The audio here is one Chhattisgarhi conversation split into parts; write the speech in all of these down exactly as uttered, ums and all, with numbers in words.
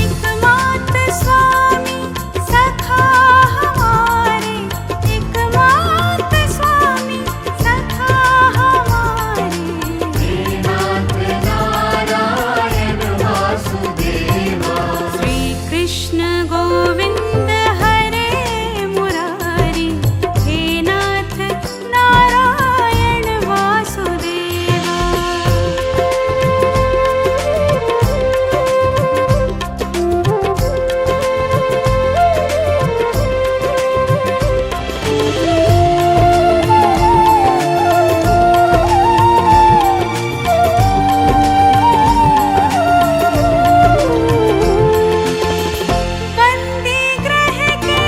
एकमात्र स्वामी सखा हमारे, एकमात्र स्वामी सखा हमारे। हे नाथ नारायण वासुदेवा। श्री कृष्ण गोविंद हरे मुरारी, हे नाथ नारायण वासुदेवा। बंदी गृह के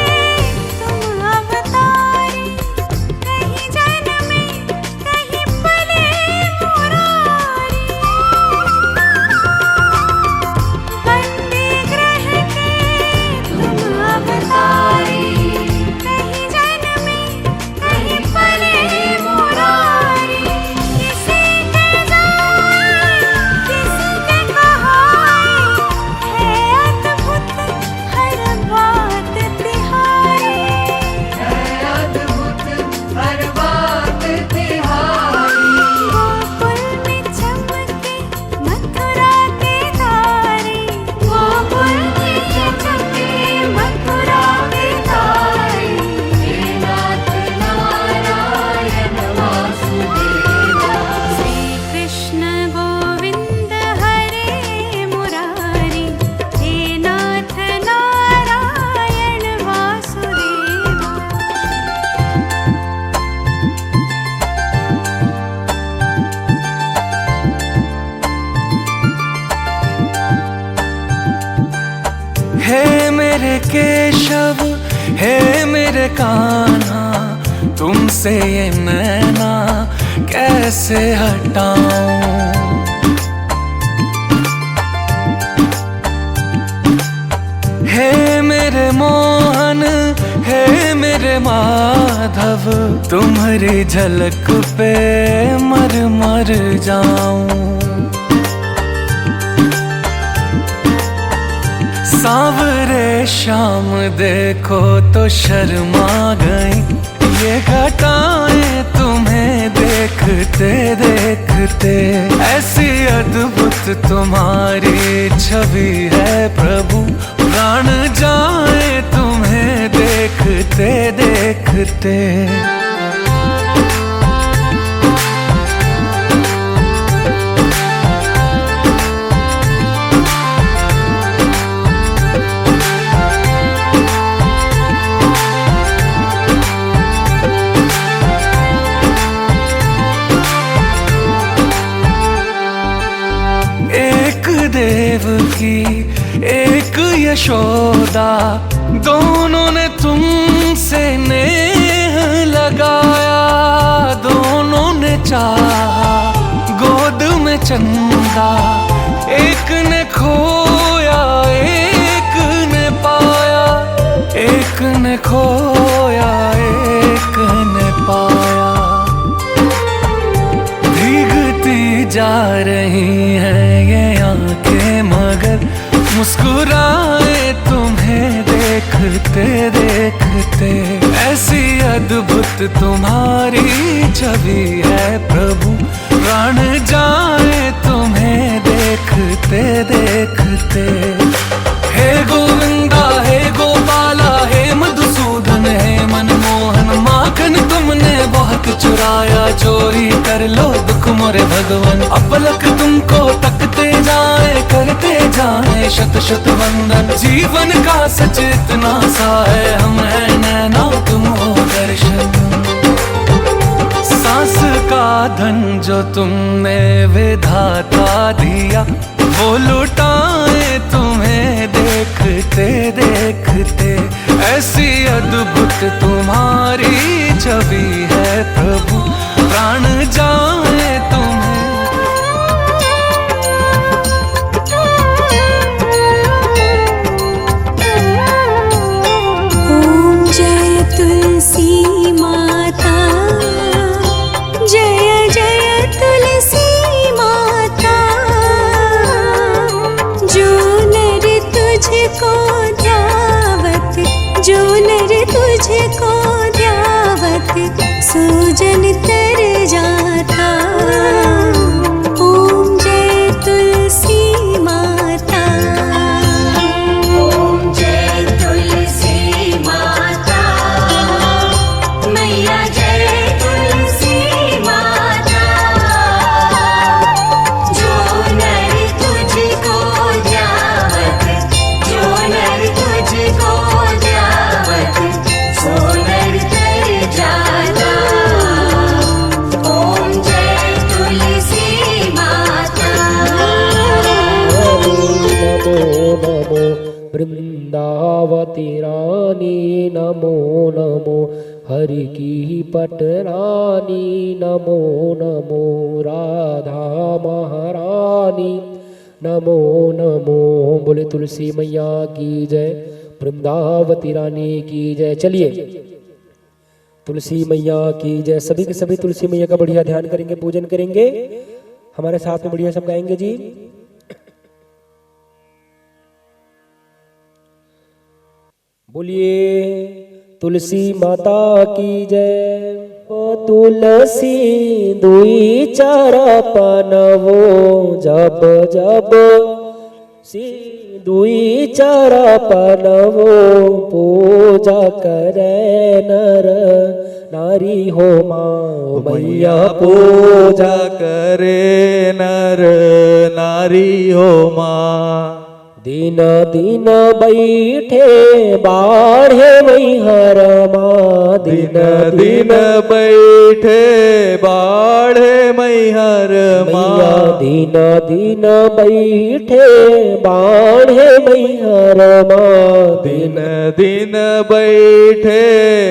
तुम अवतारी, कहीं जन्मे कहीं पले मुरारी। बंदी गृह के तुम अवतारी, कहीं जन्मे कहीं पले मुरारी। किसी के जाए, किसी के कहाए, है अद्भुत हर बात तिहारी। है अद्भुत हर बात तिहारी। गोकुल में चमके मथुरा के तारे, गोकुल में चमके मथुरा के तारे। हे नाथ नारायण वासुदेवा। श्री कृष्ण गोविंद हरे मुरारी, हे नाथ नारायण वासुदेवा। हे मेरे केशव, हे मेरे कान्हा, तुमसे ये नैना कैसे हटाऊं? हे मेरे मोहन, हे मेरे माधव, तुम्हारी झलक पे मर मर जाऊं। सांवरे श्याम देखो तो शर्मा गई, ये घटाएं तुम्हें देखते देखते। ऐसी अद्भुत तुम्हारी छवि है प्रभु, प्राण जाए तुम्हें देखते देखते। एक देवकी, एक यशोदा, दोनों ने तुमसे नेह लगाया। दोनों ने चाहा गोद में चंदा, एक ने खोया एक ने पाया, एक ने खोया एक ने पाया। भीगती जा रही हैं ये आंखें, मगर मुस्कुराए तुम्हें देखते देखते। ऐसी अद्भुत तुम्हारी छवि है प्रभु, प्राण जाए तुम्हें देखते देखते। हे गोविंदा, हे गोपाला, हे मधुसूदन, हे मनमोहन, माखन तुमने बहुत चुराया। चोरी कर लो दुख मोरे भगवन, अपलक तुमको तकते जाए, करते जाए शत शत वंदन। जीवन का सच इतना सा है, हम हैं नैना तुम हो दर्शन। सांस का धन जो तुमने विधाता दिया, वो लुटाए तुम्हें देखते देखते। ऐसी अद्भुत तुम्हारी छवि है प्रभु, प्राण जाए तुम्हें। ओम जय तुलसी माता, जय जय तुलसी माता, को ध्यावत, जो नर तुझको ध्यावत, सो जन तर जाता। ओम जय तुलसी माता। ओम जय तुलसी माता। मैया जय तुलसी माता। जो नर तुझको ध्यावत, जो नर तुझको ध्यावत, सो नर तर जाता। ओम जय तुलसी माता। नमो नमो वृंदावती रानी, नमो नमो हरि की पटरानी, नमो नमो राधा महारानी, नमो नमो। बोले तुलसी मैया की जय, वृंदावती रानी की जय। चलिए, तुलसी मैया की जय। सभी के सभी तुलसी मैया का बढ़िया ध्यान करेंगे, पूजन करेंगे। हमारे साथ में बढ़िया सब गाएंगे जी। बोलिए तुलसी माता की जय। ओ तुलसी दुई चार पनवो, जब जब सी दुई चार पनवो, पूजा करे नर नारी हो माँ। मैया पूजा करे नर नारी हो माँ। दिन दिन बैठे बाढ़े मैहर माँ, दिन दिन दिन बैठे बाढ़े मैहर मैया। माँ। दिन दिन बैठे बाढ़े मैहर माँ, दिन दिन बैठे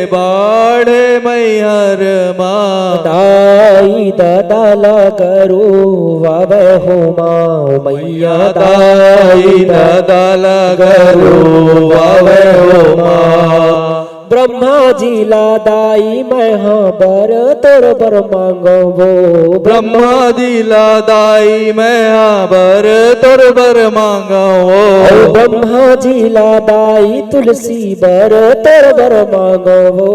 बाढ़े मैहर माँ। दाई ददा ला गरुवावे हो माँ, मैया दाई ददा ला गरुवावे हो माँ। ब्रह्मा जी ला दाई मैं हा बर तोर बर मांगवो। ब्रह्मा जी ला दाई मैं हा बर तोर बर मांगवो। ओ ब्रह्मा जी ला दाई तुलसी बर तोर बर मांगवो।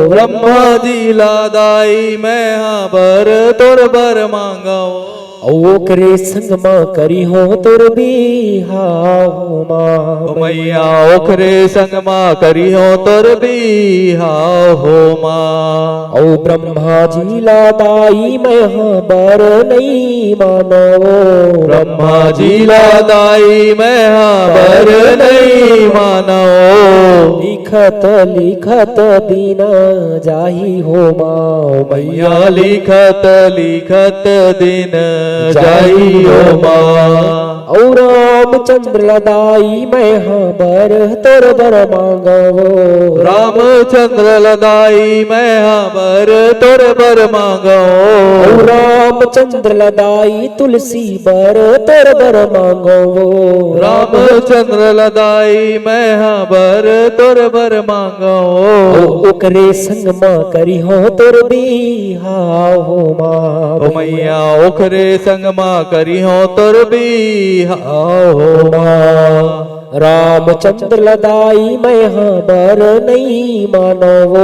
ब्रह्मा जी ला दाई मैं हा बर तोर बर मांगवो। अउ ओकरे संग मा करिहों तोर बिहाव हो माँ। ओ मैया ओकरे संग मा करिहों तोर बिहाव हो माँ। अउ ब्रह्मा जी ला दाई मैं हा बर नइ मानवो। ब्रह्मा जी ला दाई मैं हा बर नइ मानवो। लिखत लिखत दिन जाही हो माँ। ओ मैया लिखत लिखत दिन जाही हो माँ। अउ रामचंद्र ला दाई मैं हा बर तोर बर मांगवो। रामचंद्र ला दाई मैं हा बर तोर बर मांगवो। अउ रामचंद्र ला दाई तुलसी बर तोर बर मांगवो। रामचंद्र ला दाई मैं हा बर तोर बर मांगवो। अउ ओकरे संग मा करिहों तोर बिहाव हो माँ। ओ मैया ओकरे संग मा करिहों तोर बिहाव हो माँ। रामचंद्र ला दाई मैं हा बर नइ मानवो।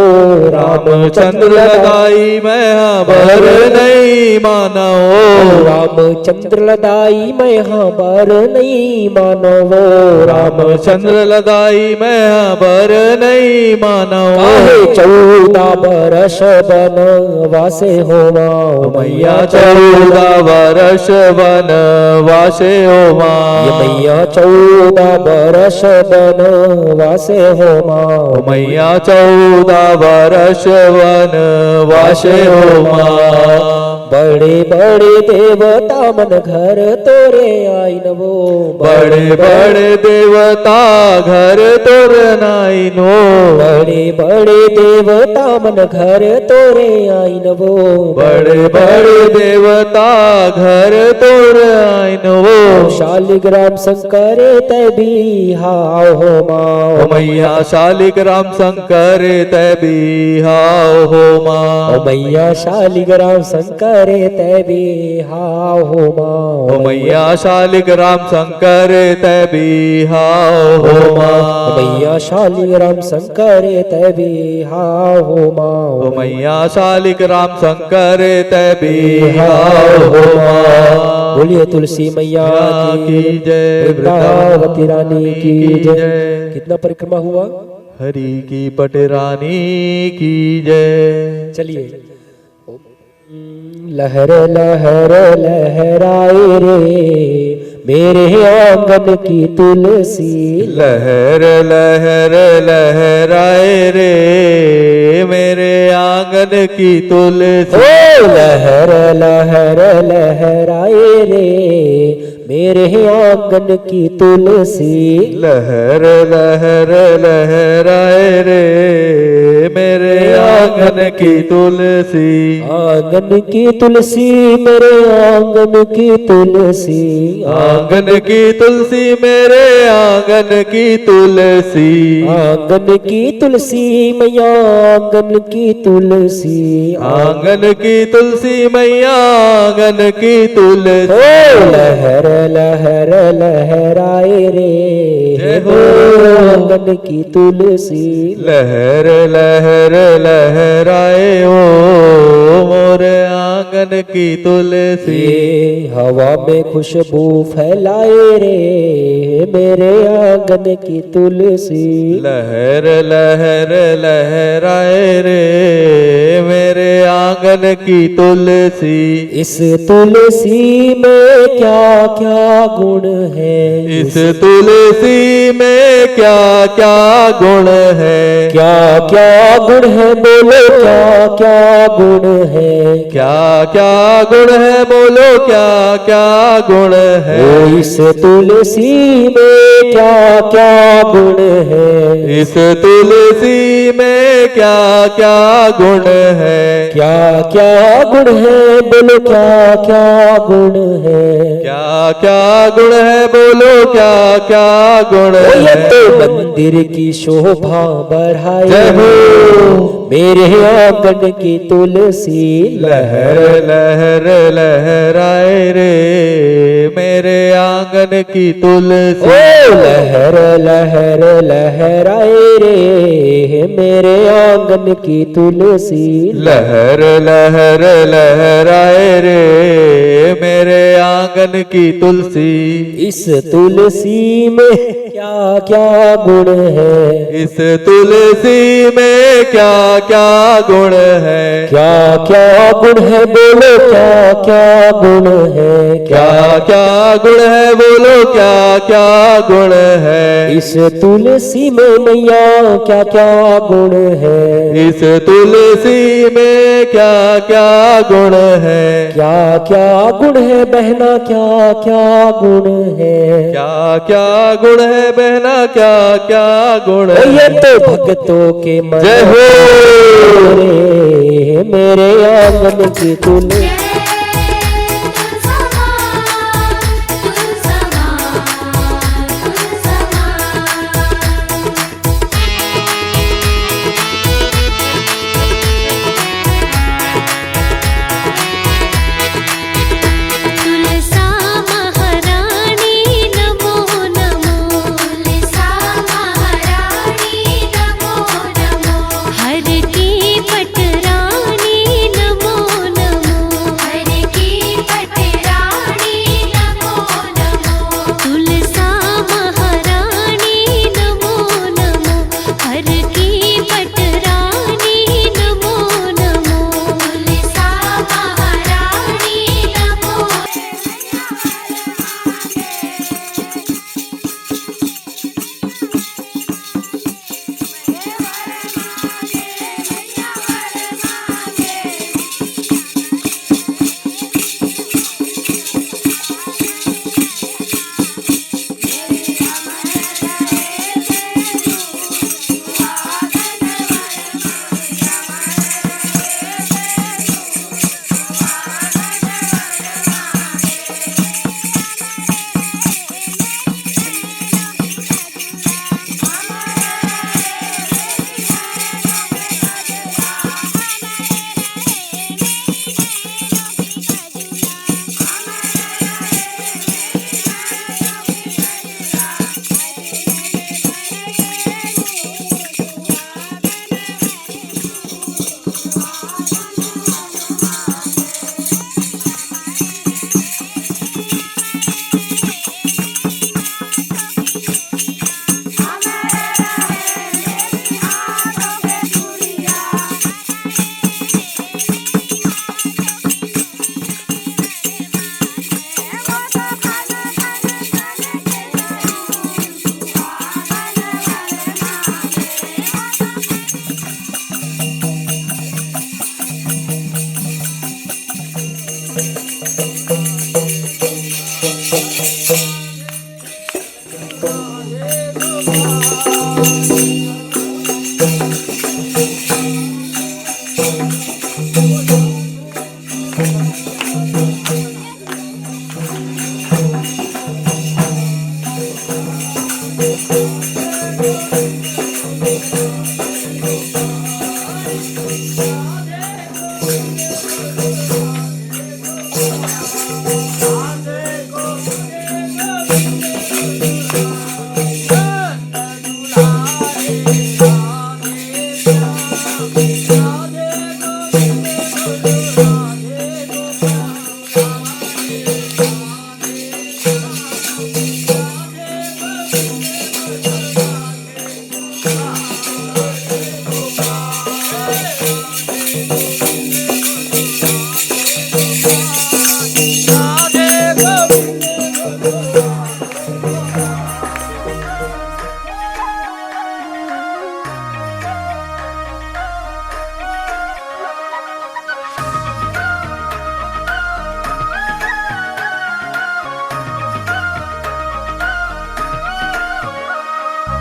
रामचंद्र ला दाई मैं हा बर नइ मानवो। रामचंद्र ला दाई मैं हा बर नइ मानवो। रामचंद्र ला दाई मैं हा बर नइ मानवो। काहे चौदह बरस बनवासे हो माँ। ओ मैया चौदह बरस बनवासे हो माँ। ये मैया चौदह बरस बनवासे हो माँ। ओ मैया चौदह बरस बनवासे हो माँ। बड़े बड़े देवता मन घर तोरे आइन वो। बड़े बड़े देवता घर तोर आइन वो। बड़े बड़े देवता मन घर तोरे आइन वो। बड़े बड़े देवता घर तोर आइन वो। शालिग्राम शंकर तै बिहाव हो माँ। ओ मैया शालिग्राम शंकर तै बिहाव हो माँ। ओ मैया शालिग्राम शंकर शंकर तै बिहाव हो माँ। ओ मैया शालिग्राम शंकर तै बिहाव हो माँ। ओ मैया शालिग्राम शंकर तै बिहाव हो माँ। ओ मैया शालिग्राम शंकर तै बिहाव हो माँ। बोलिए तुलसी मैया की जय, वृंदावती रानी की जय। कितना परिक्रमा हुआ? हरि की पटरानी की जय। चलिए। लहर लहर लहराए रे मेरे आंगन की तुलसी। लहर लहर लहराए रे मेरे आंगन की तुलसी। ओ लहर लहर लहराए रे मेरे आंगन की तुलसी। लहर लहर लहराए रे मेरे आंगन की तुलसी। आंगन की तुलसी मेरे आंगन की तुलसी। आंगन की तुलसी मेरे आंगन की तुलसी। आंगन की तुलसी मैया आंगन की तुलसी। आंगन की तुलसी मैया आंगन की तुलसी। ओ लहर लहर लहराए रे जय हो। आंगन की तुलसी। लहर लहर लहराए ओ मोर आंगन की तुलसी। ये हवा में खुशबू फैलाए रे मेरे आंगन की तुलसी। लहर लहर लहराए रे मेरे आंगन की तुलसी। इस तुलसी में क्या क्या गुण है? इस तुलसी में क्या क्या गुण है? क्या क्या गुण है बोलो क्या क्या गुण है? क्या क्या गुण है बोलो क्या क्या गुण है? ओ इस तुलसी में क्या क्या गुण है? इस तुलसी में क्या क्या गुण है? क्या क्या गुण है बोलो क्या क्या गुण है? क्या क्या गुण है बोलो क्या क्या गुण ओ ये है? तो मंदिर की शोभा बढ़ाए जय हो। मेरे आंगन की तुलसी। लहर लहर लहराए रे मेरे आंगन की तुलसी। ओ लहर लहर लहराए रे मेरे आंगन की तुलसी। लहर लहर लहराए रे मेरे आंगन की तुलसी। इस तुलसी में क्या क्या गुण है? इस तुलसी में क्या क्या गुण है? क्या क्या गुण है बोलो क्या क्या गुण है? क्या क्या गुण है बोलो क्या क्या गुण है? इस तुलसी में मैया क्या क्या गुण है? इस तुलसी में क्या क्या गुण है? क्या क्या गुण है बहना क्या क्या गुण है? क्या क्या गुण है बहना क्या क्या गुण ओ ये है? तो भक्तों के मन जय हो। रे मेरे आंगन की तुलसी। तुलसा महारानी नमो नमो। तुलसा महारानी नमो नमो। हर की पटरानी नमो नमो।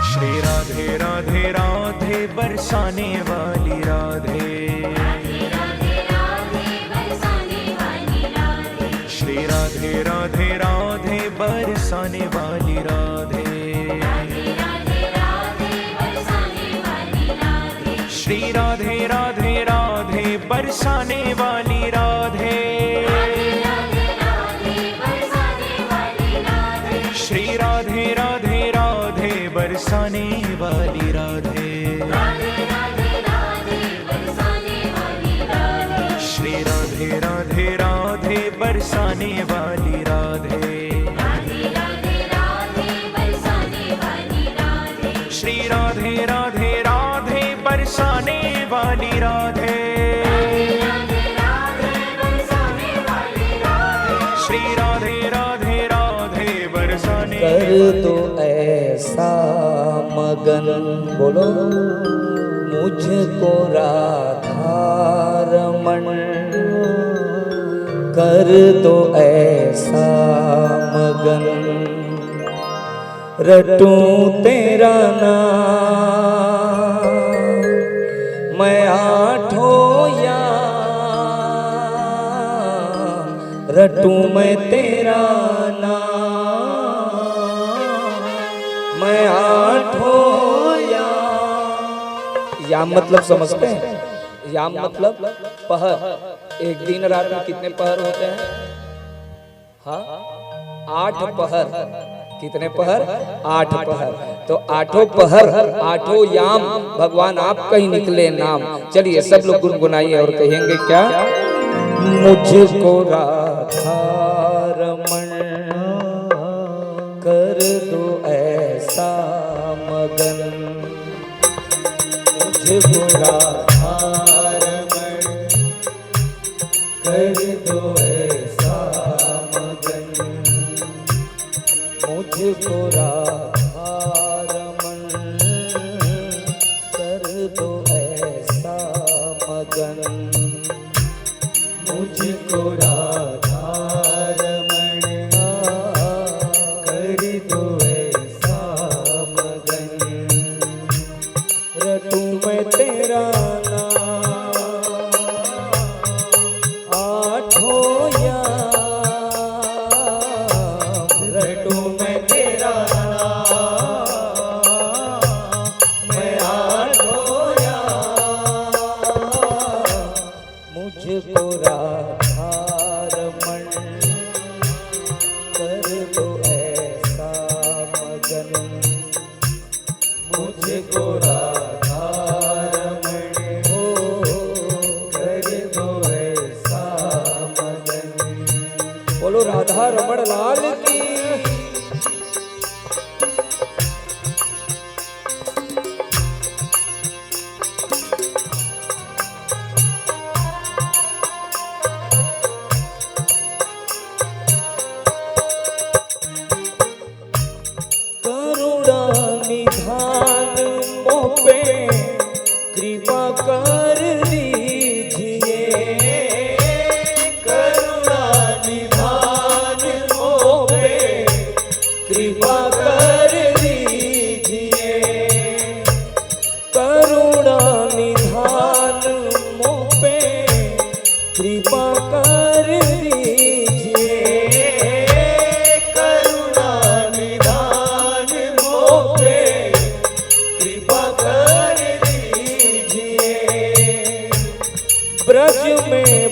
श्री राधे राधे राधे बरसाने वाली राधे। राधे राधे राधे बरसाने वाली राधे। श्री राधे राधे राधे बरसाने वाली राधे। राधे राधे राधे बरसाने वाली राधे। श्री राधे राधे राधे बरसाने वाली राधे। राधे राधे राधे बरसाने वाली राधे। श्री राधे राधे राधे बरसाने वाली राधे। राधे राधे राधे बरसाने वाली राधे। श्री राधे राधे राधे बरसाने वाली राधे। राधे राधे राधे बरसाने वाली राधे। श्री राधे राधे राधे बरसाने वाली राधे। राधे राधे राधे बरसाने वाली राधे। श्री राधे राधे राधे बरसाने कर दो ऐसा मगन, बोलो, मुझको राधा रमण कर दो ऐसा मगन, रटूं तेरा नाम मैं आठों याम, रटूं मैं तेरा नाम मैं आठों याम। याम मतलब समझते हैं? याम मतलब पहर। एक दिन रात में कितने पहर होते हैं? हाँ, आठ पहर। कितने पहर? आठ पहर। तो आठों पहर, आठों याम भगवान आपका ही निकले नाम। चलिए सब लोग गुनगुनाइए और कहेंगे क्या? मुझको राधा रमण कर दो ऐसा मगन, मुझको राधा रमण कर दो ऐसा मगन, मुझको राधा रमण कर दो ऐसा मगन, मुझको राधा रमण कर दो ऐसा मगन, रटूं मैं तेरा नाम आठों याम, रटूं मैं तेरा नाम मैं आठों याम, मुझको राधा रमण कर दो ऐसा मगन, मुझको राधा रमण हो कर दो ऐसा मगन। बोलो राधा रमण लाल की। करुणा निधान मोह पे कृपा कर दीजिए, करुणा निधान मोह पे कृपा कर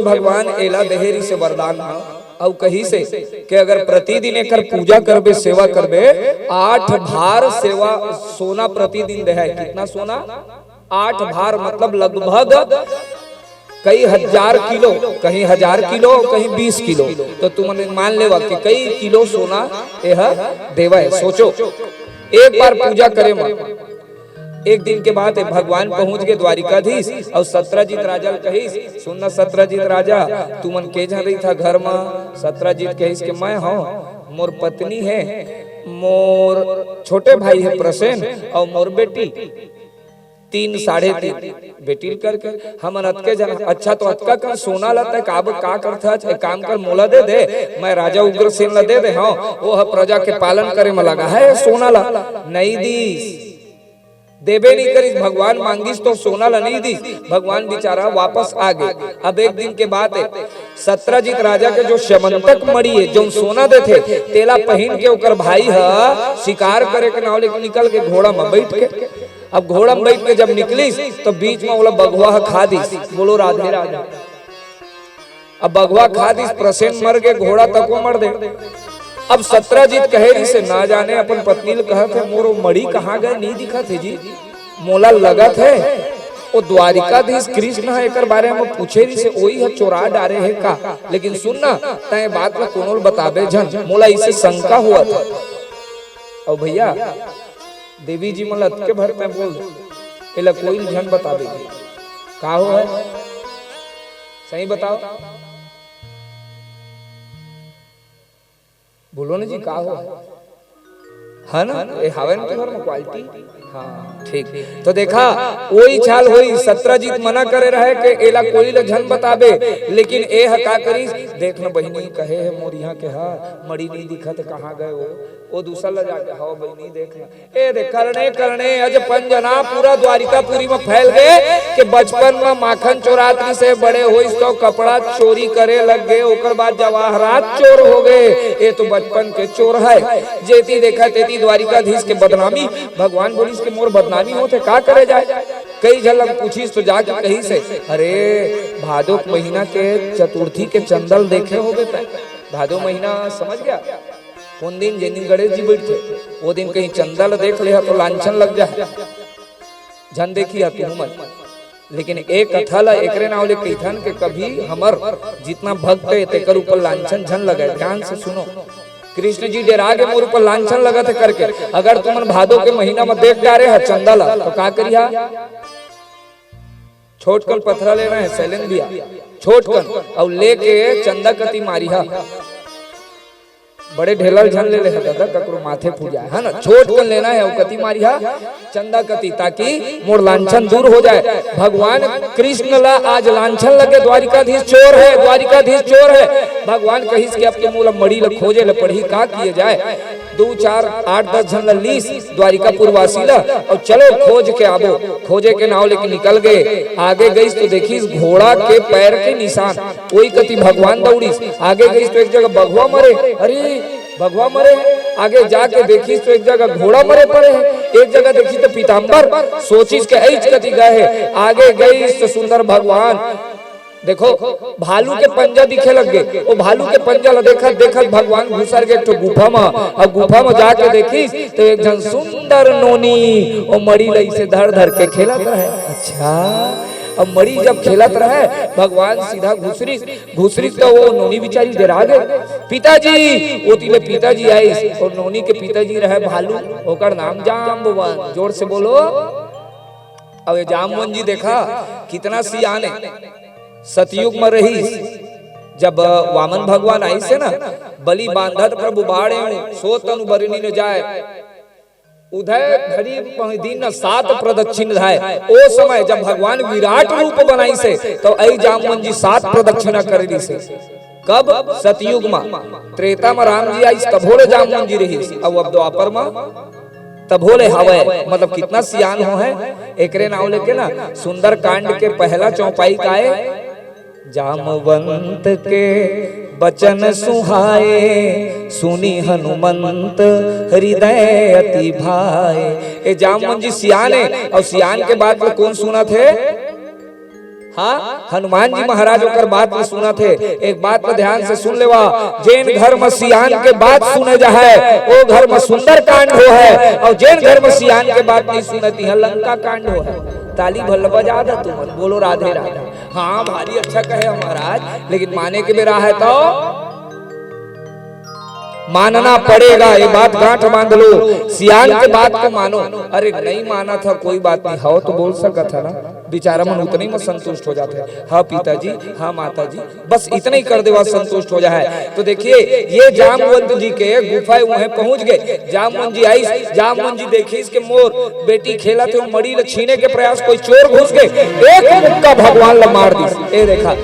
भगवान एला देहे रिहिसे वरदान म, अउ कहिसे कि अगर प्रतिदिन एकर पूजा करबे, सेवा करबे, आठ भार सेवा सोना प्रतिदिन देहे। कितना सोना? आठ भार, मतलब लगभग कई हजार किलो, कहीं हजार किलो, कहीं बीस किलो। तो तुमन मान लेवा कि कई किलो सोना एह देवय। सोचो, एक बार पूजा करे म एक दिन के बात हे, भगवान पहुंच गे द्वारिकाधीश अउ सत्रजीत राजा ल कहिस, "सुन न सत्रजीत राजा, तुमन के झन रहिथा घर म?" सत्रजीत कहिस कि, "मैं हंव, मोर पत्नी हे, मोर छोटे भाई हे प्रसेन अउ मोर बेटी, तीन, साढ़े तीन बेटी ल करके हमन अतके झन।" "अच्छा, तो अतका कन सोना ल तैं काब-, का करथस? एक काम कर, मोला दे दे, मैं राजा उग्रसेन ल दे दे हंव, ओह प्रजा के पालन करे म लगा हे, सोना ल नइ दीस।" देबे नइ करिस, भगवान मांगिस तो सोना ल नइ दीस। भगवान बेचारा वापस आ गे। अब एक दिन के बात हे, सत्रजीत राजा के जो स्यमंतक मणि हे, जउन सोना देथे, तेला पहिन के ओकर भाई ह शिकार करे के नाव लेके निकल गे घोड़ा म बइठ के। अब घोड़ा म बइठ के जब निकलिस, तो बीच म ओला बघवा ह खा दिस। बोलो राधे राधे। अब बघवा खा दिस, प्रसेन मर गे, घोड़ा तको मर दे। अब सत्रजीत कहे रिहिसे, "ना जाने अपन पत्नी ल कहत हे, मोर ओ मणि कहाँ गे, नइ दिखत हे जी, मोला लगत हे ओ द्वारिकाधीश कृष्ण ह एकर बारे म पूछे रिहिसे, ओही ह चोरा डारे हे का? लेकिन सुन ना, तैं ए बात ल कोनो ल बताबे झन, मोला इसे शंका होवत हे।" अउ भइया, देवी जी मन ल अतके भर तैं बोल दे, एला कोई ल झन बताबे जी। का होवय? सही बताव, बोलो ना जी, का होवय? हे ना, ए हावय ना तुंहर म quality? हाँ, ठीक। तो देखा, ओही चाल होइस, सत्रजीत मना करे रहय के एला कोई ल झन बताबे, लेकिन ए ह का करिस, "देख न बहिनी, कहे हे मोर इहाँ के ह, मणि नइ दिखत, कहाँ गे ओ?" ओ दूसर ल जाके, "हव बहिनी, देख न।" ए दे, करने करने अजपन जना पूरा द्वारिकापुरी म फैल गे कि बचपन म माखन चोरात रिहिसे, बड़े होइस तो कपड़ा चोरी करे लग गे, ओकर बाद जवाहरात चोर हो गे। ए तो बचपन के चोर हे, जेती देखा तेती द्वारिकाधीश के बदनामी। भगवान बोलिस कि मोर बदनामी होथे, का करे जाय? कई झन ल पूछिस तो जाके कहिसे, "अरे, भादो के महीना के चतुर्थी के चंदा ल देखे होबे तैं? भादो महीना समझ गया?" कोन दिन? जेन दिन गणेश जी बइठथे, ओ दिन कहीं चंदा ल देख लेहा तो लांछन लग जाय। झन देखिहा तुहू मन। लेकिन ए कथा ल एकरे नाव ले कहिथन के कभी हमर जितना भक्त हे तेकर ऊपर लांछन झन लगय। ध्यान से सुनो, कृष्ण जी डेरा गे मोर ऊपर लांछन लगत हे करके। अगर तुमन भादो के महीना म देख डारे ह चंदा ल तो का करिहा? छोटकन पथरा लेना हे, सैलेंद्र भैया, छोटकन, अउ लेके चंदा कति मारिहा। बड़े ढेला ल झन ले लेहा दादा, ककरो माथे फूट जाय, हे ना? छोटकन लेना हे, अउ कति मारिहा? चंदा कति, ताकि मोर लांछन दूर हो जाय। भगवान कृष्ण ला आज लांछन लगे, द्वारिकाधीश चोर हे, द्वारिकाधीश चोर हे। भगवान कहिस कि अब तो मोला मणि ल खोजे ल पड़ही, का किए जाय? दू, चार, आठ, दस झन ल लीस, द्वारिकापुर वासी ल, अउ चलो खोज के आबो। खोजे के नाव लेके निकल गे। आगे गईस तो देखिस घोड़ा के पैर के निशान। ओई कति भगवान दौड़िस। आगे गईस तो एक जगह बघवा मरे। अरे, बघवा मरे। आगे जाके देखिस तो एक जगह घोड़ा मरे पड़े हे। एक जगह देखिस तो पीताम्बर। सोचिस के एइच कति गए हे। आगे गईस तो सुंदर भगवान देखो, भालू के पंजा दिखे लग गे। ओ भालू के पंजा ल देखत, देखत भगवान घुसर गे एक ठो गुफा म। अउ गुफा म जाके देखिस, त एक झन सुंदर नोनी ओ मड़ी ल अइसे धर, धर के खेलत रहय। अच्छा, अब मड़ी जब खेलत रहय, भगवान सीधा घुसरिस, घुसरिस त ओ नोनी बिचारी डेरा गे। "पिताजी!" ओती ले पिताजी आइस, अउ नोनी के पिताजी रहय भालू, ओकर नाम जाम्बवन। जोर से बोलो। अब ये जाम्बवन जी देखा, कितना सियान हे। सतयुग म रहिस, जब वामन भगवान आइस हे ना, बलि बांधत प्रभु बाढ़ एवं सो तनु बरनि न जाय। उदय घड़ी पह दिन न सात प्रदक्षिण धाय। ओ समय जब भगवान विराट रूप बनाइस हे, तो अई जाम्बवन जी सात प्रदक्षिणा कर दिस हे। कब? सतयुग म। त्रेता म राम जी आइस, तभो ले जाम्बवन जी रहिस, अउ अब द्वापर म तभो ले हवय, मतलब कितना सियान हो हे। एकरे नाव लेके ना सुंदरकांड के पहला चौपाई का हे, जामवंत के बचन सुहाए, सुनि हनुमंत हृदय अति भाए। ए जामवंत जी सियान हे, अउ सियान के बात ल कोन सुनत हे? हाँ, हनुमान जी महाराज ओकर बात ल सुनत हे। एक बात ल ध्यान से सुन लेवा, जेन घर म सियान के बात सुने जाहय, ओ घर म सुंदर कांड होहय, अउ जेन घर म सियान के बात नहीं सुने, तिहां लंका कांड होहय। ताली भल्ला बजा दा तुमन, बोलो राधे राधे। हाँ, भारी अच्छा कहे महाराज, लेकिन माने के बेरा हे तो मानना पड़ेगा, ये बात गांठ बांध लो। सियान के बात को मानो। अरे, नहीं मानत ह, कोई बात नहीं, हव तो बोल सकत ह ना, बिचारा मन उतने म संतुष्ट हो जाथे। हाँ पिताजी, हाँ माताजी, बस इतना ही कर देवा, संतुष्ट हो जाए। तो देखिए, ये जामवंत जी के गुफा उहें पहुंच गए। जामवंत जी आइस, जामवंत जी देखिस के मोर बेटी खेलत हे, मड़ी ल छीने के प्रयास, कोई चोर घुस गए, एक मुक्का भगवान ल मार दिस। ए देखा,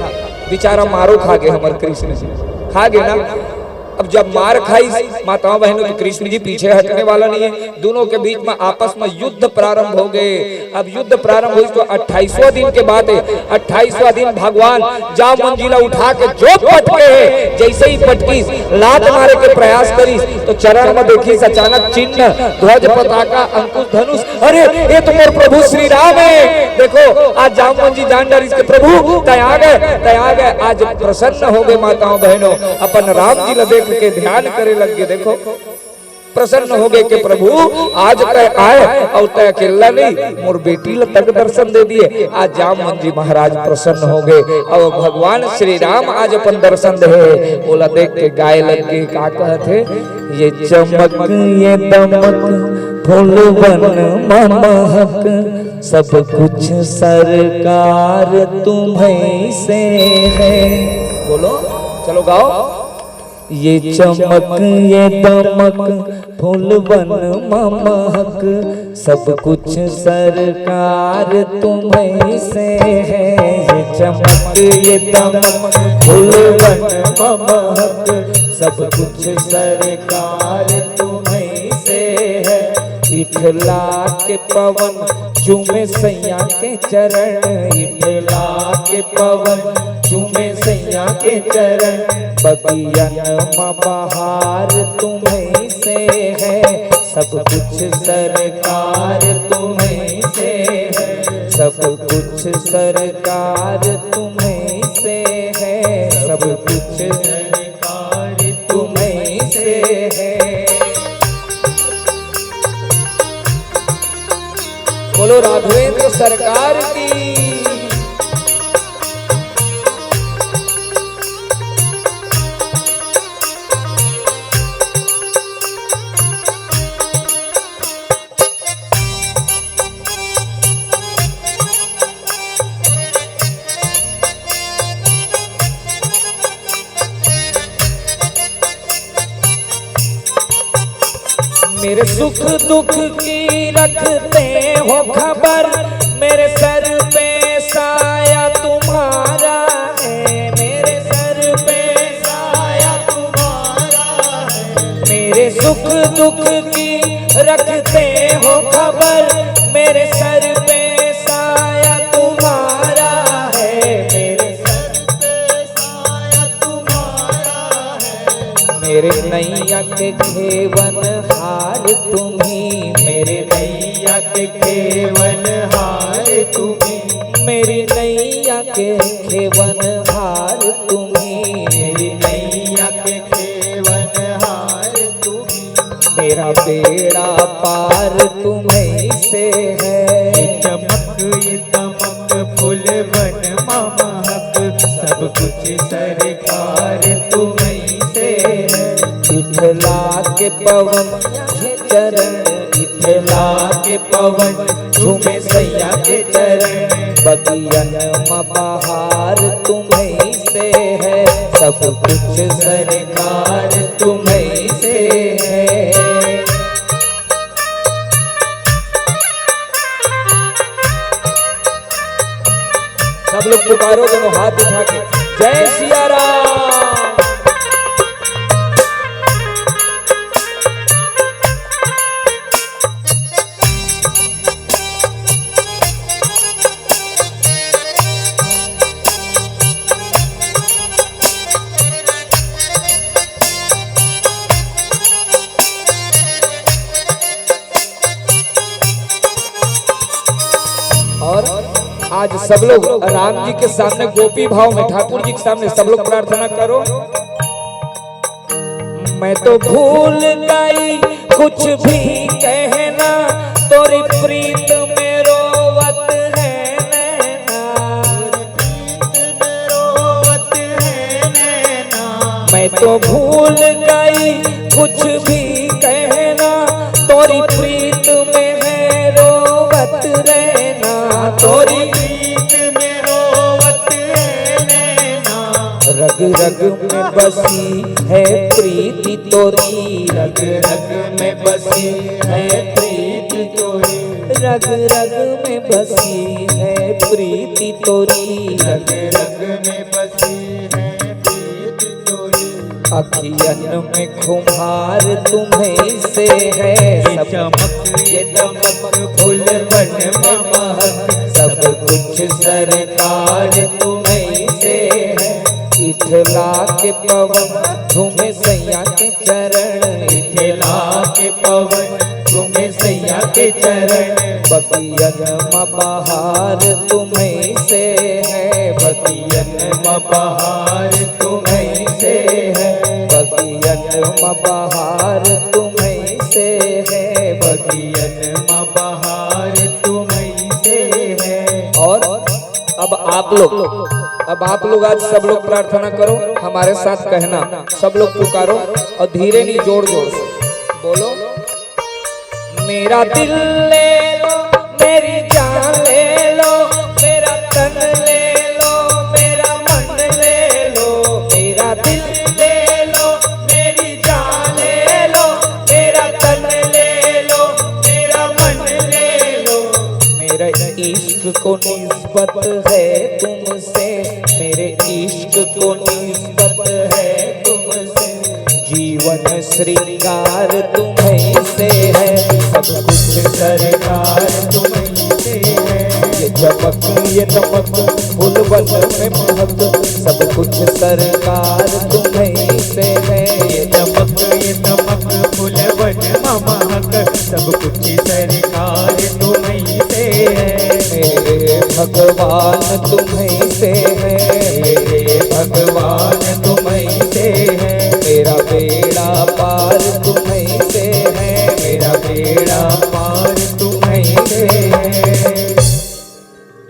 बिचारा मारो खा गए हमर कृष्ण जी, खा गए ना। अब जब मार खाइस माताओं बहनों, तो कृष्ण जी पीछे हटने वाला नहीं है। दोनों के बीच में आपस में युद्ध प्रारंभ हो गए। अब युद्ध प्रारंभ होइस तो अट्ठाईसवाँ दिन के बात है। अट्ठाईसवाँ दिन भगवान जामवंत जी ला उठा के जो पटके हे, जैसे ही पटकिस, लात मारे के प्रयास करिस, तो चरण में देखिस अचानक चिन्ह, ध्वज, पताका, अंकुश, धनुष। अरे, ये तो मोर प्रभु श्री राम है। देखो, आज जामवंत जी जान डारिस के प्रभु, तय आ गए, तय आ गए। आज प्रसन्न हो गए माताओं बहनों, अपन राम जी ला देख के ध्यान करे लग गए। देखो, प्रसन्न हो गए के प्रभु, आज तय आए अउ तय अकेला नहीं, मोर बेटी ला तक दर्शन दे दिए। आज जामवंत जी महाराज प्रसन्न हो गए अउ भगवान श्री राम आज अपन दर्शन दे, ओला देख के गाय लग गए। का कहत हे? ये चमक, ये दमक, फूलवन महक, सब कुछ सरकार तुम्हें से है। बोलो, चलो गाओ। ये चमक, ये दमक, फूलवन महक, सब कुछ सरकार तुम्हें से है। ये चमक, ये दमक, फूलवन महक, सब कुछ सरकार तुम्हें से है। इठला के पवन चूमे सैया के चरण, इठला के पवन चूमे सैया के चरण। बगियन म बहार तुम्हें से है, सब कुछ सरकार तुम्हें से है, सब कुछ सरकार तुम्हें से है, सब कुछ सरकार तुम्हें से है। बोलो राघवेंद्र सरकार की। मेरे सुख दुख की रखते हो खबर, मेरे सर पे साया तुम्हारा है, मेरे सर पे साया तुम्हारा है। मेरे सुख दुख की रखते हो खबर, मेरे सर पे साया तुम्हारा है, मेरे सर पे साया तुम्हारा है। मेरे नैया के घेवन हार तुम ही, मेरे नैया के घेवन हार तुम ही, मेरी नैया के घेवन हार तुम ही, मेरी नैया के घेवन हार तुम ही। मेरा बेड़ा पार तुम्हें से है। ये चमक, ये दमक, फूलवन महक, सब कुछ सरकार तुम्हें से है। इठला के पवन चरण, इठला के पवन झूमे सैया के चरण। बगियन म बहार तुम्हें से है, सब कुछ सरकार तुम्हें से है। सब लोग पुकारो दोनों हाथ उठा के, जय सिया राम। और आज सब लोग राम जी के सामने गोपी भाव में, ठाकुर जी के सामने सब लोग प्रार्थना करो। मैं तो भूल गई कुछ भी कहना, तोरी प्रीत में रोवत है नैना। मैं तो भूल गई कुछ भी कहना, तोरी प्रीत में है रोवत रहना, तोरी प्रीत में रोवत है नैना। रग रग में बसी है प्रीति तोरी, रग रग में बसी है प्रीति तोरी, रग रग में बसी है प्रीति तोरी, रग रग में बसी है प्रीति तोरी। अखियन में खुमार तुम्हें से है, ये सब चमक, ये दमक, फूल बन महक, सब कुछ सरकार तुम्हें से है। इठला के पवन झूमे सैया के चरण, इठला के पवन झूमे सैया के चरण। बगियन म बहार तुम्हें से है, बगियन म बहार तुम्हें से है, बगियन म बहार तुम्हें से है, बगियन म बहार तुम्हें से है। और अब आप लोग, अब आप लोग आज सब लोग प्रार्थना करो, हमारे साथ कहना, सब लोग पुकारो और धीरे नहीं, जोर जोर से बोलो। मेरा दिल ले लो, मेरी जान ले लो, मेरा तन ले लो, मेरा मन ले लो, मेरा दिल ले लो, मेरी जान ले लो, मेरा तन ले लो, मेरा मन ले लो। मेरा इश्क को निस्बत है तुमसे, मेरे इश्क को निस्बत है तुमसे। जीवन श्रृंगार तुम्हें से है, सब कुछ सरकार तुम्हें से है। ये चमक, ये दमक, फूल बन में महक, सब कुछ सरकार तुम्हें से है। ये चमक, ये दमक, फूल बन में महक, सब कुछ सरकार तुम्हें से है। मेरे भगवान तुम्हें से है, मेरे भगवान तुम्हें से है। मेरा बेड़ा पार तुम्हें से है, मेरा बेड़ा पार तुम्हें से है।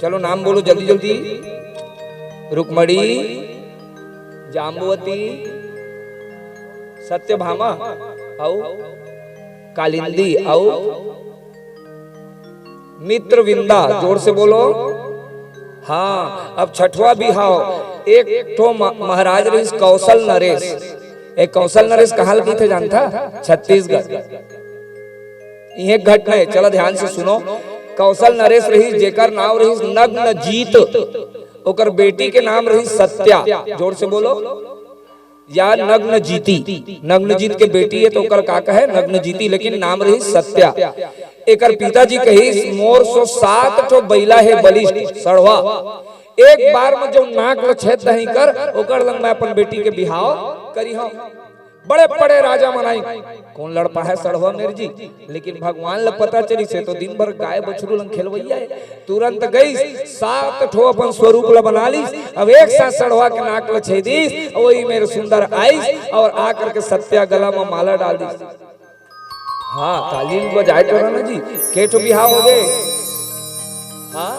चलो नाम बोलो जल्दी जल्दी। रुक्मणी, जाम्बवती, सत्यभामा, अउ कालिंदी, अउ मित्रविंदा। जोर से बोलो। हाँ, अब छठवा बिहाव। एक ठो म-, महाराज रहिस कौशल नरेश। ए कौशल नरेश कहाँ ल कहिथे जानथा? छत्तीसगढ़। इहे घटना हे, चला ध्यान से सुनो। कौशल नरेश रहिस, जेकर नाव रहिस नग्न जीत, ओकर बेटी के नाम रहिस सत्या। जोर से बोलो। या नग्न जीती, नग्न जीत के बेटी हे तो ओकर का कहे नग्न जीती, लेकिन नाम रहिस सत्या। एकर पिताजी कहिस, मोर सो सात ठो बइला हे बलिष्ठ सड़वा, एक बार म जो नाक ल छेद दही कर, ओकर लंग मैं अपन बेटी के बिहाव करिहंव। बड़े बड़े राजा मन आइन, कोन लड़ पाहे सड़वा मेर जी, लेकिन भगवान ल पता चलिस, ए तो दिन भर गाय बछरू लंग खेलवइया हे। तुरंत गइस, सात ठो अपन स्वरूप ल बना लिस। अब एक साथ सड़वा के नाक ल छेदिस, वही मेर सुंदर आइस और आकर के सत्या गला म माला डाल दिस। हाँ, ताली बजाए तो ना जी, के ठो बिहाव हो गए? हाँ,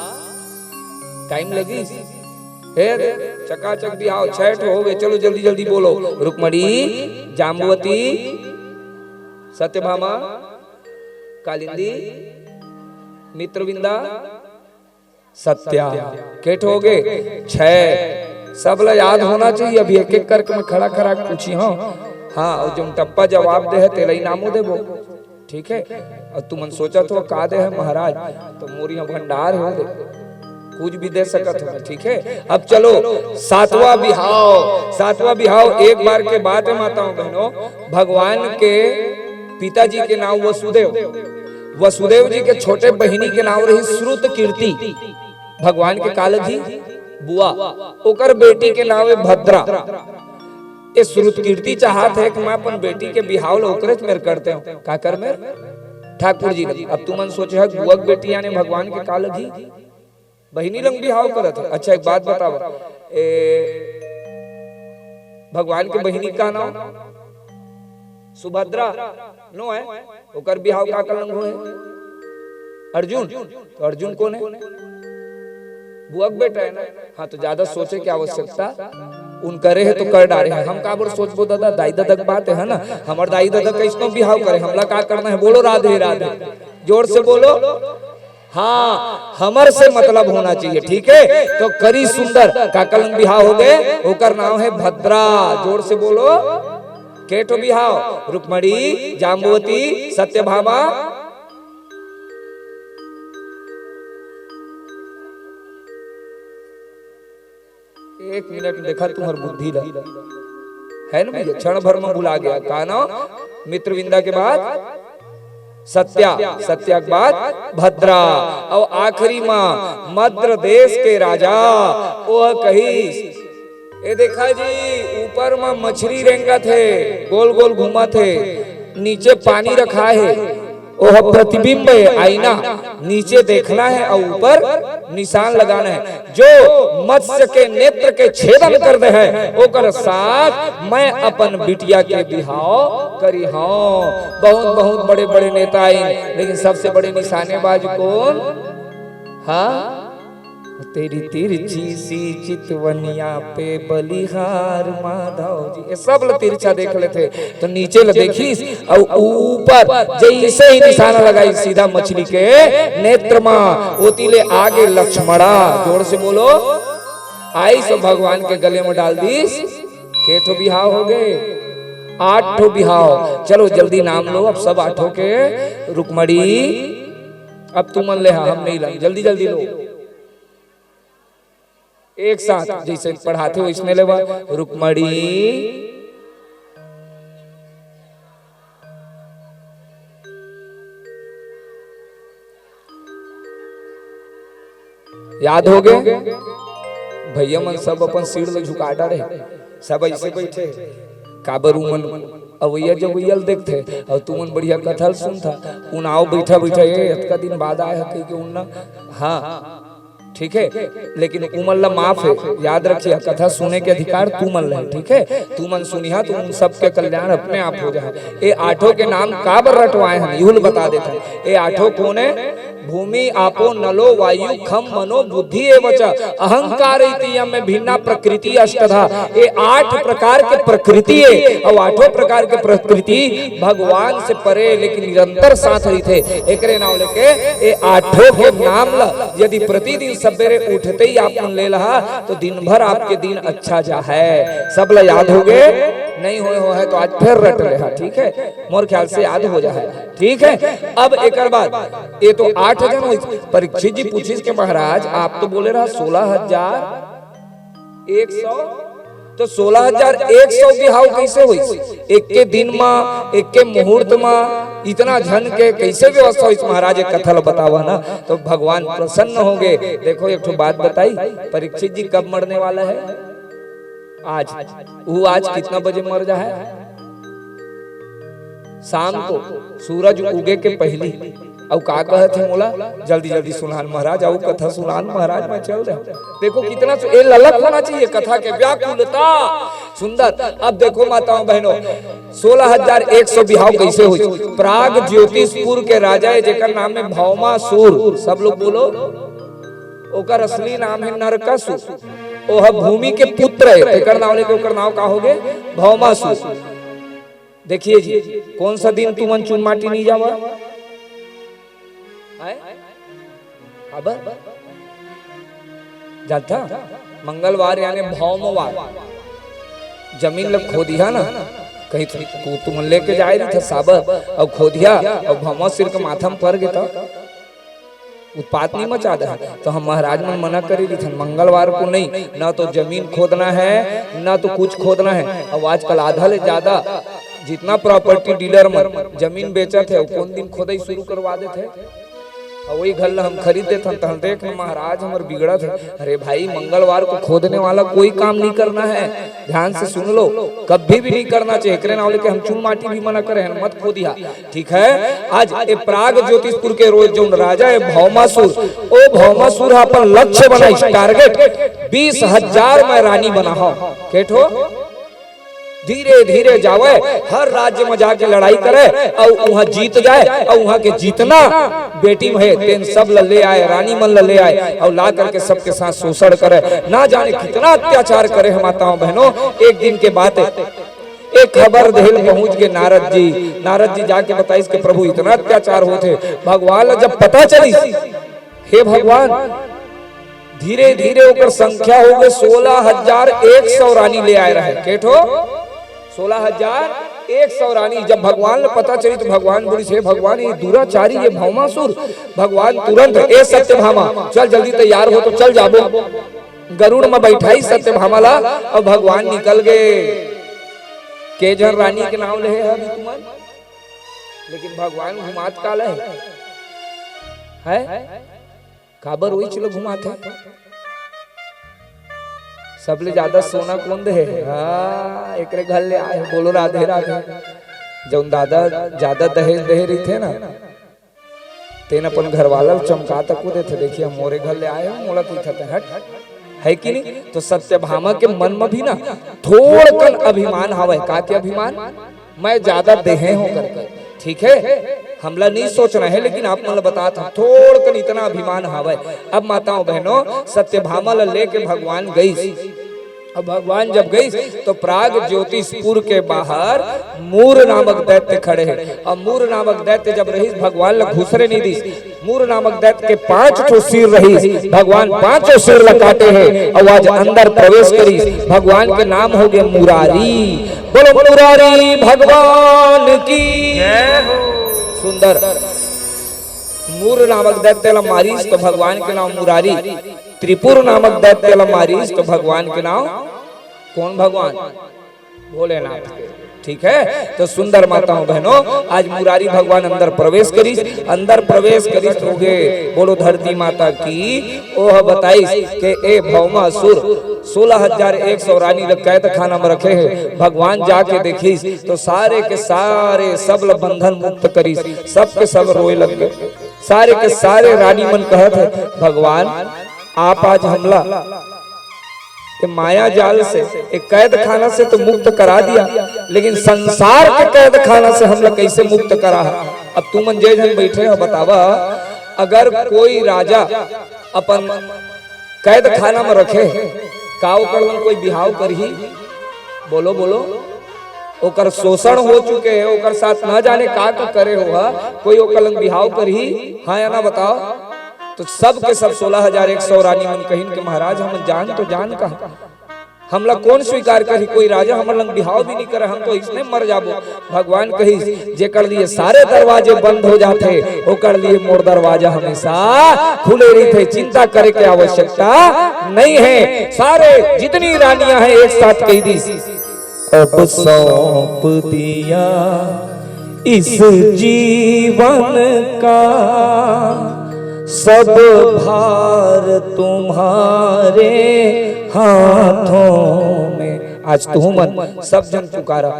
टाइम लगिस। हे रे, चकाचक बिहाव, छह ठो हो गए। चलो जल्दी जल्दी बोलो। रुक्मणी, जाम्बवती, सत्यभामा, कालिंदी, मित्रविंदा, सत्या। के ठो हो गए? छह। सब ला याद होना चाहिए। अभी एक एक करके मैं खड़ा खड़ा पूछी हूँ। हाँ, और जो टप्पा जवाब दे है तेला इनामो देबो। ठीक है, और तुमन सोचत हो का दे है महाराज, तो मोर इहाँ भंडार हे दे, कुछ भी दे सकत हो। ठीक है, अब चलो सातवां बिहाव। सातवां बिहाव एक बार के बात है माताओं बहनों। भगवान के पिताजी के नाम वसुदेव, वसुदेव जी के छोटे बहिनी के नाम रही श्रुत कीर्ति। भगवान के का लगही? बुआ। ओकर बेटी के नाम है भद्रा। ए श्रुत कीर्ति चाहत है कि मैं अपन बेटी के बिहाव ल ओकरेच मेर करते हूँ। का कर मेर? ठाकुर जी ल। अब तुमन सोचे है बुआ के बेटी यानी भगवान के का लगही? बहिनी लंग बिहाव करत हे। अच्छा, एक बात बतावा, ए, भगवान के बहिनी का नाम? सुभद्रा नो है, ओकर बिहाव का का लंग होए? अर्जुन। तो अर्जुन कोन है? बुआ के बेटा है ना। हाँ, तो ज्यादा सोचे के आवश्यकता उन करे है तो कर डारे है। हम का बर सोचबो दादा, दाई ददा के बात है ना। हमर दाई ददा कैसनो बिहाव करे, हमला का करना है? बोलो राधे राधे, जोर से बोलो। हाँ, हमर से मतलब होना चाहिए, ठीक है? तो करी सुंदर, काकर लंग बिहाव हो गए, ओकर नाम है भद्रा। जोर से बोलो, के ठो बिहाव? रुक्मणी, जाम्बवती, सत्यभामा। एक मिनट देखा तुम्हर बुद्धि ला, है ना भैया, क्षण भर में भुला गया। का नाम? मित्रविंदा के बाद सत्या, सत्या के बाद भद्रा, और आखिरी में मद्र देश के राजा। ओह कहिस, ए देखा जी, ऊपर में मछली रेंगत हे, गोल गोल घूमत हे, नीचे पानी रखा है, ओह प्रतिबिंब है, आईना, नीचे देखना है और ऊपर निशान लगाना है। जो मत्स्य के नेत्र के छेदन कर दे है, ओकर साथ मैं अपन बिटिया के बिहाव करी हूँ। बहुत बहुत बड़े बड़े नेता आइन, लेकिन सबसे बड़े निशानेबाज कौन? हाँ, तेरी तिरछी सी चितवनिया पे बलिहार माधव जी, ये सब ल तिरछा देख लेथे। तो नीचे ल देखिस, अउ ऊपर जैसे ही निशाना लगाई, सीधा मछली के नेत्र मा, ओती ले आगे लक्ष्मणा, जोर से बोलो, आइस अउ भगवान के गले में डाल दीस। के ठो बिहाव हो गए? आठ ठो बिहाव। चलो जल्दी नाम लो अब सब आठों के। रुक्मणी, अब तुमन ले हा, हम नहीं ला, जल्दी जल्दी लो। एक साथ जैसे पढ़ाथे वैसने लेवा। रुक्मणी, याद हो गए? भैया मन सब अपन सिर ल झुका डारे, सब ऐसे बैठे। काबर उमन अवैया जवैया ल देखथे अउ तुमन बढ़िया कथा ल सुनथा। उनाव बैठा बैठा, "ए, अतका दिन बाद आए ह," कहिके उन्ना। हाँ, ठीक है, लेकिन उमन ला माफ है। याद रखिए, कथा सुने के अधिकार तुमन ला है, ठीक है? तुमन सुनिहा तो उन सबके कल्याण अपने आप हो जाए। ए आठों के नाम काबर रटवाए हम, इहू ल बता देथन। ए आठों कोन है? भूमि, आपो, नलो, वायु, खम, मनो, बुद्धि एव च। अहंकार इति यम में भिन्ना प्रकृति अष्टधा। ए आठ प्रकार के प्रकृति है, और आठों प्रकार के प्रकृति भगवान से परे, लेकिन निरंतर साथ रहिथे। एकरे नाम लेके ए आठों के नाम ला यदि प्रतिदिन सबेरे उठते ही आप मन ले लहा, तो दिन भर आपके दिन अच्छा जा है। सब ला याद हो गए? नहीं होए हो है तो आज फिर रट ले हा, ठीक है? मोर ख्याल से याद हो जा है, ठीक है? अब एकर बाद ये तो आठ जन होइस। परीक्षित जी पूछिस के महाराज, आप तो बोले रहा सोलह हजार एक सौ, तो सोलह हजार एक सौ बिहाव कैसे होइस? एक के दिन मा, एक के मुहूर्त मा इतना झन के कैसे व्यवस्था होइस महाराज? एक कथा ल बतावा ना। तो भगवान प्रसन्न हो गए। देखो, एक ठो बात बताई, परीक्षित जी कब मरने वाला है? आज। वो आज कितना बजे मर जा है? शाम को सूरज उगे के पहली। अउ का कहत हे मोला? जल्दी जल्दी सुनान महाराज, अउ कथा सुनान महाराज, मैं चल रहा हूँ। देखो कितना सु-, ए ललक होना चाहिए कथा के, व्याकुलता। सुंदर। अब देखो माताओं बहनों, सोलह हजार एक सौ बिहाव कैसे हुई? प्राग ज्योतिषपुर के राजा है, जेकर नाम है भौमासुर। सब लोग बोलो, ओकर असली नाम है नरकासुर। ओह भूमि के पुत्र है, तेकर नाम लेके ओकर नाम का हो गए? भौमासुर। देखिए जी, कौन सा दिन तुमन चुनमाटी नहीं जावा? आय? अब जानता, मंगलवार यानी भौमवार। जमीन ल खोदिहा ना, कहीं तु-, तु-, तुमन लेके जाए रही था साबर, अउ खोदिहा, अउ भौमासुर के माथा में पड़ गए तो उत्पात नहीं मचा दे। तो हम महाराज मन मना करे रहिथन, मंगलवार को नहीं, ना तो जमीन खोदना है, ना तो कुछ खोदना है। अब आजकल आधा ले ज्यादा जितना प्रॉपर्टी डीलर मन जमीन बेचत है, वो कौन दिन खोदाई शुरू करवा देते हैं? वही घर ला हम खरीद देथन, तहन देख न महाराज हमर बिगड़त हे। अरे भाई, मंगलवार को खोदने वाला कोई काम नहीं करना है, ध्यान से सुन लो, कभी भी नहीं करना चाहिए। एकरे नाव लेके हम चून माटी भी मना करे हैं, मत खोदिहा, ठीक है। आज ए प्राग ज्योतिषपुर के रोज जौन राजा है भौमासुर, ओ भौमासुर ह अपन लक्ष्य बनाइस, टारगेट, बीस हजार मैं रानी बनाहूं। केठो धीरे धीरे जावे, हर राज्य में जाके लड़ाई करे, अउ उहाँ जीत जाए, अउ उहाँ के जीतना बेटी में हे, तेन सब ल ले आए, रानी मन ल ले आए, अउ ला करके सबके साथ शोषण करे। ना जाने कितना अत्याचार करे हे माताओं बहनों। एक दिन के बात हे, एक खबर देहे ल पहुंच गे नारद जी। नारद जी जाके बताइस के प्रभु इतना अत्याचार होत हे। भगवान ल जब पता चलिस, हे भगवान, धीरे धीरे ओकर संख्या हो गे सोलह हजार एक सौ रानी ले आए रहे। केठो सोलह हजार एक सौ रानी। जब भगवान ल पता चली तो भगवान बोलिस, हे भगवान, ये दुराचारी, ये भौमासुर। भगवान तुरंत, ए सत्यभामा, चल जल्दी तैयार हो तो चल जाबो। गरुड़ में बैठाइस सत्यभामा ला, अउ भगवान निकल गे। के झन रानी के नाव ले हे अभी तुमन, लेकिन भगवान घुमात काला हे, है? काबर वही चलो घुमात हे? सबले ज्यादा सोना कोन दे हे? हाँ, एकरे घर ले आए हे, बोलो राधे राधे। जौन दादा ज्यादा दहेज दे रहिथे ना, तेन अपन घरवाला ल चमका तको देथे, देखिए, मोरे घर ले आए हो, मोला कहिथे, हट, है कि नहीं? तो सत्यभामा के मन में भी ना थोड़कन अभिमान हवय। का के अभिमान? मैं ज्यादा देहे हों करके, ठीक है, हमला नहीं सोचना है, लेकिन आप मन ल बतात हंव, थोड़कन इतना अभिमान हवय। अब माताओं बहनों, सत्यभामा ल लेके भगवान गईस। अब भगवान जब गईस तो प्राग ज्योतिषपुर के बाहर मूर नामक दैत्य खड़े हे। अब मूर नामक दैत्य जब रहिस, भगवान ल घुसरे नहीं दिस। मूर नामक दैत्य के पांच ठो सिर रहिस, भगवान पांचों सिर ल काटे हे। अउ आज अंदर प्रवेश करिस, भगवान के नाम हो गे मुरारी। बोलो मुरारी भगवान की। सुंदर। मूर नामक दैत्य ल मारिस तो भगवान के नाम मुरारी, त्रिपुर नामक दैत्य ल मारिस तो भगवान के नाम कोन भगवान? भोलेनाथ के। ठीक है, तो सुंदर माताओं बहनों, आज मुरारी भगवान अंदर प्रवेश करिस, अंदर प्रवेश करिस तो गे, बोलो धरती माता की, ओह बताइस के ए भौमासुर सोलह हजार एक सौ रानी ल कैद खाना में रखे हे। भगवान जाके देखिस तो सारे के सारे सब ल बंधन मुक्त करिस, सब के सब रोए लग गए। सारे के सारे रानी मन कहत हे, भगवान आप आज हमला ये माया जाल से, एक कैद खाना से तो मुक्त करा दिया, लेकिन संसार के कैद खाना से हमला कैसे मुक्त करा है? अब तुमन जे झन बैठे हो बतावा, अगर कोई राजा अपन कैद खाना में रखे हे, का ओकर लंग कोई बिहाव करही? बोलो बोलो। ओकर शोषण हो चुके हे, ओकर साथ ना जाने का का करे हो हा, कोई ओकर लंग बिहाव करही? हाँ या ना बताओ। तो सब के सब सोलह हजार एक सौ रानी मन कहिन के महाराज हम जान तो जान कहा, हमला कोन स्वीकार करही? कोई राजा हमर लंग बिहाव भी नहीं करे, हम तो इसने मर जाबो। भगवान कहिस, जेकर लिए सारे दरवाजे बंद हो जाथे, ओकर लिए मोर दरवाजा हमेशा खुले रहिथे, चिंता करे के आवश्यकता नहीं है। सारे जितनी रानियां हैं एक साथ कह दी, अब सौंप दिया इस जीवन का सब भार तुम्हारे हाथों में। आज तुहू मन सब जन पुकारा,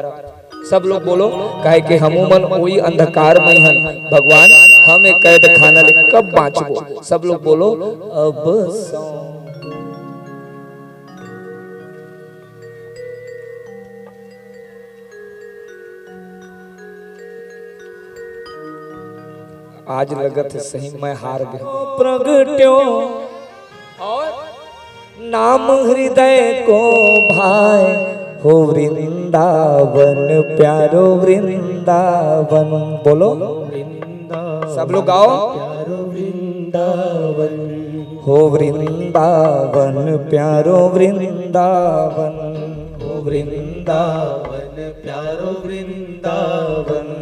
सब लोग बोलो, काहे कि हमू मन ओई अंधकार में हन। भगवान, हम एक कैद खाना ले कब बांचबो? सब लोग बोलो, अब सौ। आज लगत हे सही मैं हार गए। प्रगट्यो और नाम हृदय को भाए, हो वृंदावन प्यारो वृंदावन। बोलो, सब लोग गाओ। प्यारो वृंदावन। हो वृंदावन प्यारो वृंदावन। हो वृंदावन प्यारो वृंदावन।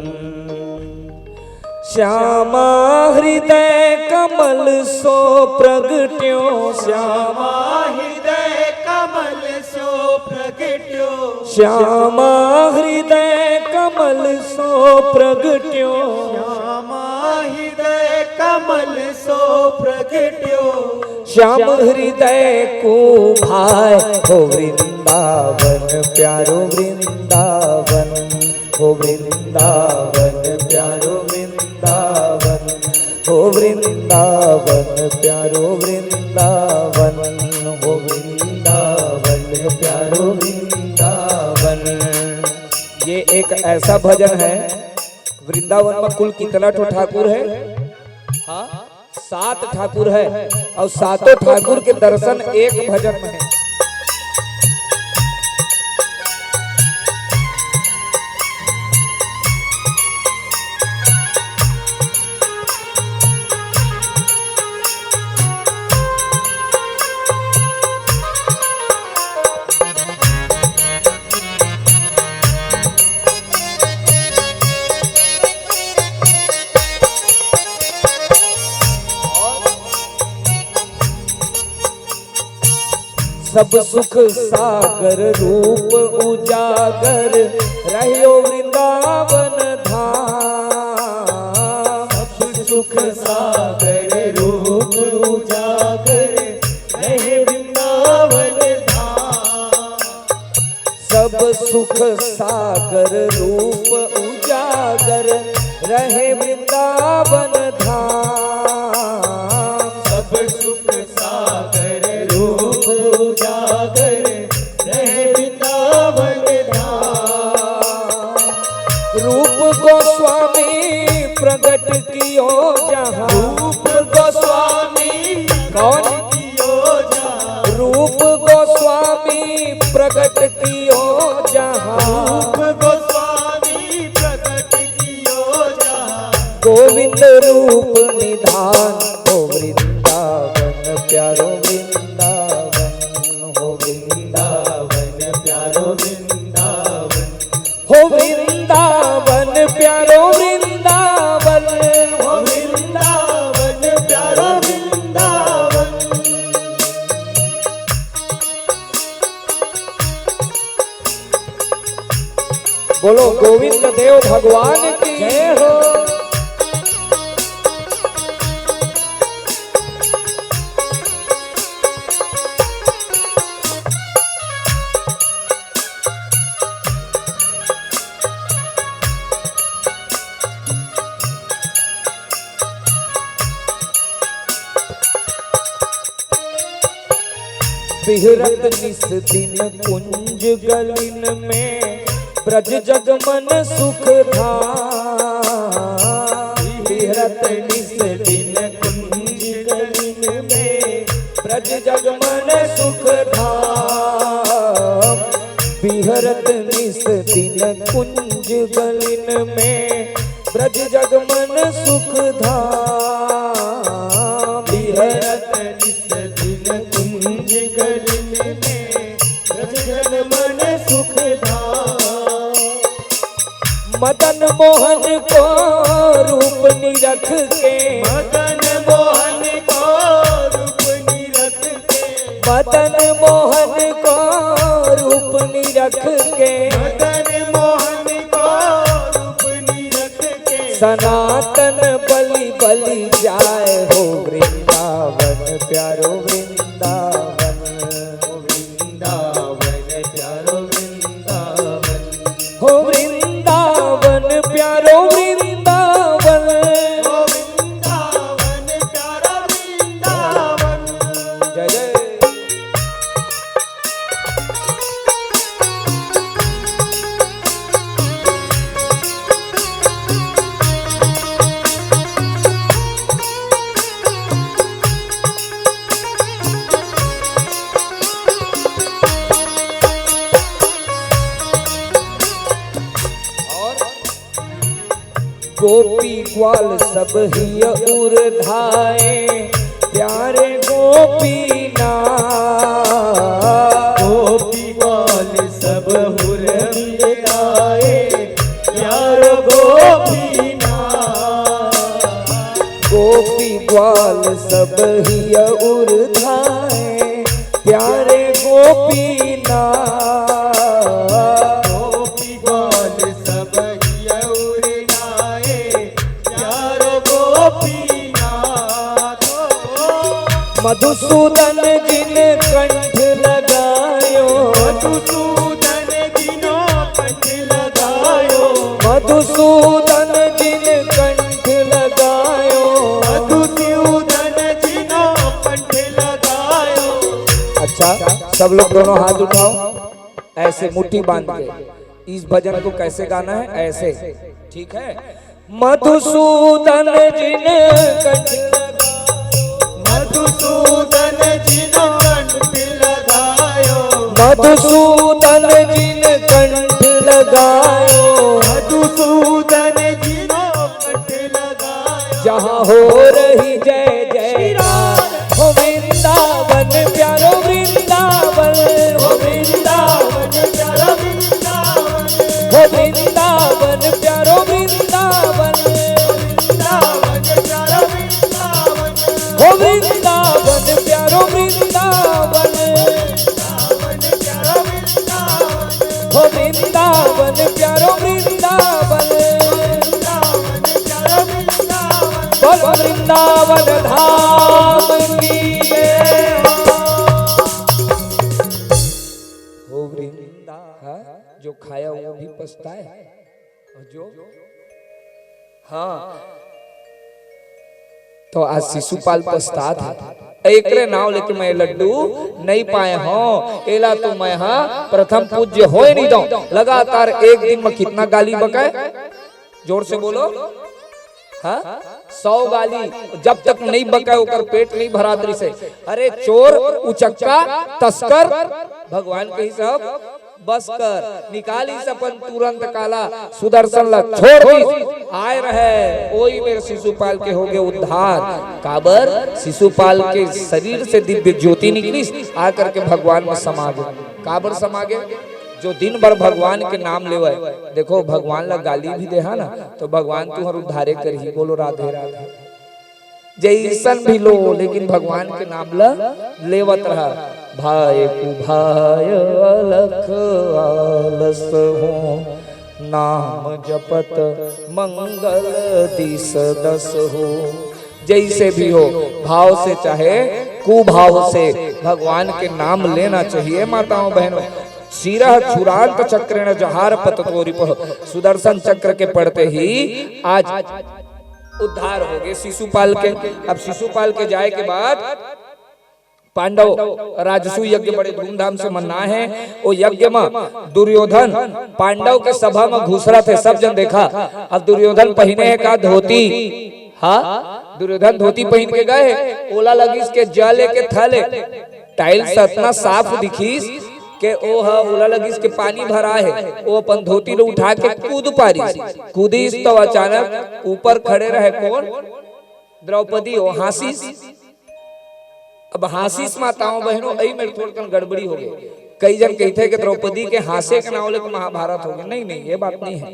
श्यामा हृदय कमल सो प्रगट्यो। श्यामा हृदय कमल सो प्रगट्यो। श्यामा हृदय कमल सो प्रगट्यो। श्यामा हृदय कमल प्रगट्यो श्याम हृदय कुभाय। हो वृंदावन प्यारो वृंदावन, हो वृंदावन प्यारो वृंदावन, हो वृंदावन प्यारो वृंदावन, हो वृंदावन प्यारो वृंदावन। ये एक ऐसा भजन है, वृंदावन में कुल कितना ठो ठाकुर है? हाँ, सात ठाकुर है, और सातों ठाकुर के दर्शन एक भजन में है। सब सुख सागर रूप उजागर, रह्यो वृंदावन धाम। सब सुख सागर रूप उजागर, रहे वृंदावन धाम। सब सुख सागर रूप उजागर, रहे वृंदावन धाम। सब सुख सागर रूप उजागर, रहे वृंदावन धाम। रूप गोस्वामी प्रगट कियो जहाँ। रूप गोस्वामी कौन? कियो जहाँ। रूप गोस्वामी प्रगट कियो जहाँ। रूप गोस्वामी प्रगट कियो जहाँ। गोविंद रूप निधान, हो वृंदावन प्यारो वृंदावन, हो वृंदावन प्यारो वृंदावन, हो वृंदावन प्यारो वृंदावन, हो वृंदावन प्यारो वृंदावन। बोलो गोविंद देव भगवान की जय हो। बिहरत निस दिन कुंज गलिन में, ब्रज जग मन सुख धाम। बिहरत निस दिन कुंज गलिन में, ब्रज जग मन सुख धाम। बिहरत निस दिन कुंज गलिन में, ब्रज जग मन सुख धाम। बिहरत निस दिन कुंज गलिन में, ब्रज जग मन सुख धाम। मदन मोहन को रूप निरख के, मदन मोहन को रूप निरख के, मदन मोहन को रूप निरख के, मदन मोहन को रूप निरख के, सनातन बलि बलि जाय हो वृंदावन प्यारो वृंदावन। वृंदावन प्यारो वृंदावन। हो वृंदावन प्यारो वृंदावन। हो वृंदावन प्यारो वृंदावन। जय जय। गोपी ग्वाल सब हिय उर धाए, प्यारे गोपीनाथ। गोपी ग्वाल सब हुर मिल गाए, प्यारो गोपीनाथ। गोपी ग्वाल सब हिय उर धाए, प्यारे गोपीनाथ। गोपी ग्वाल सब हिय उर धाए, प्यारो गोपीनाथ। मधुसूदन जिन कंठ लगायो। मधुसूदन जिनो कंठ लगायो। मधुसूदन जिन कंठ लगायो। मधुसूदन जिनो कंठ लगायो। अच्छा, सब लोग दोनों हाथ उठाओ, ऐसे मुट्ठी बांध के। इस भजन को कैसे गाना है? ऐसे, ठीक है। मधुसूदन जिन कंठ लगायो। मधुसूदन जिन कंठ लगायो। मधुसूदन जिन कंठ लगायो। मधुसूदन जिन कंठ लगायो। जहाँ हो रही जय जयकार। हो वृंदावन प्यारो वृंदावन। हो वृंदावन प्यारो वृंदावन। हो वृंदावन प्यारो वृंदावन। वृंदावन प्यारो वृंदावन। हो वृंदावन प्यारो वृंदावन। वृंदावन प्यारो वृंदावन। हो वृंदावन प्यारो वृंदावन। वृंदावन प्यारो वृंदावन। बोल वृंदावन धाम की जय हो। हो वृंदा, हाँ? जो खाया वो भी पछताए। और जो, हाँ, तो आज शिशुपाल पछतात हे। एकरे नाव लेके मैं लड्डू नहीं पाए हों, एला तो मैं हा प्रथम पूज्य होय नहीं दो। लगातार एक दिन में कितना गाली बकाए? जोर से बोलो। हाँ, सौ गाली। जब तक नहीं बकाए, ओकर पेट नहीं भरात रिसे। अरे चोर, उचक्का, तस्कर, भगवान कहिस अब बस कर, निकालिस अपन तुरंत काला, सुदर्शन ला छोड़ दिस। आए रहे, ओई मेर शिशुपाल के होगे उद्धार। काबर? शिशुपाल के शरीर से दिव्य ज्योति निकलिस, आकर के भगवान में समा गे। काबर समा गे? जो दिन भर भगवान के नाम लेवय। देखो, भगवान ला गाली भी देहा ना, तो भगवान तुहर उद्धारे करही। बोलो राधे राधे। जैसन भी लो, लेकिन भगवान के नाम ला लेवत रहा। भाय कुभाय अलख आलस हो, नाम जपत मंगल दिस दस हो। जैसे भी हो, भाव से, चाहे कुभाव से, भगवान के नाम लेना चाहिए। माताओं बहनों, शिरः छुरांत चक्रेण जहार पततो रिपुः। सुदर्शन चक्र के पड़ते ही आज उद्धार हो गे शिशुपाल के। अब शिशुपाल के जाए के बाद पांडव राजसूय यज्ञ बड़े धूमधाम से मनाए हे। ओ यज्ञ म दुर्योधन पांडव के सभा म घुसरत हे, सब जन देखा। अब दुर्योधन पहिने हे का धोती? हाँ, दुर्योधन धोती पहिन के गए हे। ओला लगिस के जल के थल हे, tiles अतना साफ दिखिस के ओ ह, ओला लगिस के पानी भरा हे। ओ अपन धोती ल उठा के कूद पारिस। कूदिस तो अचानक ऊपर खड़े रहे कोन? द्रौपदी। ओ हाँसिस। अब हाँसिस, माताओं बहनों, एही मेर थोड़कन गड़बड़ी हो गे। कई जन कहिथे कि द्रौपदी के हाँसे के नाव ले तो महाभारत हो गे। नहीं, नहीं, ये बात नहीं है।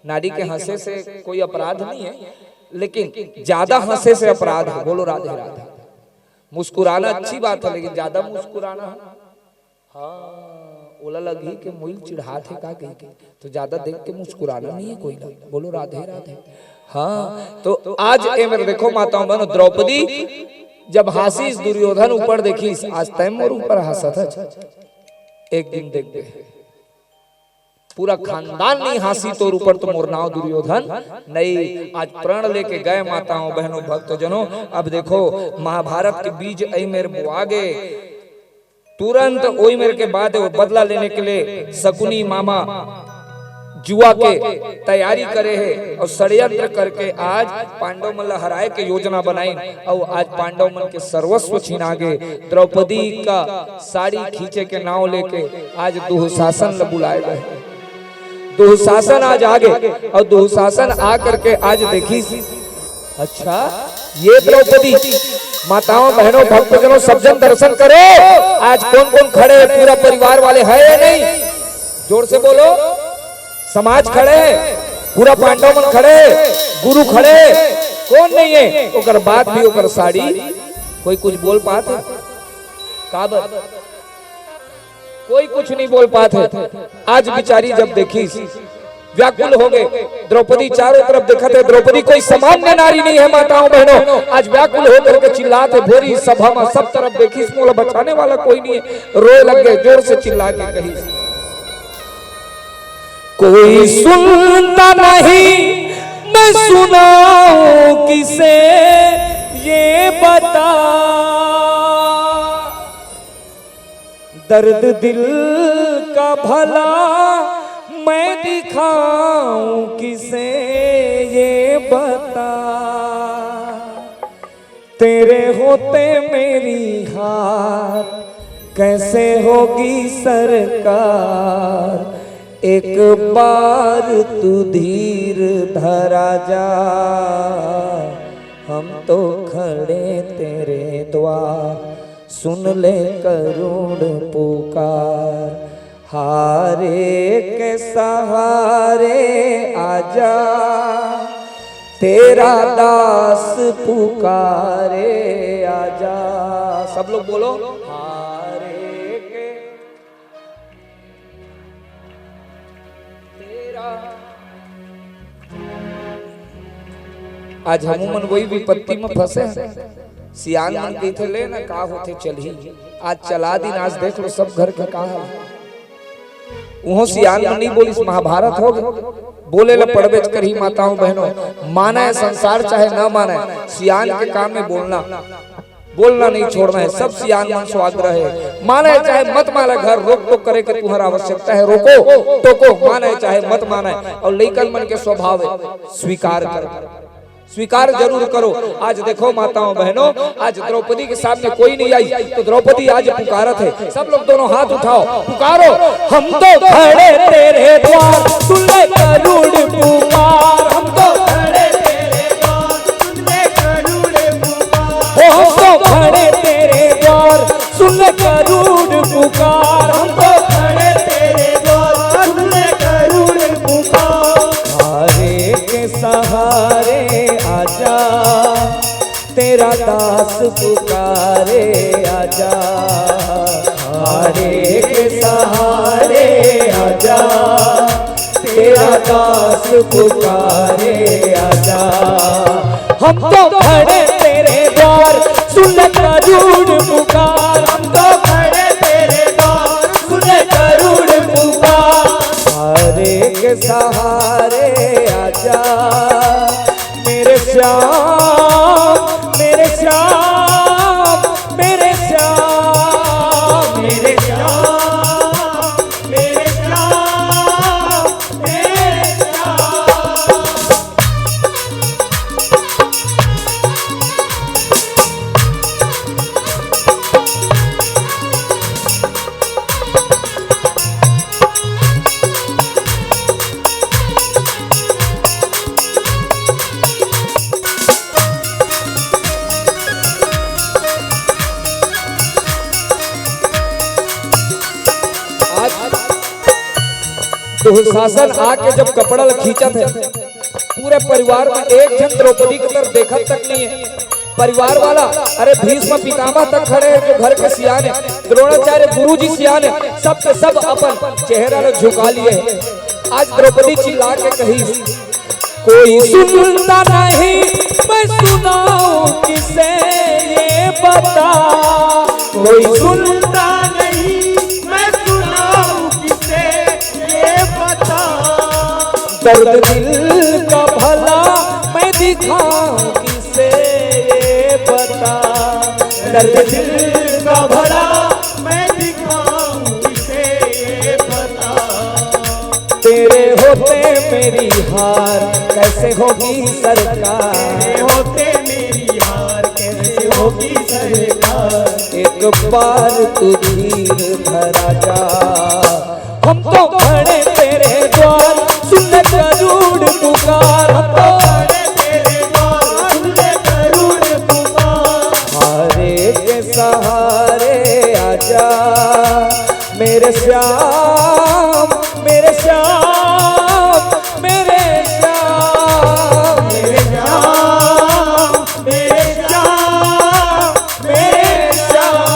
नारी के हाँसे से कोई अपराध नहीं है, लेकिन ज्यादा हाँसे से अपराध है। बोलो राधे राधे। मुस्कुराना अच्छी बात है, लेकिन ज्यादा मुस्कुराना, हाँ, ओला लगही के मोइल चिढ़ात हे का कहिके, तो ज्यादा देख के मुस्कुराना नहीं है कोई ला। बोलो राधे राधे। हाँ, तो आज ए मेर देखो माताओं बहनों, द्रौपदी जब हाँसिस, दुर्योधन ऊपर देखिस, आज तैं मोर ऊपर हाँसत हच। एक दिन देख दे, पूरा खानदान नहीं हाँसी तोर ऊपर, तो मोर नाव दुर्योधन नहीं। आज प्रण लेके गए माताओं बहनों भक्तजनों। अब देखो, महाभारत के बीज एही मेर बोआ गे। तुरंत ओही मेर के बाद वो बदला लेने के लिए शकुनी मामा जुआ के तैयारी करे हे और षड्यंत्र करके आज पांडव मन ला हराए के योजना बनाइन और आज पांडव मन के सर्वस्व छिना गे। द्रौपदी का साड़ी खींचे के नाव लेके आज दुशासन ला बुलाए गए। दुशासन आज आ गे और दुशासन आ करके आज देखिस, अच्छा, ये द्रौपदी, माताओं, बहनों, भक्तजनों, सब जन दर्शन करो। आज कौन कौन खड़े हैं? पूरा परिवार वाले हैं या नहीं? जोर से बोलो। समाज खड़े हैं, पूरा पांडव मन खड़े हैं, गुरु खड़े हैं, कौन नहीं है? ओकर बाद भी ओकर साड़ी, कोई कुछ बोल पात हे? काबर? कोई कुछ नहीं बोल पात हे। आज बिचारी जब देखिस, व्याकुल हो गए। द्रौपदी चारों तरफ देखत हे, द्रौपदी कोई सामान्य नारी नहीं है। माताओं बहनों, आज व्याकुल होकर के चिल्लात हे, भोरी सभा में सब तरफ देखिस, मोला बचाने वाला कोई नहीं है। रोए लग गए, जोर से चिल्ला के कहिस, कोई सुनता नहीं, मैं सुनाऊं किसे ये बता, दर्द दिल का भला मैं दिखाऊं किसे ये बता, तेरे होते मेरी हार कैसे होगी सरकार, एक बार तू धीर धरा जा, हम तो खड़े तेरे द्वार, सुन ले करुण पुकार, हारे के सहारे आजा, तेरा दास पुकारे आजा। सब लोग बोलो, हारे के तेरा। आज हमू मन वही विपत्ति में फंसे हैं। सियान मन कहिथे, ले ना, का होथे, चलही। आज चला दिन, आज देख लो सब घर के का हाल है। उहों सियान मन नहीं बोलिस, महाभारत हो गए। बोले ला पड़बेच करही माताओं बहनों, माने संसार चाहे ना माने, सियान के काम में बोलना, बोलना नहीं छोड़ना है। सब सियान मन से आग्रह है, माने चाहे मत माने, घर रोक टोक करे के तुम्हारा आवश्यकता है, रोको टोको, माने चाहे मत माने। और लइकन मन के स्वभाव है, स्वीकार करो, स्वीकार जरूर करो। आज देखो माताओं बहनों, आज द्रौपदी के सामने कोई नहीं आई, तो द्रौपदी आज पुकारत है। सब लोग दोनों हाथ उठाओ, पुकारो, हम तो खड़े तेरे द्वार, सुन ले करुण पुकार, हम तो खड़े तेरे द्वार, सुन ले करुण पुकार। ओ, हम तो खड़े तेरे द्वार, सुन ले करुण पुकार, हम तो खड़े तेरे द्वार, सुन ले करुण पुकार। हारे के सहारे आजा, तेरा दास पुकारे आजा, हारे के सहारे आजा, तेरा दास पुकारे आजा। हम तो खड़े तेरे द्वार, सुन करुण पुकार, हम तो खड़े तेरे द्वार, सुन करुण पुकार। हारे के सहारे आजा, मेरे श्याम, मेरे श्याम, मेरे श्याम, मेरे श्याम, मेरे श्याम, मेरे श्याम। आज दुशासन आके जब कपड़ा ल खींचत हे, पूरे परिवार में एक झन द्रौपदी की तरफ देखत तक नहीं है। परिवार वाला, अरे, भीष्म पितामह तक खड़े हैं जो घर के सियान है, द्रोणाचार्य गुरु जी सियान है, सब के सब अपन चेहरा ल झुका लिए हैं। आज द्रौपदी चिल्ला के कही, कोई सुनता नहीं, मैं सुनाऊं किसे ये बता। कोई सुनता नहीं, मैं सुनाऊं किसे ये बता। दर्द दिल का भला मैं दिखाऊं किसे ये बता। दर्द दिल का भला मैं दिखाऊं किसे ये बता। तेरे होते मेरी हार कैसे होगी सरकार। तेरे होते मेरी हार कैसे होगी सरकार। एक बार तू धीर धरा जा। हम तो खड़े तेरे द्वार, सुन ले करुण पुकार। हम तो खड़े तेरे द्वार, सुन ले करुण पुकार। हारे के सहारे आजा, मेरे श्याम, मेरे श्याम, मेरे श्याम, मेरे श्याम, मेरे श्याम, मेरे श्याम।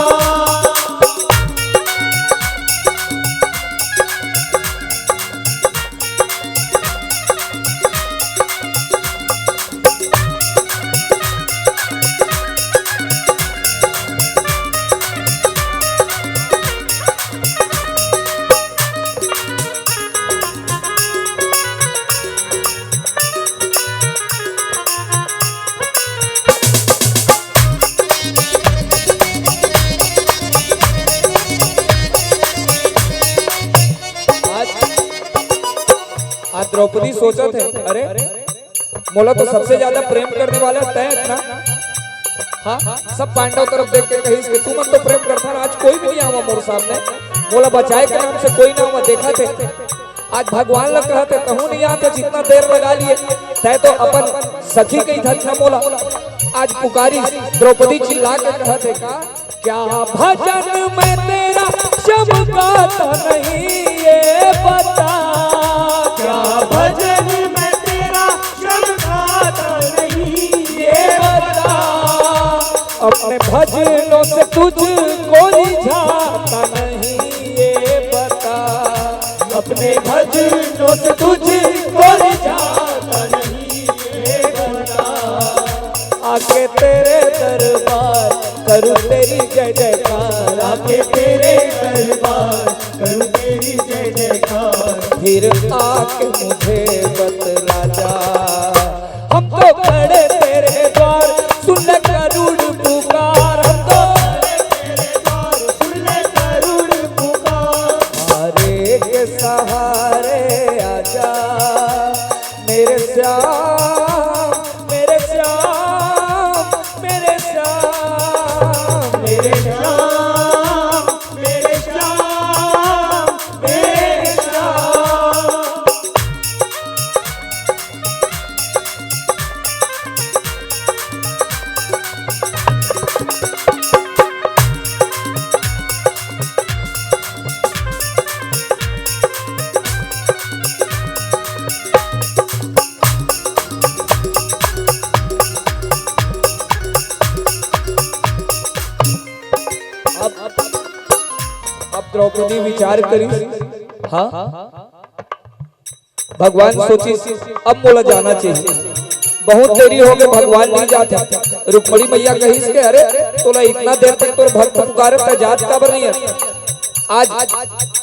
द्रौपदी सोचत हे, "अरे, मोला तो सबसे ज्यादा प्रेम करने वाला तैं ना।" हाँ, सब पांडव तरफ देख के कहिस कि, "तुमन तो प्रेम करथव, आज कोई भी नइ आवा मोर सामने, मोला बचाए के नाम से कोई नइ आवा, देखत हे।" आज भगवान ला कहत हे, "तहूँ नइ आत हे, इतना देर लगा लिए, तैं तो अपन सखी कहिथस ना मोला।" आज पुकारिस, द्रौपदी चिल्ला के कहत हे का, "क्या भजन मैं तेरा श्रम गाता नहीं, ये बता, क्या भजन मैं तेरा श्रम गाता नहीं, ये बता, अपने भजनों से तुझको रिझाता नहीं, ये बता, अपने भजनों से तुझको रिझाता नहीं, ये बता, आके तेरे दरबार करूँ तेरी जय जयकार, आके तेरे दरबार करूँ तेरी जय जयकार, फिर आके मुझे बतला जा।" हम तो खड़े तेरे द्वार, सुन ले करुण पुकार, हम तो खड़े तेरे द्वार, सुन ले करुण पुकार। हमारे के सहारे आजा, मेरे श्याम, मेरे श्याम, मेरे श्याम, मेरे श्याम, मेरे श्याम, मेरे श्याम। अब, अब, अब द्रौपदी विचार करिस, हाँ? भगवान सोचिस, "अब मोला जाना चाहिए, बहुत देरी हो गए, भगवान नइ जात हे।" रुक्मणी मैया कहिस के, "अरे, तोला इतना देर तक तोर भक्त पुकारत हे, जात काबर नइ हे?" आज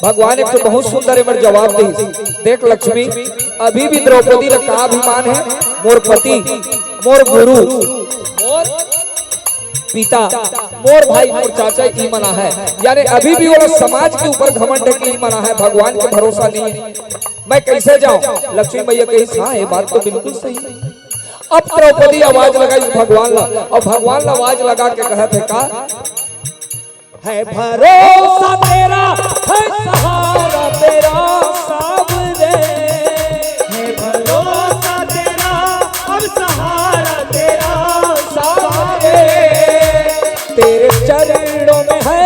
भगवान एक ठो बहुत सुंदर एमर जवाब दिस। देख लक्ष्मी, अभी भी द्रौपदी ला का अभिमान हे, "मोर पति, मोर गुरु, मोर पिता, मोर भाई, मोर चाचा, ई मन आहे।" यानी अभी भी ओला समाज के ऊपर घमंड हे कि ई मन आहे, भगवान के भरोसा नइ हे, मैं कैसे जाऊं? लक्ष्मी मैया कहिस, "हाँ, ये बात तो बिल्कुल सही हे।" अब द्रौपदी आवाज लगाइस भगवान ला, अउ भगवान ला आवाज लगा के कहत हे का, "है भरोसा तेरा, है सहारा तेरा, सांवरे, है भरोसा तेरा, अब सहारा तेरा, सांवरे, तेरे चरणों में है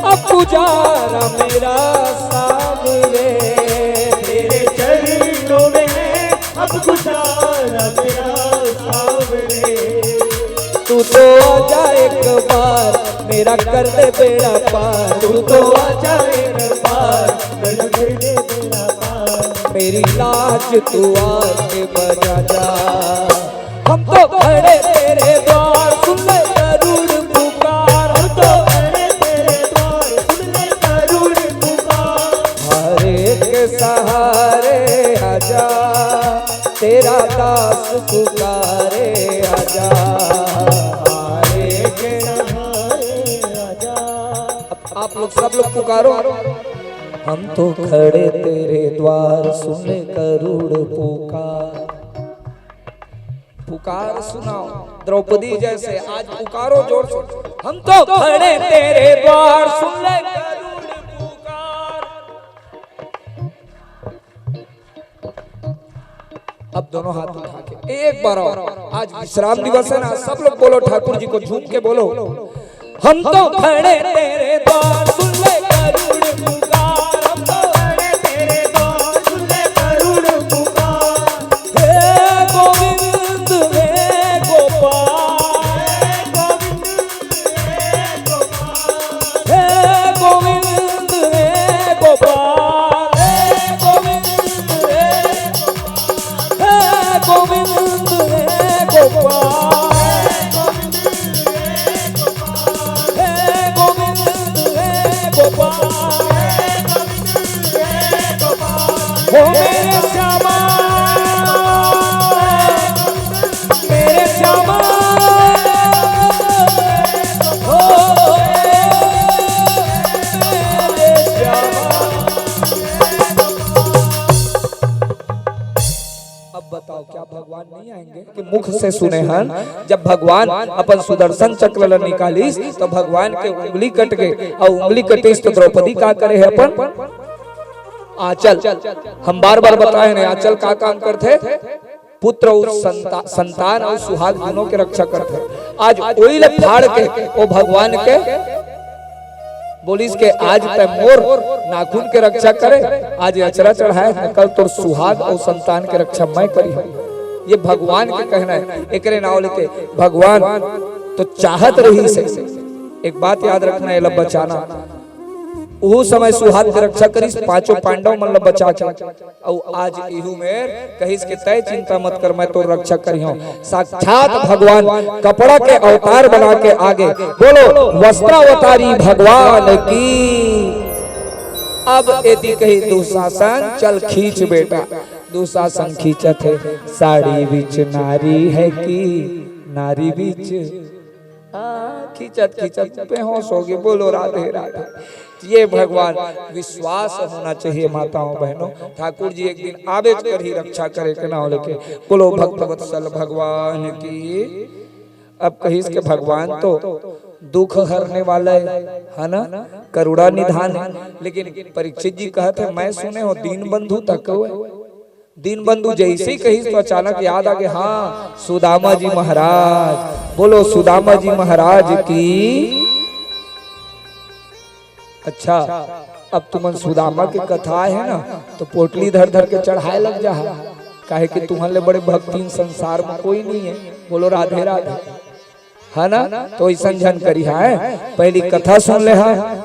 अब गुजारा मेरा, सांवरे, तेरे चरणों में है अब गुजारा मेरा, सांवरे।" तू तो आजा एक बार, मेरा कर दे बेड़ा पार। तू तो आजा एक बार, मेरा कर दे बेड़ा पार। मेरी लाज तू आके बजा जा। हम तो खड़े तेरे द्वार, सुन ले करुण पुकार। हम तो खड़े तेरे द्वार, सुन ले करुण पुकार। हर एक सहारे आजा, तेरा दास पुकारे आजा। हर एक सहारे आजा। अब आप लोग, सब लोग पुकारो। हम तो खड़े तेरे द्वार, सुन ले करुण पुकार। पुकार सुनाओ द्रौपदी जैसे, आज पुकारो जोर से। हम तो खड़े तेरे द्वार, सुन ले करुण पुकार। अब दोनों हाथ उठा के एक बार और, आज विश्राम दिवस है ना, सब लोग बोलो ठाकुर जी को, झूम के बोलो। हम तो खड़े तेरे द्वार, सुन ले करुण पुकार। हम तो खड़े तेरे द्वार, सुन ले करुण पुकार। हे गोविंद, हे गोपाल, हे गोविंद, हे गोपाल, हे गोविंद, हे गोपाल, हे गोविंद, हे गोपाल, हे गोविंद, हे गोपाल, हे गोविंद, हे गोपाल, हे गोविंद, हे मुख से सुने हन, जब भगवान अपन सुदर्शन चक्र ल निकालिस, तो भगवान के उंगली कट गे, अउ उंगली कटिस, तो द्रौपदी का करे हे? अपन आंचल, हम बार-बार बताए हन, आंचल का काम करथे? पुत्र अउ संता-, संतान अउ सुहाग दूनों के रक्षा करथे। आज ओई ल फाड़ के ओ भगवान के बोलिस के आज तै मोर नाखून के रक्षा करे, आज अचरा चढ़ाए, कल तोर सुहाग अउ संतान के रक्षा मैं करिहूं। ये भगवान के कहना हे। एकरे नाव लेके भगवान तो चाहत रहिस हे। एक बात याद रखना, एला बचाना। उहू समय सुहाग के रक्षा करिस, पांचों पांडव मन ल बचा के। अउ आज इहू मेर कहिस के तै चिंता मत कर, मैं तोर रक्षा करिहूं। साक्षात भगवान कपड़ा के अवतार बना के आगे, बोलो, वस्त्रावतारी भगवान की। अब एती कही दुशासन, चल खींच बेटा। दुशासन खींचत हे, साड़ी बीच नारी है कि नारी बीच। हाँ, खींचत खींचत बेहोश हो गे। बोलो राधे राधे। ये भगवान, विश्वास होना चाहिए माताओं बहनों। ठाकुर जी एक दिन आबेच करही रक्षा करे के नाव लेके। बोलो भक्त वत्सल भगवान की। अब कहिस के भगवान तो दुख हरने वाला हे, है ना, करुणा निधान हे। लेकिन परीक्षित जी कहत हे, मैं सुने हों दीन बंधु तक हे। दीन बंधु जैसे ही कहिस तो अचानक याद आ गे, हाँ, सुदामा जी महाराज। बोलो सुदामा जी महाराज की। अच्छा, अब तुमन सुदामा के कथा हे ना, तो पोटली धर धर के चढ़ाए लग जाहा, काहे कि तुमन ले बड़े भक्तिन संसार में कोई नहीं हे। बोलो राधे राधे, है ना? तो ऐसन झन करिहा, पहली कथा सुन लेहा,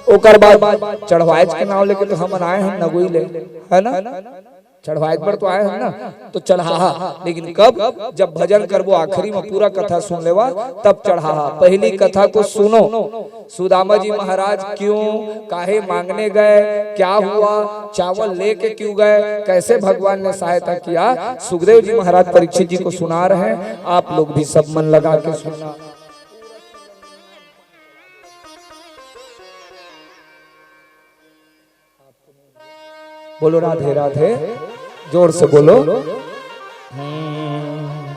ओकर बाद चढ़वाएच के नाव लेके तो हमन आए हन नगोई ले, है ना? चढ़वाए बर तो आए हन ना, तो चढ़ाहा। लेकिन कब? जब भजन करबो, आखिरी में पूरा कथा सुन लेवा, तब चढ़ाहा। पहली कथा को सुनो, सुदामा जी महाराज क्यों, काहे मांगने गए, क्या हुआ, चावल लेके क्यों गए, कैसे भगवान ने सहायता किया, सुखदेव जी महाराज परीक्षित जी को सुना रहे हैं। आप लोग भी सब मन लगा के सुनना। बोलो राधे राधे, जोर से बोलो। हम्म।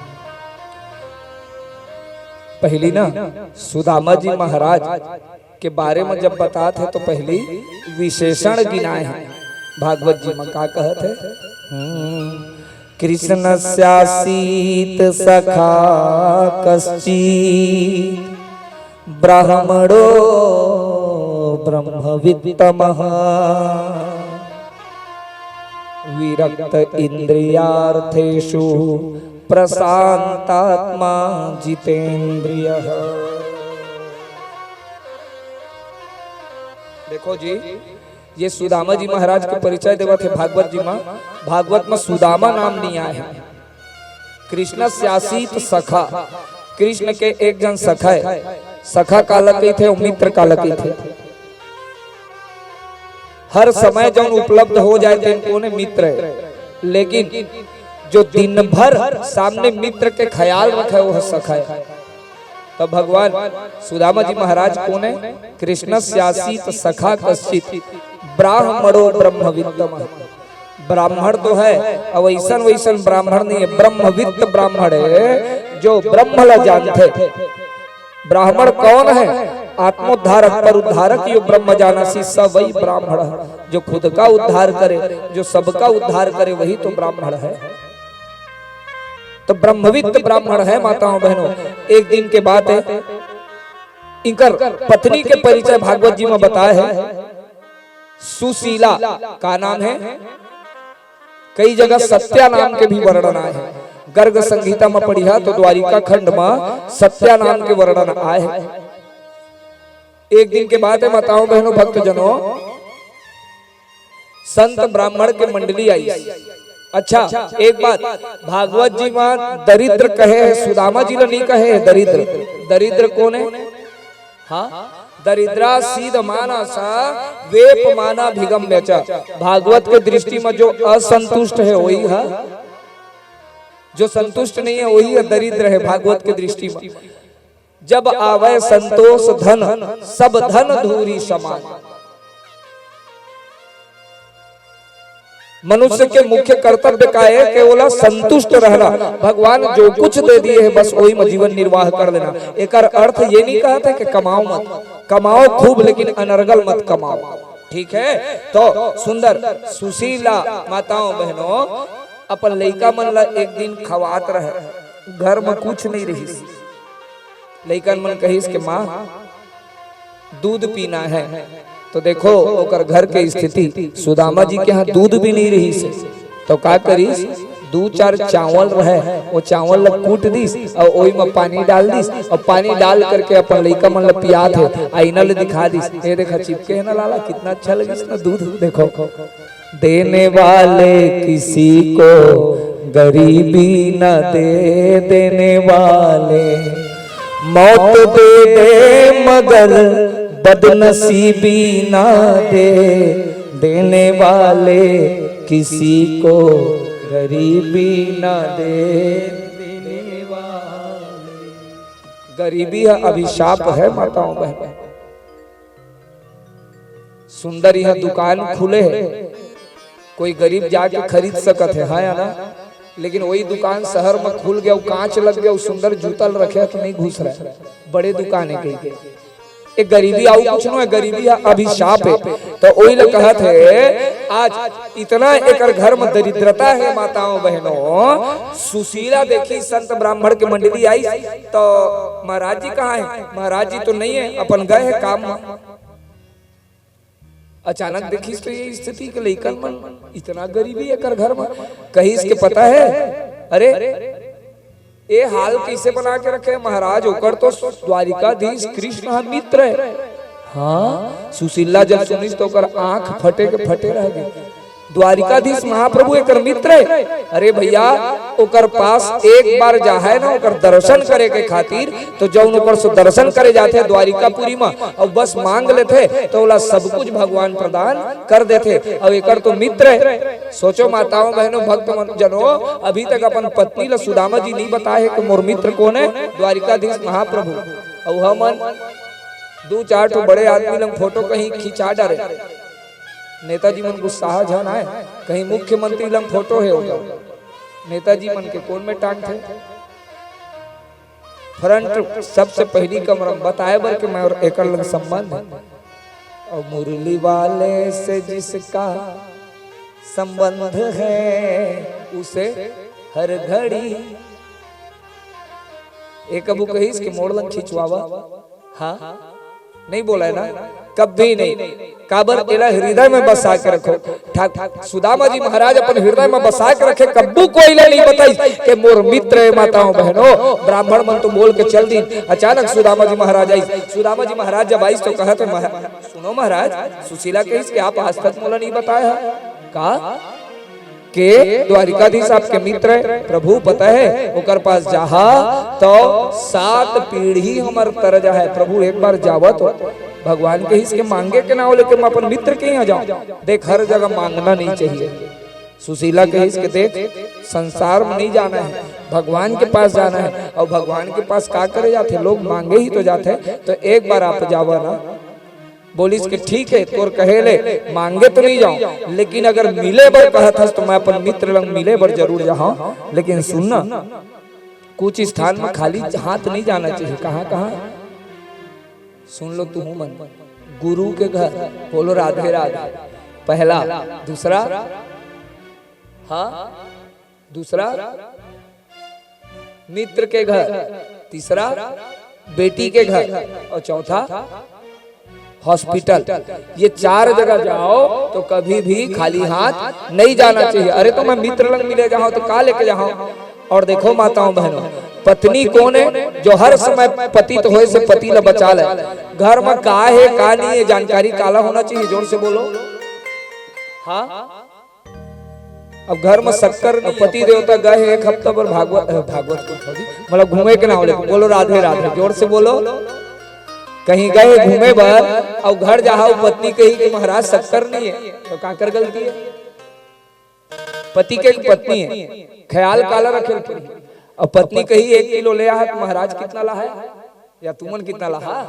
पहली ना, सुदामा जी महाराज के बारे में जब बतात हे तो पहली विशेषण गिनाए हे भागवत जी में। का कहत हे? हम्म। कृष्णस्यासीत सखा कश्चित ब्राह्मणो ब्रह्मवित्तमः। विरक्त इंद्रियार्थेषु प्रशांतात्मा जितेंद्रियः। देखो जी, ये सुदामा जी महाराज के परिचय देवत हे भागवत जी में। भागवत में सुदामा नाम नहीं आए हे। कृष्णस्यासीत सखा, कृष्ण के एक जन सखा हे। सखा काला कहिथे अउ मित्र काला कहिथे? हर समय जौन उपलब्ध हो जाए तेन कोने मित्र हे, लेकिन जो दिन भर सामने मित्र के ख्याल रखे वो सखा हे। तब भगवान सुदामा जी महाराज कोने? कृष्णस्यासीत सखा कश्चित ब्राह्मणो ब्रह्मवित्तमः। ब्राह्मण तो हे, अउ वैसन वैसन ब्राह्मण नहीं हे, ब्रह्मवित्त ब्राह्मण हे, जो ब्रह्म ला जानथे। ब्राह्मण कौन हे? आत्मोद्धारक, पर उद्धारक यो ब्रह्म जानासी, स वही ब्राह्मण हे। जो खुद का उद्धार करे, जो सबका उद्धार करे, वही तो ब्राह्मण हे। तो ब्रह्मवित्त ब्राह्मण हे माताओं बहनों। एक दिन के बात हे, इनकर पत्नी के परिचय भागवत जी में बताए हे। सुशीला का नाम हे, कई जगह सत्या नाम के भी वर्णन आए हे। गर्ग संहिता में पढ़िहा तो द्वारिका खंड में सत्या नाम के वर्णन आए हे। एक दिन के बात हे माताओं बहनों भक्तजनों, संत ब्राह्मण के मंडली आई। अच्छा, एक बात, भागवत जी में दरिद्र कहे हे, सुदामा जी ला नहीं कहे हे दरिद्र। दरिद्र कोन हे? हाँ, दरिद्रा सीद मानस वेपमानाभिगम्य च। भागवत के दृष्टि में जो असंतुष्ट हे वही हे, जो संतुष्ट नहीं हे वही हे दरिद्र हे भागवत के दृष्टि में। जब आवै संतोष धन, सब धन धूरि समान। मनुष्य के मुख्य कर्तव्य का है कि ओला संतुष्ट रहना। भगवान जो कुछ दे दिए है, बस ओही म जीवन निर्वाह कर लेना। एकर अर्थ ये नहीं कहत है कि कमाओ मत, कमाओ खूब, लेकिन अनर्गल मत कमाओ। ठीक है, तो सुंदर सुशीला माताओं बहनों, अपन लइका मन ला एक दिन खवात रहे, घर म कुछ नहीं रहिस। लइकन मन कहिस के, "माँ, दूध पीना है।" तो देखो ओकर घर के स्थिति, सुदामा जी के यहाँ दूध भी नहीं रहिस हे। तो का करिस, दू चार चावल रहे, वो चावल ला कूट दिस और ओही म पानी डाल दिस और पानी डाल करके अपन लइका मन ला पियात हे। आईना ले दिखा दिस, "ये देखा, चिपके है ना लाला, कितना अच्छा लगिस ना दूध, देखो।" देने वाले किसी को गरीबी न दे, देने वाले मौत दे दे, मगर बदनसीबी ना दे, देने वाले किसी को गरीबी ना दे, देने वाले। गरीबी ह अभिशाप है, माताओं बहनों। सुंदर यहाँ दुकान खुले है, कोई गरीब जाके खरीद सकत है, हाँ या ना? लेकिन वही दुकान शहर में खुल गया, कांच लग गया, सुंदर जूता ल रखे है तो नहीं घुस रहा है, बड़े दुकान है कहीं के। एक गरीबी आऊ कुछ नो है, गरीबी है, अभिशाप है। तो वही ल कहत है, आज इतना एकर घर में दरिद्रता है, माताओं बहनों। सुशीला देखी, संत ब्राह्मण के मंडली आई, तो महाराज जी कहाँ है? महाराज जी तो नहीं है, अपन गए हैं काम में। अचानक देखिस तो ये स्थिति के लइकन मन, इतना गरीबी एकर घर में। कहिस के, "पता है, अरे, ये हाल कैसे बना के रखे महाराज, ओकर तो द्वारिकाधीश कृष्ण ह मित्र है।" हाँ, सुशीला जब सुनिस तो ओकर आंख फटे के फटे रह गई। द्वारिकाधीश महाप्रभु एकर मित्र है। अरे भैया, ओकर पास एक बार जाहे ना ओकर दर्शन करे के खातिर, तो जौन ओकर से दर्शन करे जाथे द्वारिकापुरी में, और बस मांग लेथे, तो ओला सब कुछ भगवान प्रदान कर देथे। और एकर तो मित्र है। सोचो माताओं, बहनों, भक्त मन, जनों, अभी तक अपन पत्नी ला सुदामा जी नहीं बताए हे कि मोर मित्र कौन है? द्वारिकाधीश महाप्रभु। और हमन दू चार ठो बड़े आदमी लंग फोटो कहीं खिंचा डारे। नेताजी मन गुस्साहा झन आए, कहीं मुख्यमंत्री लंग फोटो है ओकर। नेताजी मन के कोन में टांगथे? फ्रंट सबसे पहली कमरा में बताए बर के मैं और एकर लंग संबंध है। और मुरली वाले से जिसका संबंध है, उसे हर घड़ी। एक अबू कहिस के मोड़ लंग खिंचवावा। हाँ, नहीं बोला है ना, कभी नहीं। काबर, एला हृदय में बसा के रखो। ठाक-, सुदामा जी महाराज अपन हृदय में बसा के रखे, कब्बू कोई ला नहीं बताइस के मोर मित्र है। माताओं बहनों, ब्राह्मण मन तो बोल के चल दिन। अचानक सुदामा जी महाराज आइस। सुदामा जी महाराज जब आइस तो कहत है, "महा-, सुनो महाराज, सुशीला कहिस के आप आज तक मोला नहीं बताए है का?" के द्वारिकाधीश आपके मित्र है, प्रभु पता है, ओकर पास जाहा तो सात पीढ़ी हमर तर जाहे। प्रभु एक बार जावा तो। भगवान कहिस के मांगे के नाव लेके मैं अपन मित्र के यहाँ जाऊं। देख, हर जगह मांगना नहीं चाहिए। सुशीला कहिस के देख, संसार में नहीं जाना है, भगवान के पास जाना है। और भगवान के पास का करे जाथे? लोग मांगे ही तो जाथे। तो एक बार आप जावा ना, बोलिस के, "ठीक है, तोर कहे ले मांगे तो नहीं जाऊं, लेकिन अगर मिले बर कहत हस तो मैं अपन मित्र लंग मिले बर जरूर जाहूं। लेकिन सुन ना, कुछ स्थान में खाली हाथ नहीं जाना चाहिए।" कहाँ कहाँ? सुन लो तुहू मन, गुरु के घर, बोलो राधे राधे, पहला। दूसरा, हाँ, दूसरा मित्र के घर, तीसरा बेटी के घर और चौथा हॉस्पिटल। ये चार जगह जाओ तो कभी भी खाली हाथ नहीं जाना चाहिए। अरे, तो मैं मित्र लंग मिले जाऊं तो का लेके जाऊं? और देखो माताओं बहनों, पत्नी कौन है जो हर समय पतित होए से पति ला बचा ले? घर में का है का नहीं है जानकारी काला होना चाहिए, जोर से बोलो। हाँ, अब घर में शक्कर नहीं, पति देवता गए हैं एक हफ्ता बर भागवत, अ, भागवत को छोड़ी, मतलब घूमे के नाव लेके। बोलो राधे राधे, जोर से बोलो। कहीं गए घूमे बर, और घर जाहा, पत्नी कही कि महाराज शक्कर नहीं है, तो काकर गलती है? पति के पत्नी है, ख्याल काला रखे पड़ी। अब पत्नी कही, "एक किलो ले आहा, महाराज कितना लाहा है, या तुमन कितना लाहा?"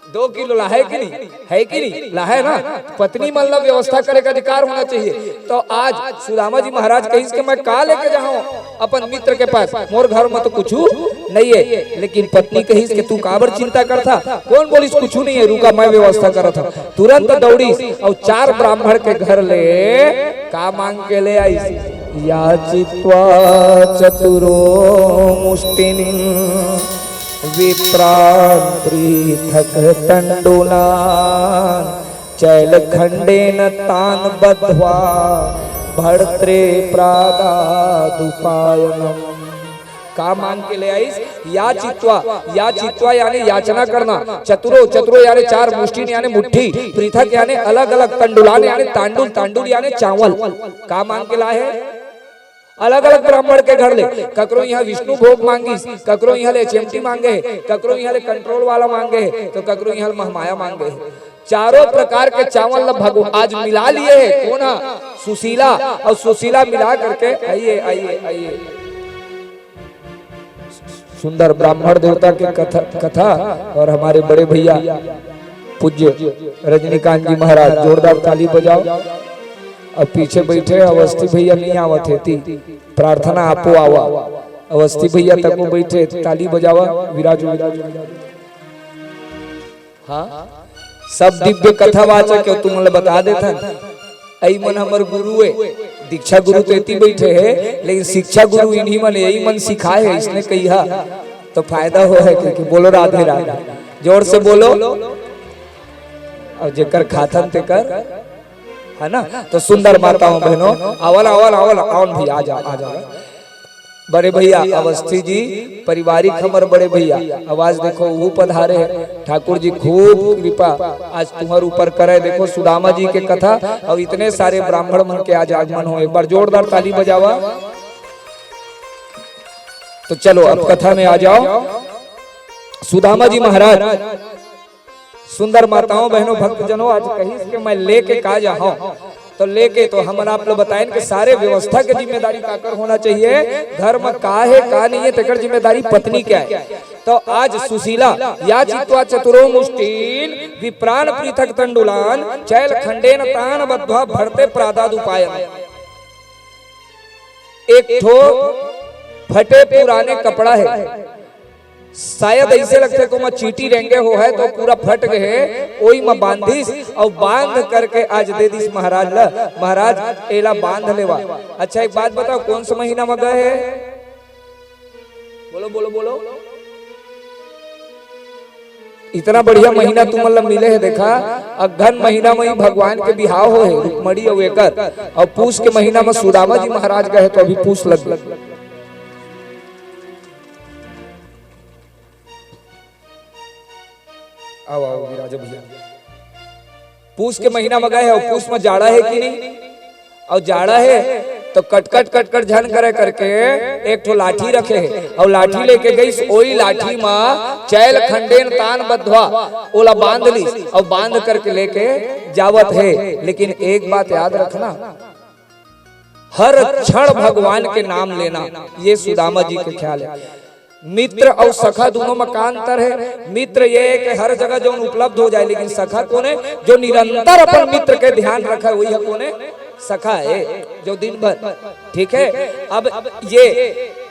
दो किलो लाहे कि नहीं? है कि नहीं? लाहे ना? पत्नी मन ला व्यवस्था करे का अधिकार होना चाहिए। तो आज सुदामा जी महाराज कहिस कि मैं का लेके जाऊं अपन मित्र के पास, मोर घर में तो कुछ नहीं है। लेकिन पत्नी कहिस कि तू काबर चिंता करथा? कौन बोलिस कुछ नहीं है, रुका, मैं व्यवस्था करत हूं। तुरंत दौड़िस और चार ब्राह्मण के घर ले का मांग के ले आइस? याचित्वा चतुरो मुष्टिन विप्रान् पृथक् तण्डुलान् चैलखण्डेन तान् बद्ध्वा भर्त्रे प्रादादुपायनम्। का मांग के ले आइस? याचित्वा, याचित्वा यानी याचना करना, चतुरो, चतुरो यानी चार, मुष्टिन यानी मुट्ठी, पृथक् यानी अलग-अलग, तण्डुलान् यानी तांडुल, तांडुल यानी चावल। का मांग के लाए हे? अलग-अलग ब्राह्मण के घर ले, ककरो इहां विष्णु भोग मांगिस, ककरो इहां ले एचएमटी मांगे हे, ककरो इहां ले कंट्रोल वाला मांगे हे, तो ककरो इहां ले महमाया मांगे हे। चारों प्रकार के चावल ल भगवान आज मिला लिए हे। कौन हा? सुशीला। और सुशीला मिला करके, आइए, आइए, आइए। सुंदर ब्राह्मण देवता के कथा, कथा और हमारे बड़े भैया पूज्य रजनीकांत जी महाराज, जोरदार ताली बजाओ। अब पीछे बैठे अवस्थी भैया नहीं आवत हे ती, प्रार्थना आपो आवा। अवस्थी भैया तको बैठे, ताली बजावा, विराजो, विराजो, विराजो। हाँ, सब दिव्य कथावाचक हे, तुमन ल बता देथन। अई मन हमर गुरु हे, दीक्षा गुरु तो एती बैठे हे, लेकिन शिक्षा गुरु इन्हीं मन, यही मन सिखाए हे, इसने कही हा, तो फायदा हो है, क्योंकि बोलो राधे राधे, जोर से बोलो। और जेकर खाथन तेकर, है ना? तो सुंदर माताओं बहनों, आवल, आवल, आवल, आवल भैया, आ जाओ, आ जाओ। बड़े भैया अवस्थी जी, पारिवारिक हमर बड़े भैया, आवाज देखो, वो पधारे हैं। ठाकुर जी खूब कृपा आज तुम्हार ऊपर करे। देखो, सुदामा जी के कथा और इतने सारे ब्राह्मण मन के आज आगमन हो। एक बार जोरदार ताली बजावा। तो चलो, अब कथा में आ जाओ। सुदामा जी महाराज सुंदर माताओं, बहनों, भक्तजनों, आज कहिस के मैं लेके का जाहूं, तो लेके तो हमन आप लोग बताएन कि सारे व्यवस्था के जिम्मेदारी काकर होना चाहिए, घर में का हे, का नहीं है, तेकर जिम्मेदारी पत्नी के हे। तो आज सुशीला, याचित्वा चतुरो मुष्टिन विप्रान पृथक तंडुलान चैल खंडेन तान बद्ध्वा भर्त्रे प्रादादुपायन। एक ठो फटे पुराने कपड़ा हे, शायद ऐसे लगथे को म चींटी रेंगे हो है तो पूरा फट गए हे, ओई म बांधिस और बांध करके आज दे दिस महाराज ला। महाराज, एला बांध लेवा। अच्छा, एक बात बताओ, कौन से महीना में गए हे? बोलो, बोलो, बोलो। इतना बढ़िया महीना तुमन ला मिले हे, देखा, अगहन महीना में ही भगवान के बिहाव हो हे, रुक्मणी और एकर, और पूस के महीना में सुदामा जी महाराज गए, तो अभी पूस लग गए। आओ, आओ, विराजो भैया। पूस के महीना में गए हे, पूस में जाड़ा हे कि नहीं? और जाड़ा हे, तो कटकट, कटकट झन करे करके एक ठो लाठी रखे हे, और लाठी लेके गइस, ओई लाठी मा चैल खंडेन तान बद्ध्वा, ओला बांध लिस, और बांध करके लेके जावत हे। लेकिन एक बात याद रखना, हर क्षण भगवान के नाम लेना, ये सुदामा जी के ख्याल हे। मित्र और सखा दोनों में का अंतर हे? मित्र ये हे कि हर जगह जौन उपलब्ध हो जाए, लेकिन सखा कौन हे? जो निरंतर अपन मित्र के ध्यान रखे, वही हे कौन हे? सखा हे, जो दिन भर, ठीक हे। अब ये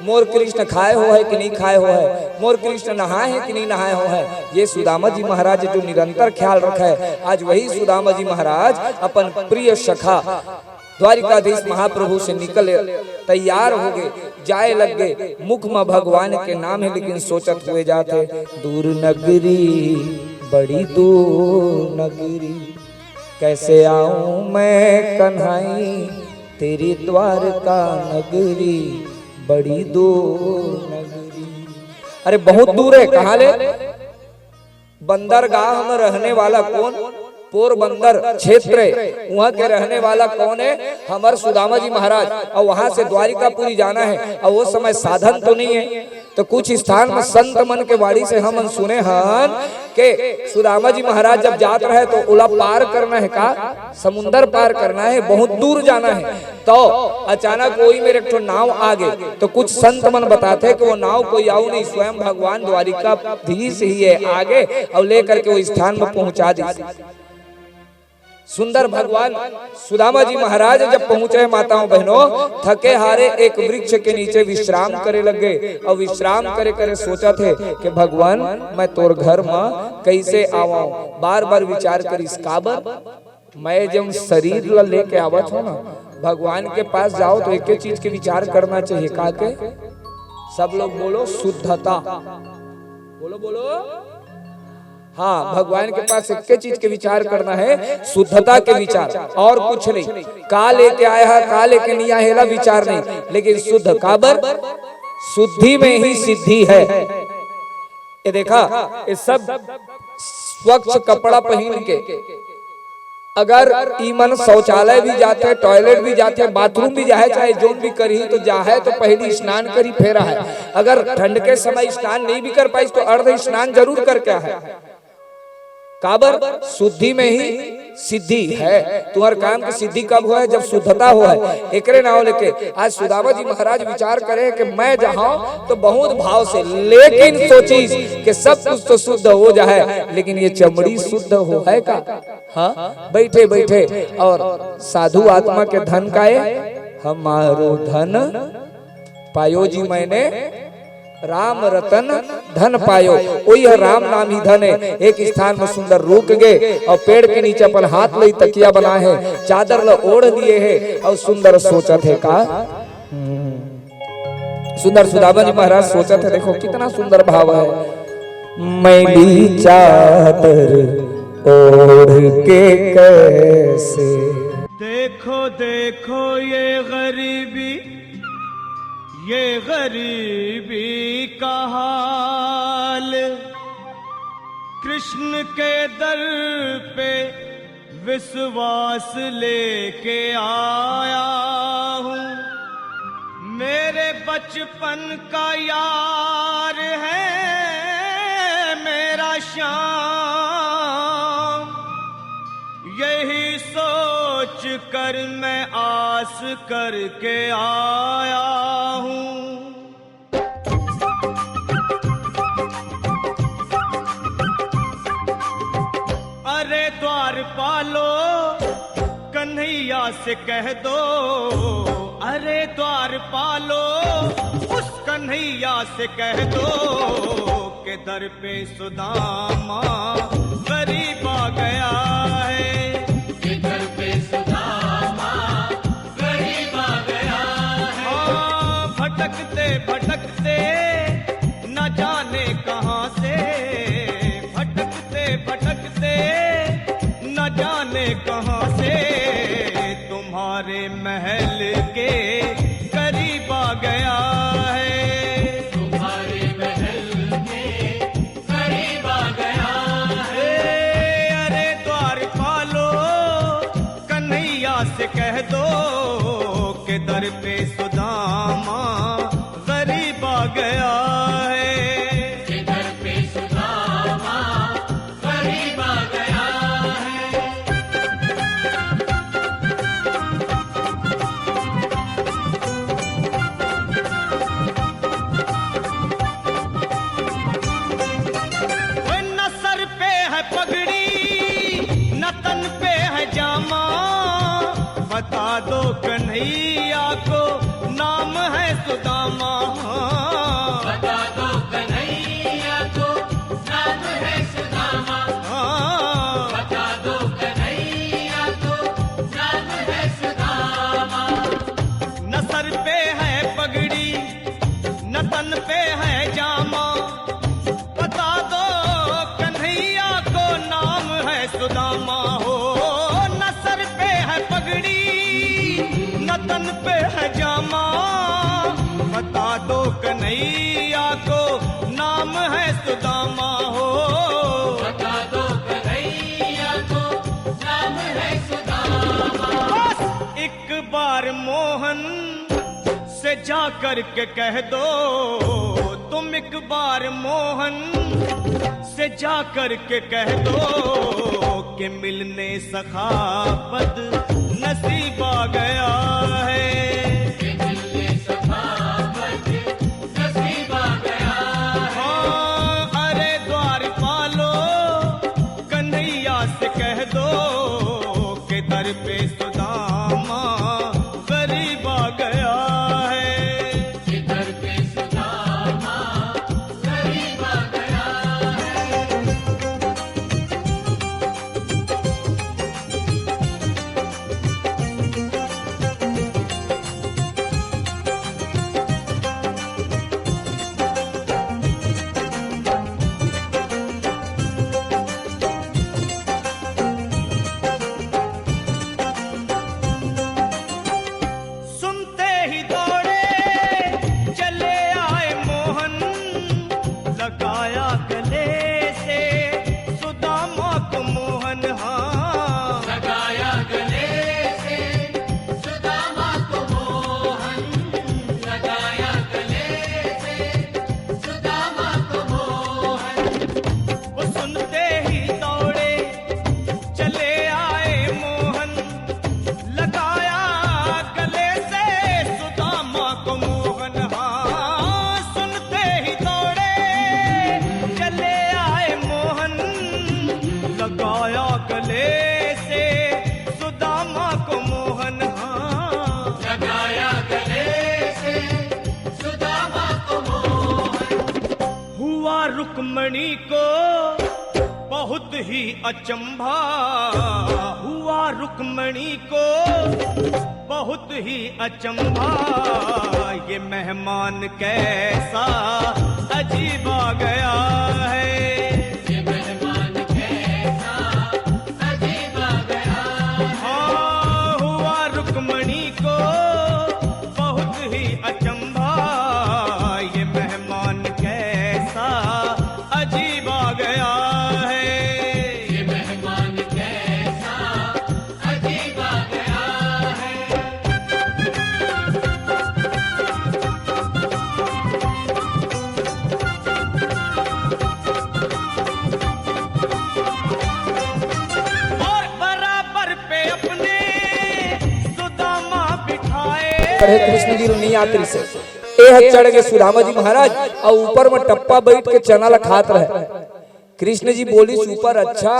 मोर कृष्ण खाए हो है कि नहीं खाए हो है, मोर कृष्ण नहाए हैं कि नहीं नहाए हो है, ये सुदामा जी महाराज जो निरंतर ख्याल रखे, आज वही सुदामा जी महाराज अपन प्रिय सखा द्वारिकाधीश महाप्रभु से निकले, तैयार हो गए, जाए लग गए। मुख में भगवान के नाम हे, लेकिन सोचत हुए जात हे, "दूर नगरी, बड़ी दूर नगरी, कैसे आऊं मैं कन्हाई, तेरी द्वारका नगरी, बड़ी दूर नगरी।" अरे, बहुत दूर हे, कहाँ ले? बंदरगाह में रहने वाला कौन? पोरबंदर क्षेत्र हे, वहां के रहने वाला कौन हे? हमर सुदामा जी महाराज। और वहां से द्वारिकापुरी जाना हे, और वो समय साधन तो नहीं हे, तो कुछ स्थान में संत मन के वाणी से हमन सुने हन के सुदामा जी महाराज जब जात रहे तो ओला पार करना हे का, समुंदर पार करना हे, बहुत दूर जाना हे। तो अचानक वही मेर एक ठो नाव आगे। तो कुछ संत मन बताथे कि वो नाव कोई आऊ नहीं, स्वयं भगवान द्वारिकाधीश ही हे आगे, अउ लेकर के वो स्थान में पहुंचा दिस। सुंदर भगवान सुदामा जी महाराज जब पहुंचे, माताओं बहनों, थके हारे एक वृक्ष के नीचे विश्राम करे लग गे। अउ विश्राम करे करे सोचथे कि भगवान, मैं तोर घर म कइसे आवंव। बार बार विचार करिस, काबर मैं जउन शरीर ल लेके आवत हंव ना, भगवान के पास जाओ तो एके चीज के विचार करना चाहिए। का के? सब लोग बोलो, शुद्धता। बोलो, बोलो। हाँ, भगवान के पास एके चीज के विचार करना हे, शुद्धता के विचार, अउ कुछ नहीं। का लेके आय हे, का लेके नहीं आय हे, एला विचार नहीं, लेकिन शुद्ध। काबर? शुद्धि में ही सिद्धि हे। ये देखा, ये सब स्वच्छ कपड़ा पहिन के अगर ई मन शौचालय भी जाथे, टॉयलेट भी जाथे, बाथरूम भी जाहे, चाहे जउन भी करही, तो जाहे तो पहिली स्नान करही, फेर आहे। अगर ठंड के समय स्नान नहीं भी कर पाइस तो अर्ध स्नान जरूर करके आहे। काबर? शुद्धि में ही सिद्धि हे। तुम्हर काम के सिद्धि कब होय? जब शुद्धता होय। एकरे नाव लेके आज सुदामा जी महाराज विचार करे कि मैं जाहंव तो बहुत भाव से, लेकिन सोचिस कि सब कुछ तो शुद्ध हो जाहे, लेकिन ये चमड़ी शुद्ध होय का? हाँ, बइठे बइठे अउ साधु आत्मा के धन का ए, हमारो धन पायो जी मैंने, राम रतन धन पायो। ओही ह राम नाम ही धन हे। एक स्थान में सुंदर रुक गे अउ पेड़ के नीचे अपन हाथ लई तकिया बनाए हे, चादर ल ओढ़ लिए हे अउ सुंदर सोचत हे का। हम्म। सुंदर सुदामा जी महाराज सोचत हे, देखो कितना सुंदर भाव हे। मैली चादर ओढ़ के कैसे। देखो देखो ये गरीबी, ये गरीबी का हाल। कृष्ण के दर पे विश्वास लेके आया हूँ। मेरे बचपन का यार है मेरा श्याम, यही सोच कर मैं आस करके आया हूँ। अरे द्वारपालो, कन्हैया से कह दो, अरे द्वारपालो, उस कन्हैया से कह दो कि दर पे सुदामा गरीब आ गया है। कि दर पे सुदामा गरीब आ गया है। हाँ, भटकते भटकते न जाने कहाँ से, भटकते भटकते न जाने कहाँ से तुम्हारे महल के करीब आ गया है। तुम्हारे महल के करीब आ गया है। अरे द्वारपालो, कन्हैया से कह दो कि दर पे सुदामा गरीब आ गया है। कि दर पे सुदामा गरीब आ गया है। वो न सर पे है पगड़ी, न तन पे है जामा, बता दो कन्हैया को नाम है सुदामा। बता दो कन्हैया को नाम है सुदामा। हाँ। बता दो कन्हैया को नाम है सुदामा। न सर पे है पगड़ी, न तन पे है जामा, बता दो कन्हैया को नाम है सुदामा हो। न सर पे है पगड़ी, न तन पे है जामा, बता दो कन्हैया को नाम है सुदामा हो। बता दो कन्हैया को नाम है सुदामा। बस एक बार मोहन से जा करके कह दो, तुम एक बार मोहन से जा करके कह दो कि मिलने सखा बद नसीब आ गया है। हाँ, अरे द्वारपालो, कन्हैया से कह दो कि दर पे सुदामा गरीब आ गया है। सुनते ही दौड़े चले आए मोहन, लगाया गले से सुदामा को मोहन। हाँ, लगाया गले से सुदामा को मोहन, लगाया गले से सुदामा को मोहन। वो सुनते ही दौड़े चले आए मोहन, लगाया गले से सुदामा को मोहन। हाँ, सुनते ही दौड़े चले आए मोहन, लगाया गले से सुदामा को मोहन। हाँ, लगाया गले से सुदामा को मोहन। हुआ रुक्मणी को बहुत ही अचंभा, हुआ रुक्मणी को बहुत ही अचंभा, ये मेहमान कैसा अजीब आ गया है। ये मेहमान कैसा अजीब आ गया है। हाँ, हुआ रुक्मणी को बहुत ही अचंभा, ये मेहमान कैसा अजीब आ गया है। ये मेहमान कैसा अजीब आ गया है। और बराबर पे अपने सुदामा बिठाए। चढ़े कृष्ण जी ल नइ आत रिहिसे। ए ह चढ़ गे सुदामा जी महाराज, अउ ऊपर म टप्पा बइठ के चना ल खात रहय। कृष्ण जी बोलिस ऊपर, "अच्छा,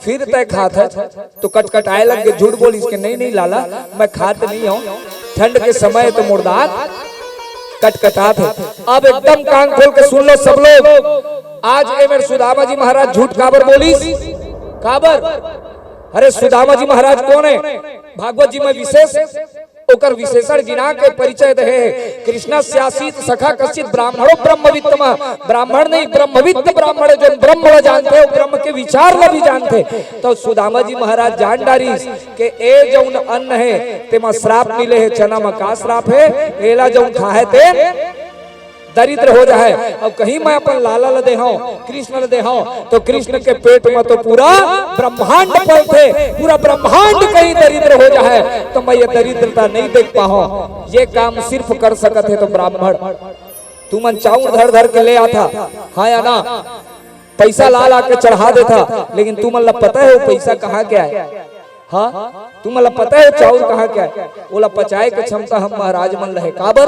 फिर तैं खात हस?" तो कटकटाए लग गे, झूठ बोलिस के, "नहीं, नहीं लाला, मैं खात नहीं हूँ, ठंड के समय तो मोर दांत कटकटात हे।" अब एकदम कान खोल के सुन लो सब लोग, आज ए मेर सुदामा जी महाराज झूठ काबर बोलिस? काबर? अरे सुदामा जी महाराज कोन हे? भागवत जी म विशेष ओकर विशेषण गिना के परिचय दे हे, "कृष्णस्यासीत सखा कश्चित ब्राह्मणो ब्रह्मवित्तम।" ब्राह्मण नहीं, ब्रह्मवित्त ब्राह्मण हे, जोन ब्रह्म ल जानथे, वो ब्रह्म के विचार ल भी जानथे। तो सुदामा जी महाराज जान डारिस के ए जउन अन्न हे, तेमा श्राप मिले हे। चना म का श्राप हे? एला जउन खाहे ते दरिद्र हो जाए। अब कहीं मैं अपन लाला ल देहूं, कृष्ण ल देहूं, तो कृष्ण के पेट में तो पूरा ब्रह्मांड पलथे, पूरा ब्रह्मांड कहीं दरिद्र हो जाए, तो मैं ये दरिद्रता नहीं देख पाहूं। ये काम सिर्फ कर सकत हे तो ब्राह्मण। तुमन चाउर धर धर के ले आथा, हाँ या ना? पैसा ला ला के चढ़ा देथा, लेकिन तुमन ला पता हे वो पैसा कहाँ के आय? हाँ, तुमन ला पता हे चाउर कहाँ के आय? ओला पचाए के क्षमता हम महाराज मन ल हे। काबर?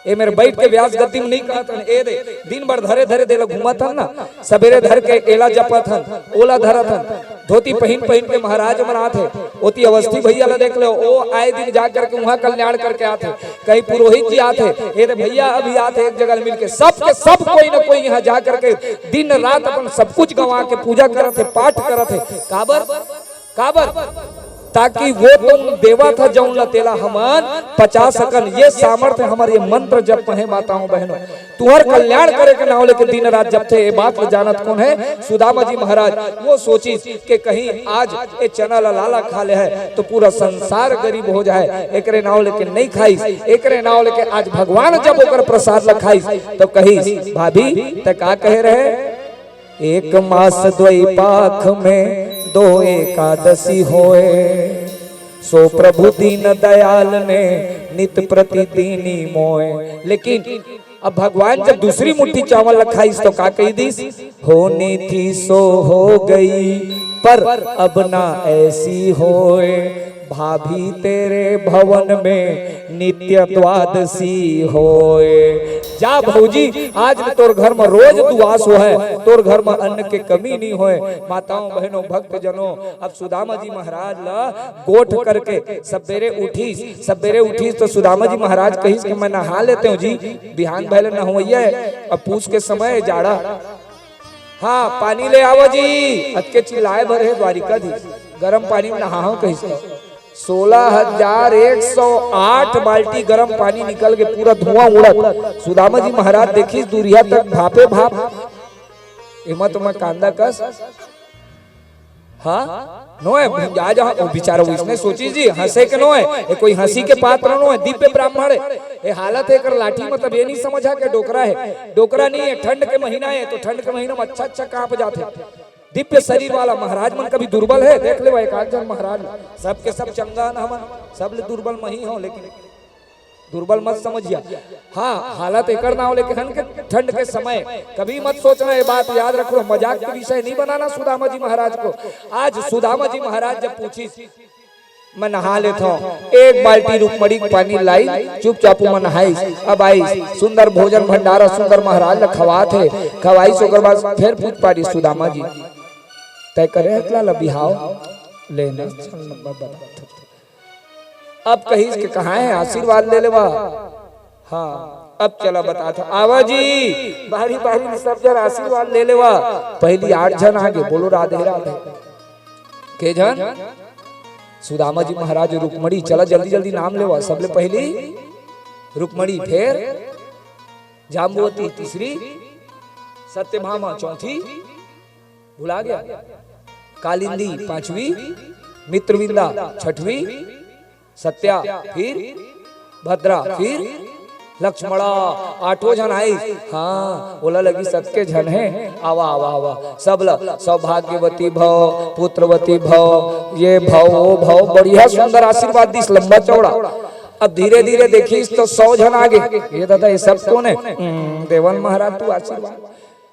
ए मेर बइठ के व्यास गद्दी म नइ कहत हन, ए दे, दिन भर धरे धरे दे ला घूमत हन ना, सबेरे धर के एला जपत हन, ओला धरत हन, धोती पहिन पहिन के महाराज मन आथे, ओती अवस्थी भैया ला देख लो, ओ आए दिन जा करके उहाँ कल्याण करके आथे, कहीं पुरोहित जी आथे, ए दे भैया अभी आथे, एक जगह मिल के, सब के सब कोई न कोई इहाँ जा करके दिन रात अपन सब कुछ गंवा के पूजा करत हे, पाठ करत हे। काबर? काबर? ताकि वो तो देवत ह जउन ला तेला हमन पचा सकन। ये सामर्थ्य हमर ये मंत्र जप म हे, माताओं बहनों। तुंहर कल्याण करे के नाव लेके दिन रात जपथे, ये बात ल जानत कोन हे? सुदामा जी महाराज। वो सोचिस के कहीं आज ए चना ला लाला खा ले हे तो पूरा संसार गरीब हो जाए, एकरे नाव लेके नइ खाइस, एकरे नाव लेके आज भगवान जब ओकर प्रसाद ला खाइस तो कहिस, "भाभी, तैं का कहे रहे?" एक मास द्वैपाख में दो एकादशी होए, सो प्रभु दीन दयाल ने नित प्रतिदिनी मोए। लेकिन अब भगवान जब दूसरी मुट्ठी चावल ला खाइस तो का कहि दिस? होनी थी सो हो गई, पर अब ना ऐसी होए। भाभी तेरे भवन में नित्य द्वादशी होए। जा भौजी, आज ले तोर घर म रोज दुआस होहय, तोर घर म अन्न के कमी नइ होय। माताओं, बहनों, भक्तजनों, अब सुदामा जी महाराज ला गोठ करके सबेरे उठिस, सबेरे उठिस तो सुदामा जी महाराज कहिस कि मैं नहा लेते हूँ जी, बिहान भले नहवइया है, अब पूस के समय है, जाड़ा। हाँ, पानी ले आवा जी, अतके चिल्लाए भर हे द्वारिकाधीश, गरम पानी में नहाहूँ कहिस तो। सोलह हजार एक सौ आठ बाल्टी गरम पानी निकल के पूरा धुआं उड़त। सुदामा जी महाराज देखिस दूरिहा तक भापे भाप। एमा तो मैं कांदा कस। हाँ, नोहे, जा, जा, वो बेचारा वो इसने सोचिस जी, हंसे के नोहे, ये कोई हंसी के पात्र नोहे, दिव्य ब्राह्मण है। ये हालत है कर लाठी, मतलब ये नहीं समझा के डोकरा है, डोकरा नहीं है, ठंड के महीना है, तो ठंड के महीना में अच्छा अच्छा कांप जाथे। दिव्य शरीर वाला महाराज मन कभी दुर्बल है, देख लेवा एक आध जन महाराज, सबके सब चंगा न हमन, सब ले दुर्बल मही हो, लेकिन दुर्बल मत समझिया। हाँ, हालत एकर नाव लेके हन के ठंड के समय कभी मत सोचना, ये बात याद रख लो, मजाक के विषय नहीं बनाना सुदामा जी महाराज को। आज सुदामा जी महाराज जब पूछिस, मैं नहा लेत हूँ, एक बाल्टी रुक्मणी के पानी लाई, चुपचाप मैं नहाइस, अब आइस, सुंदर भोजन भंडारा, सुंदर महाराज ला खवात हे, खवाइस, ओकर बाद फिर पूछ पारी सुदामा जी, तय करे हतला ला बिहाव लेना, चल लंबा बता। अब कहिस के कहाँ है आशीर्वाद ले लेवा। हाँ, अब चला बता था, आवा जी, बारी बारी में सब जन आशीर्वाद ले लेवा। पहली आठ जन आगे, बोलो राधे राधे। के जन? सुदामा जी महाराज, रुक्मणी, चला जल्दी जल्दी नाम लेवा। सबले पहली रुक्मणी, फिर जाम्बवती, तीसरी सत्यभामा, चौथी भुला गया, कालिंदी, पांचवी मित्रविंदा, छठवीं सत्या, फिर भद्रा, फिर लक्ष्मणा, आठों झन आइस। हाँ, ओला लगिस अतके झन हे, आवा, आवा, आवा, सब ला सौभाग्यवती भव, पुत्रवती भव, ये भव, वो भव, बढ़िया सुंदर आशीर्वाद दिस, लंबा चौड़ा। अब धीरे धीरे देखिस तो सौ झन आगे। ये दादा, ये सब कोन हे? हम्म, देवन महाराज तू आशीर्वाद।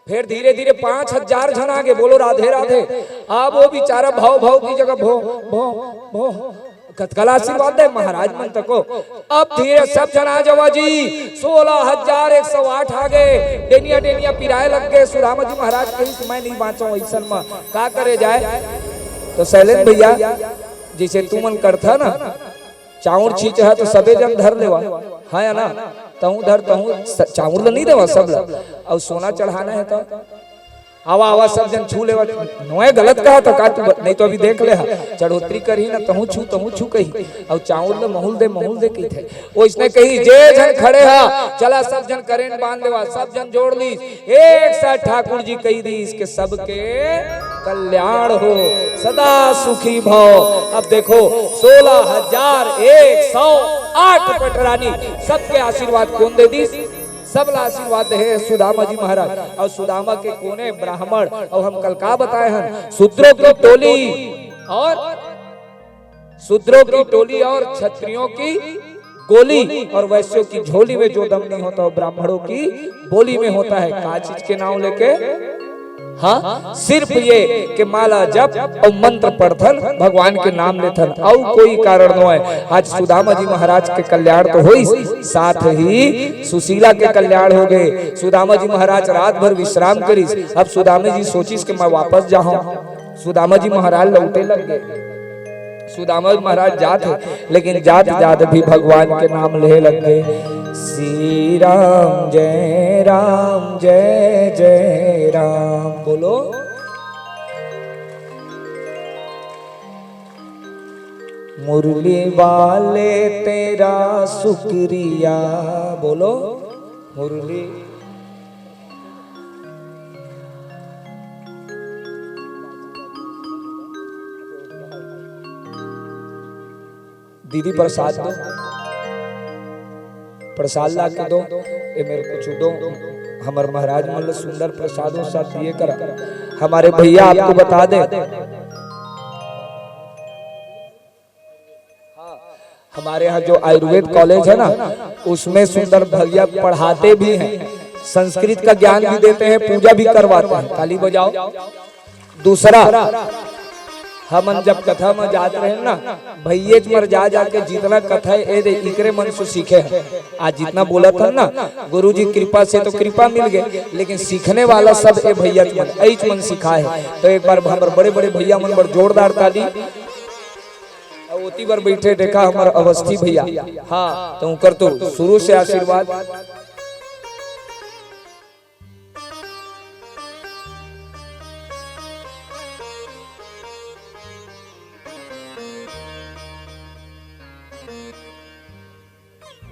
फिर धीरे धीरे पांच हजार झन आगे, बोलो राधे राधे। अब वो बेचारा भव भव की जगह भो भो भो, कतका ला आशीर्वाद दे महाराज मन तको। अब धीरे सब झन आ जावा जी, सोलह हजार एक सौ आठ आगे। डेनिया डेनिया पिराए लग गे। सुदामा जी महाराज कहिस मैं नहीं बांचो अइसन म, का करे जाए? तो शैलेंद्र भैया, जैसे तुमन करथा ना, चाउर छींचहा तो सबे जन धर लेवा, है ना? तहूं धर, तहूं स-, चाउर ल नहीं देवा सब ल, अउ सोना चढ़ाना है तो आवा, आवा, सब जन छू लेवा। नोए गलत कहा तो का तू ब-, नहीं तो अभी देख ले हा, चढ़ोतरी करही ना, तहूं छू, तहूं छू कही, अउ चाउर ल महुल दे, महुल दे कही थे। ओइसने कही, जे झन खड़े हा, चला सब झन करेंट बांध लेवा, सब झन जोड़ ली। एक साथ ठाकुर जी कहि दिस के सबके कल्याण हो, सदा सुखी भव। अब देखो, सोलह हजार एक सौ आठ पटरानी, सबके आशीर्वाद कोन दे दिस? सब ला आशीर्वाद दे हे सुदामा जी महाराज। अउ सुदामा के कोने ब्राह्मण, अउ हम कल का बताए हन, शूद्रों की टोली और शूद्रों की टोली और क्षत्रियों की गोली और वैश्यों की झोली में जो दम नहीं होता, वो ब्राह्मणों की बोली में होता है। का चीज के नाम लेके? हाँ, सिर्फ ये कि माला जप और मंत्र पढ़थन, भगवान के नाम लेथन, अउ कोई कारण नोहे। आज सुदामा जी महाराज के कल्याण तो होइस, साथ ही सुशीला के कल्याण हो गए। सुदामा जी महाराज रात भर विश्राम करिस। अब सुदामा जी सोचिस कि मैं वापस जाहूं। सुदामा जी महाराज लौटे लग गए। सुदामा महाराज जात हे, लेकिन जात जात भी भगवान के नाम लेहे लग गए, श्री राम जय राम जय जय राम। बोलो। मुरली वाले तेरा शुक्रिया। बोलो। मुरली। दीदी, प्रसाद दो, प्रसाद ला के दो। ए मेरे कुछ दो, हमर महाराज मन ल सुंदर प्रसाद उसाद दिए करा। हमारे भैया आपको बता दे, हमारे यहाँ जो आयुर्वेद कॉलेज है ना, उसमें सुंदर भैया पढ़ाते भी हैं, संस्कृत का ज्ञान भी देते हैं, पूजा भी करवाते हैं। ताली बजाओ। दूसरा, हमन जब कथा में जात रहे ना, भैयेच मर जा जाके जितना कथा है, ए दे, इकरे मन से सीखे हैं। आज जितना बोलत हन ना, गुरु जी कृपा से तो कृपा मिल गए, लेकिन सीखने वाला सब ए भैया मन, एच मन सिखाए है। तो एक बार हमर बड़े बड़े भैया मन बर जोरदार ताली। अउ ओती बर बैठे देखा हमर अवस्थी भैया, हाँ, तो उनकर तो शुरू से आशीर्वाद।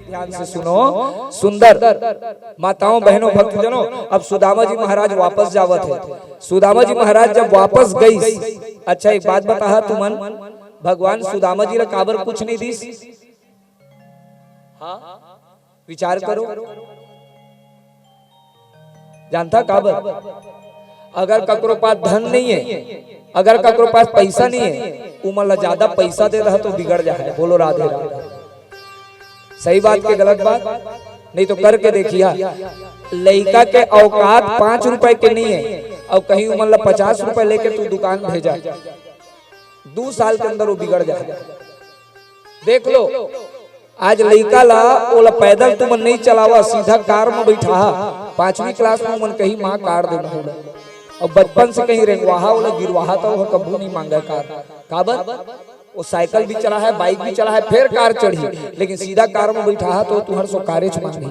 ध्यान से सुनो, सुंदर माताओं, बहनों, भक्तजनों, अब सुदामा जी महाराज वापस जावत है। सुदामा जी महाराज जब वापस गईस, अच्छा, एक बात बताहा तुमन, भगवान सुदामा जी ला काबर कुछ नहीं दिस? हाँ, विचार करो। जानता काबर? अगर ककरो पास धन नहीं है, अगर ककरो पास पैसा नहीं है, उमन ला ज्यादा पैसा दे रहा तो बिगड़ जाए। बोलो राधे राधे। सही बात के गलत बात? नहीं तो करके देखिया, लइका के औकात पांच रुपए के नहीं है और कहीं उमन ला पचास रुपए लेके तू दुकान भेजा, दू साल के अंदर वो बिगड़ जाए। देख लो, आज लइका ला, ओला पैदल तुमन नहीं चलावा, सीधा कार में बैठाहा। पांचवी क्लास में उमन कहीं माँ कार दे मोला, और बचपन से कहीं रेंगवाहा, ओला गिरवाहा, तो वह कभू नहीं मांगा कार। काबर? वो साइकिल भी चला है, बाइक भी चला है, फिर कार चढ़ी, लेकिन सीधा कार में बैठाहा तो तुहर सो कारेच मांगी।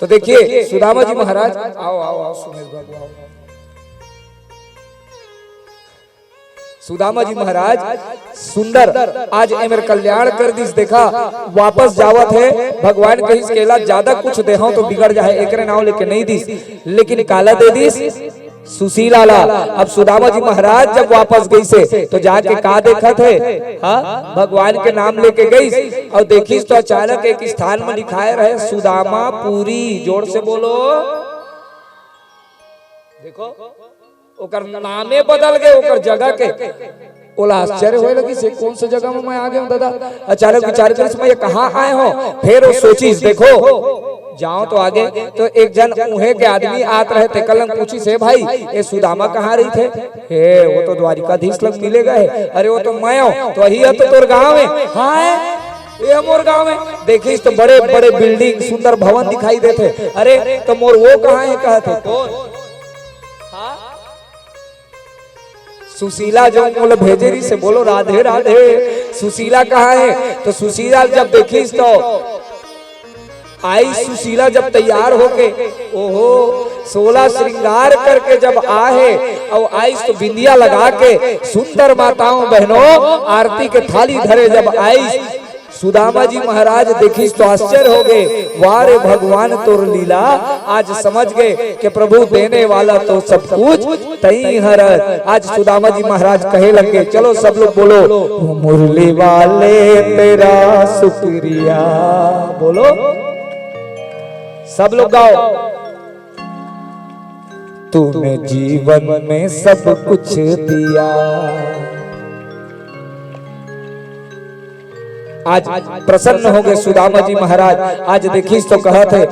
तो देखिए सुदामा जी महाराज, आओ आओ आओ सुमेश बाबू आओ। सुदामा जी महाराज सुंदर आज एमेर कल्याण कर दिस। देखा, वापस जावत है, भगवान कहिस केला ज्यादा कुछ देहव तो बिगड़ जाए, एकरे नाव लेके नहीं दिस, लेकिन काला दे दिस, सुशीला ला। अब सुदामा जी महाराज जब वापस गईसे तो जाके का देखत है? हाँ, भगवान के नाम लेके गईस और देखिस तो अचानक एक स्थान में लिखाए रहे सुदामा पूरी। जोर से बोलो। देखो, ओकर नामे बदल गए, ओकर जगह के। ओला आश्चर्य होए लगिस, ये कौन सा जगह में मैं आ गया हूँ दादा? अचानक विचार करिस, मैं ये कहाँ आए हूँ? फिर वो सोचिस, देखो, जाओ तो आगे, तो एक जन उहे के आदमी आत रहे, तेकर लंग पूछिस, "हे भाई, ये सुदामा कहाँ रहिथे?" "हे, वो तो द्वारिकाधीश लंग मिले गए।" "अरे, वो तो मैं हूँ।" "तो यही है तो तोर गाँव है?" "हाँ, ये मोर गाँव है।" देखिस तो बड़े-बड़े बिल्डिंग, सुंदर भवन दिखाई देथे। "अरे, तो मोर वो कहाँ है?" कहत हे। कौन? हाँ? सुशीला जो मोला भेजे रहिसे, बोलो राधे राधे। सुशीला कहाँ है? तो सुशीला जब देखिस तो आइस सुशीला जब तैयार होके, ओहो, सोलह श्रृंगार करके जब आहे, और आइस तो बिंदिया लगा के, सुंदर माताओं बहनों, आरती के थाली धरे जब आइस, सुदामा जी महाराज देखिस तो आश्चर्य हो गए, "वाह रे भगवान तोर लीला, आज समझ गए कि प्रभु देने वाला तो सब कुछ तई हर।" आज सुदामा जी महाराज कहे लगे, चलो सब लोग बोलो, "मुरली वाले तेरा शुक्रिया।" बोलो, सब लोग गाओ। "तूने जीवन में सब कुछ दिया।" आज प्रसन्न हो गए सुदामा जी महाराज। आज देखिस तो कहत हे,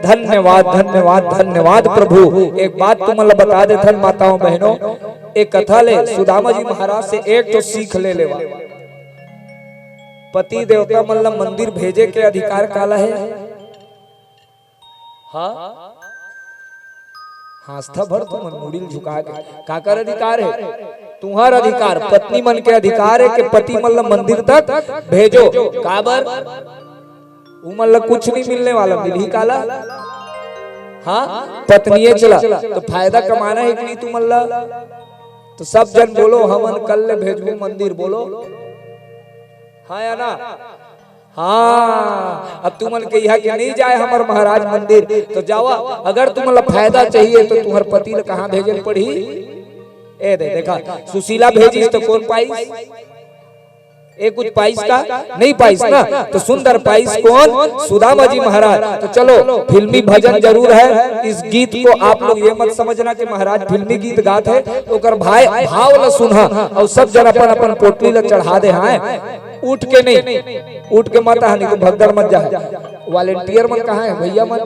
"धन्यवाद, धन्यवाद, धन्यवाद प्रभु।" एक बात तुमन ला बता देथन माताओं बहनों, एक कथा ले सुदामा जी महाराज से एक तो सीख ले लेवा। पति देवता मन ला मंदिर भेजे के अधिकार काला है? हाँ? हाँसथा भर तुमन मुड़ी ल झुका के। काकर अधिकार है? तुहर अधिकार, पत्नी मन के अधिकार है कि पति मन ल मंदिर तक भेजो। काबर? उमन ल कुछ नहीं मिलने वाला, मिलही काला? हाँ? पत्निये चला, तो फायदा कमाना है कि नहीं तुमन ल? तो सब जन बोलो, "हमन कल ले भेजबो मंदिर।" बोलो, हाँ या ना? हाँ, अब तुमन कहिहा कि नहीं जाए हमर महाराज मंदिर, तो जावा। अगर तुमन ला फायदा चाहिए, तो तुम्हर पति ला कहाँ भेजे ल पड़ही? ए दे, देखा, सुशीला भेजिस तो कौन पाइस? ए कुछ पाइस का? नहीं पाइस ना। तो सुंदर पाइस कौन? सुदामा जी महाराज। तो चलो, फिल्मी भजन जरूर है। इस गीत को आप लोग ये मत समझना कि महाराज फिल्मी गीत गात है, ओकर भाई भाव ला सुनहा और सब जन अपन अपन पोटली ला चढ़ा दे। हाँ, उठ के नहीं, उठ के मत आ, नहीं तो भगदड़ मत जा। वॉलंटियर मन कहाँ है भैया मन?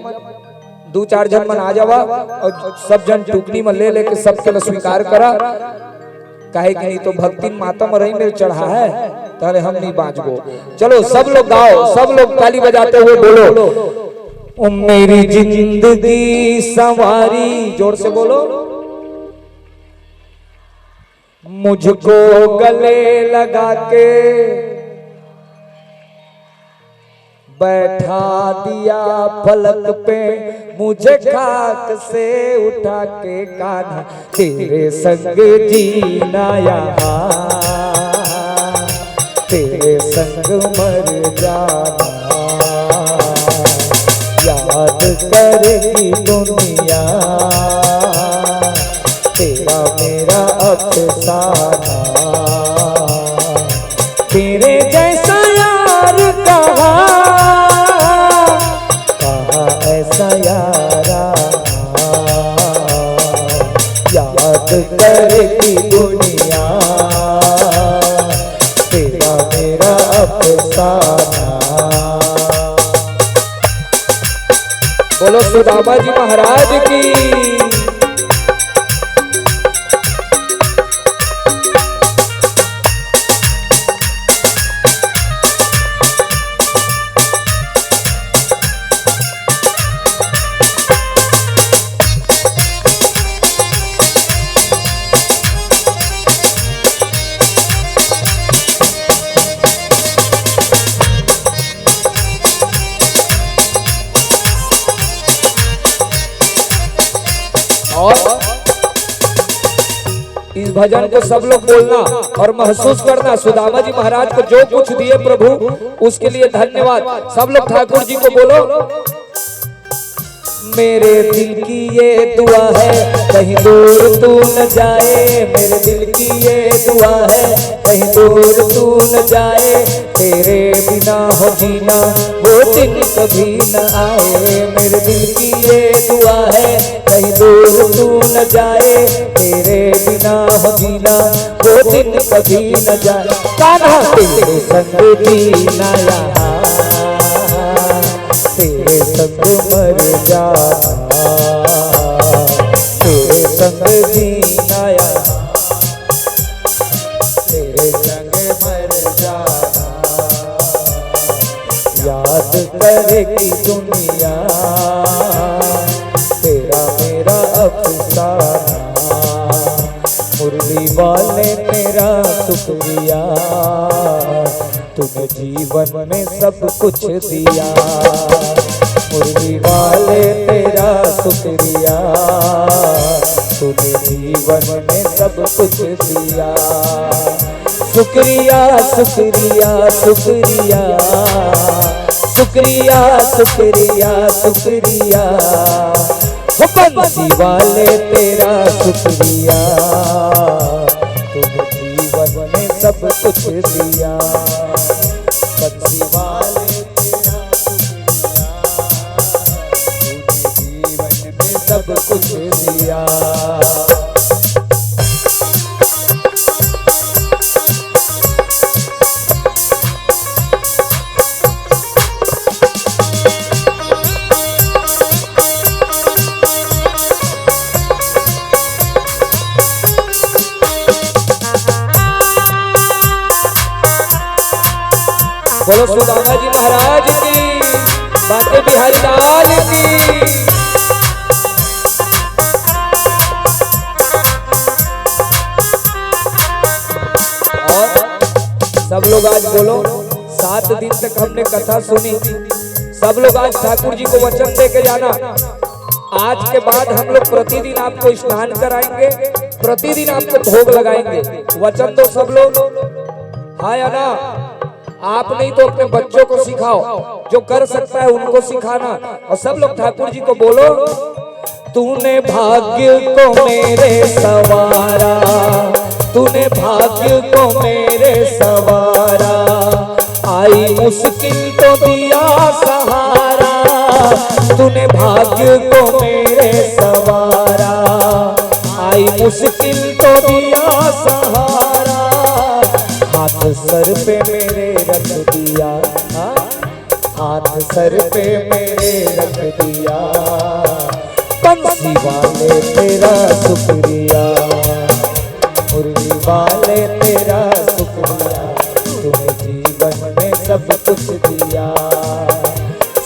दू चार झन मन आ जावा और सब झन टुकनी में ले लेके सबके ला स्वीकार करा, काहे कि नहीं तो भक्तिन माता में रही मेरे चढ़ा है, ताले हम नहीं बाँचबो। चलो सब लोग गाओ, सब लोग ताली बजाते हुए बोलो, "ओ मेरी जिंदगी संवारी", जोर से बोलो। मुझको गले लगा के बैठा दिया फलक पे, मुझे खाक से उठा के कान्हा, तेरे संग जीना यहाँ, तेरे संग मर जाना, याद करेगी दुनिया तेरा मेरा अफसाना। तेरे जैसा यार कहाँ, कहाँ ऐसा याराना, याद करेगी दुनिया तेरा मेरा अफसाना। बोलो सुदामा जी महाराज की। और इस भजन को सब लोग बोलना और महसूस करना, सुदामा जी महाराज को जो कुछ दिए प्रभु, उसके लिए धन्यवाद। सब लोग ठाकुर जी को बोलो। मेरे दिल की ये दुआ है, कहीं दूर तू न जाए। मेरे दिल की ये दुआ है, कहीं दूर तू न जाए। तेरे बिना हो जीना, वो दिन कभी न आए। मेरे दिल की ये दुआ है, कहीं दूर तू न जाए। तेरे बिना हो जीना, वो दिन कभी न जाए। कान्हा तेरे संग जीना यहाँ, तेरे संग मर जाना, तेरे संग जीना यहाँ, तेरे संग मर जाना। याद करेगी दुनिया तेरा मेरा अफसाना। मुरली वाले तेरा शुक्रिया, तूने जीवन में सब कुछ दिया। मुरली वाले तेरा शुक्रिया, तूने जीवन में सब कुछ दिया। शुक्रिया, शुक्रिया, शुक्रिया, शुक्रिया, शुक्रिया, शुक्रिया। हो बंसी वाले तेरा शुक्रिया, तूने जीवन में सब कुछ दिया। बंसी वाले तेरा शुक्रिया, तूने जीवन में सब कुछ दिया। बोलो सुदामा जी महाराज की, बांके बिहारी लाल की। और सब लोग आज बोलो, सात दिन तक हमने कथा सुनी, सब लोग आज ठाकुर जी को वचन दे के जाना, आज के बाद हम लोग प्रतिदिन आपको स्नान कराएंगे, प्रतिदिन आपको भोग लगाएंगे। वचन दो सब लोग, हाँ या ना? आप नहीं तो अपने बच्चों को सिखाओ, जो कर सकता है उनको सिखाना। और सब लोग ठाकुर जी को बोलो, तूने भाग्य को मेरे संवारा, तूने भाग्य को मेरे संवारा, आई मुश्किल तो दिया सहारा। तूने भाग्य को मेरे संवारा, आई मुश्किल तो दिया सहारा। हाथ सर पे मेरे सर पे मेरे रख दिया। बंसी वाले तेरा शुक्रिया, मुरली वाले तेरा शुक्रिया, तूने जीवन में सब कुछ दिया।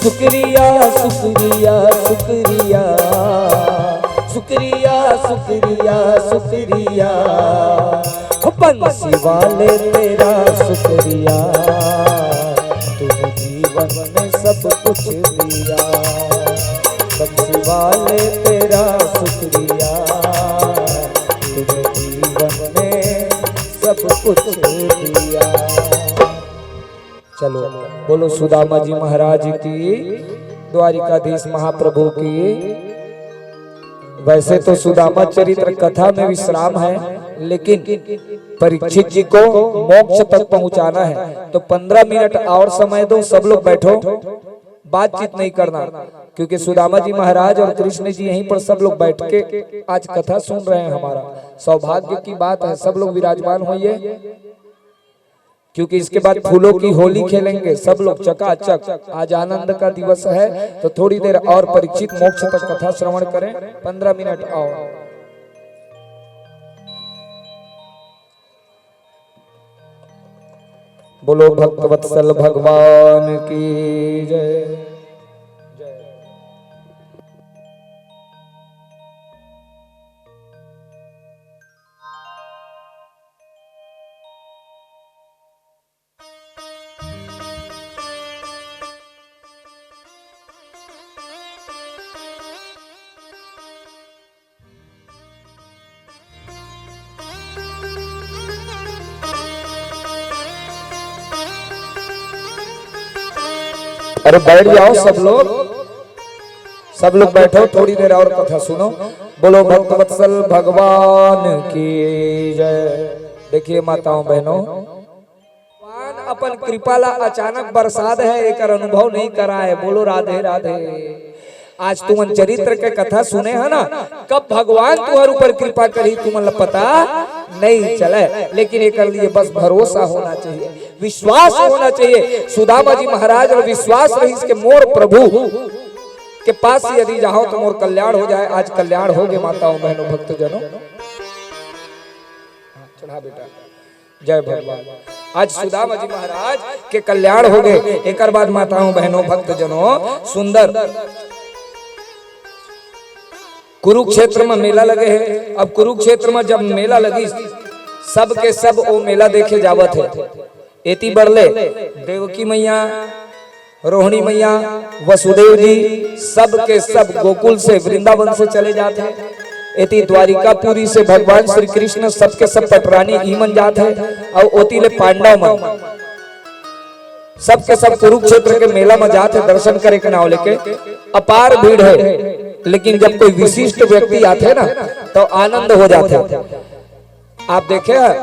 शुक्रिया, शुक्रिया, शुक्रिया, शुक्रिया, शुक्रिया, शुक्रिया। हो बंसी वाले तेरा शुक्रिया, तूने जीवन में सब कुछ दिया। बंसी वाले तेरा शुक्रिया, तूने जीवन में सब कुछ दिया। चलो, बोलो सुदामा जी महाराज की, द्वारिकाधीश महाप्रभु की। वैसे तो सुदामा चरित्र कथा में विश्राम है, लेकिन परीक्षित जी को मोक्ष तक पहुंचाना है, तो पन्द्रह मिनट और समय दो, सब लोग बैठो, बातचीत नहीं करना, क्योंकि सुदामा जी महाराज और कृष्ण जी यहीं पर सब लोग बैठ के आज कथा सुन रहे हैं। हमारा सौभाग्य की बात है, सब लोग विराजमान होइए। क्योंकि इसके बाद फूलों की होली खेलेंगे सब लोग चकाचक। आज आनंद का दिवस है, तो थोड़ी देर और परीक्षित मोक्ष तक कथा श्रवण करें, पन्द्रह मिनट और। बोलो भक्तवत्सल भगवान की जय। अरे बैठ जाओ सब लोग, सब लोग बैठो, थोड़ी देर और कथा सुनो। बोलो भक्तवत्सल भगवान की जय। देखिए माताओं बहनों, भगवान अपन कृपा ला अचानक बरसात है, एकर अनुभव नहीं कराए। बोलो राधे राधे। आज तुमन चरित्र के कथा सुने है ना, कब भगवान तुहर ऊपर कृपा करही तुमन ला पता नहीं चले, लेकिन एकर लिए बस भरोसा होना चाहिए, विश्वास होना चाहिए। सुदामा जी महाराज ला विश्वास रहिस के मोर प्रभु के पास यदि जाओ तो मोर कल्याण हो जाए। आज कल्याण हो गए माताओं बहनों भक्तजनों। चढ़ा बेटा। जय भगवान। आज सुदामा जी महाराज के कल्याण हो गए। एकर बाद माताओं बहनों भक्तजनों सुंदर कुरुक्षेत्र में मेला लगे है। अब कुरुक्षेत्र में जब मेला लगिस, सब के सब वो मेला देखे जावत है। एती बरले देवकी मैया, रोहिणी मैया, वसुदेव जी, सब के सब गोकुल से, वृंदावन से चले जात हैं। एती द्वारिकापुरी से भगवान श्री कृष्ण सब के सब पटरानी ईमन जात हैं, और ओती ले पांडव मन सब के सब कुरुक्षेत्र के मेला में जात हैं दर्शन करे के नाव लेके। अपार भीड़ है, लेकिन जब कोई विशिष्ट व्यक्ति आते ना, तो आनंद हो जाते हैं। आप देखे हैं,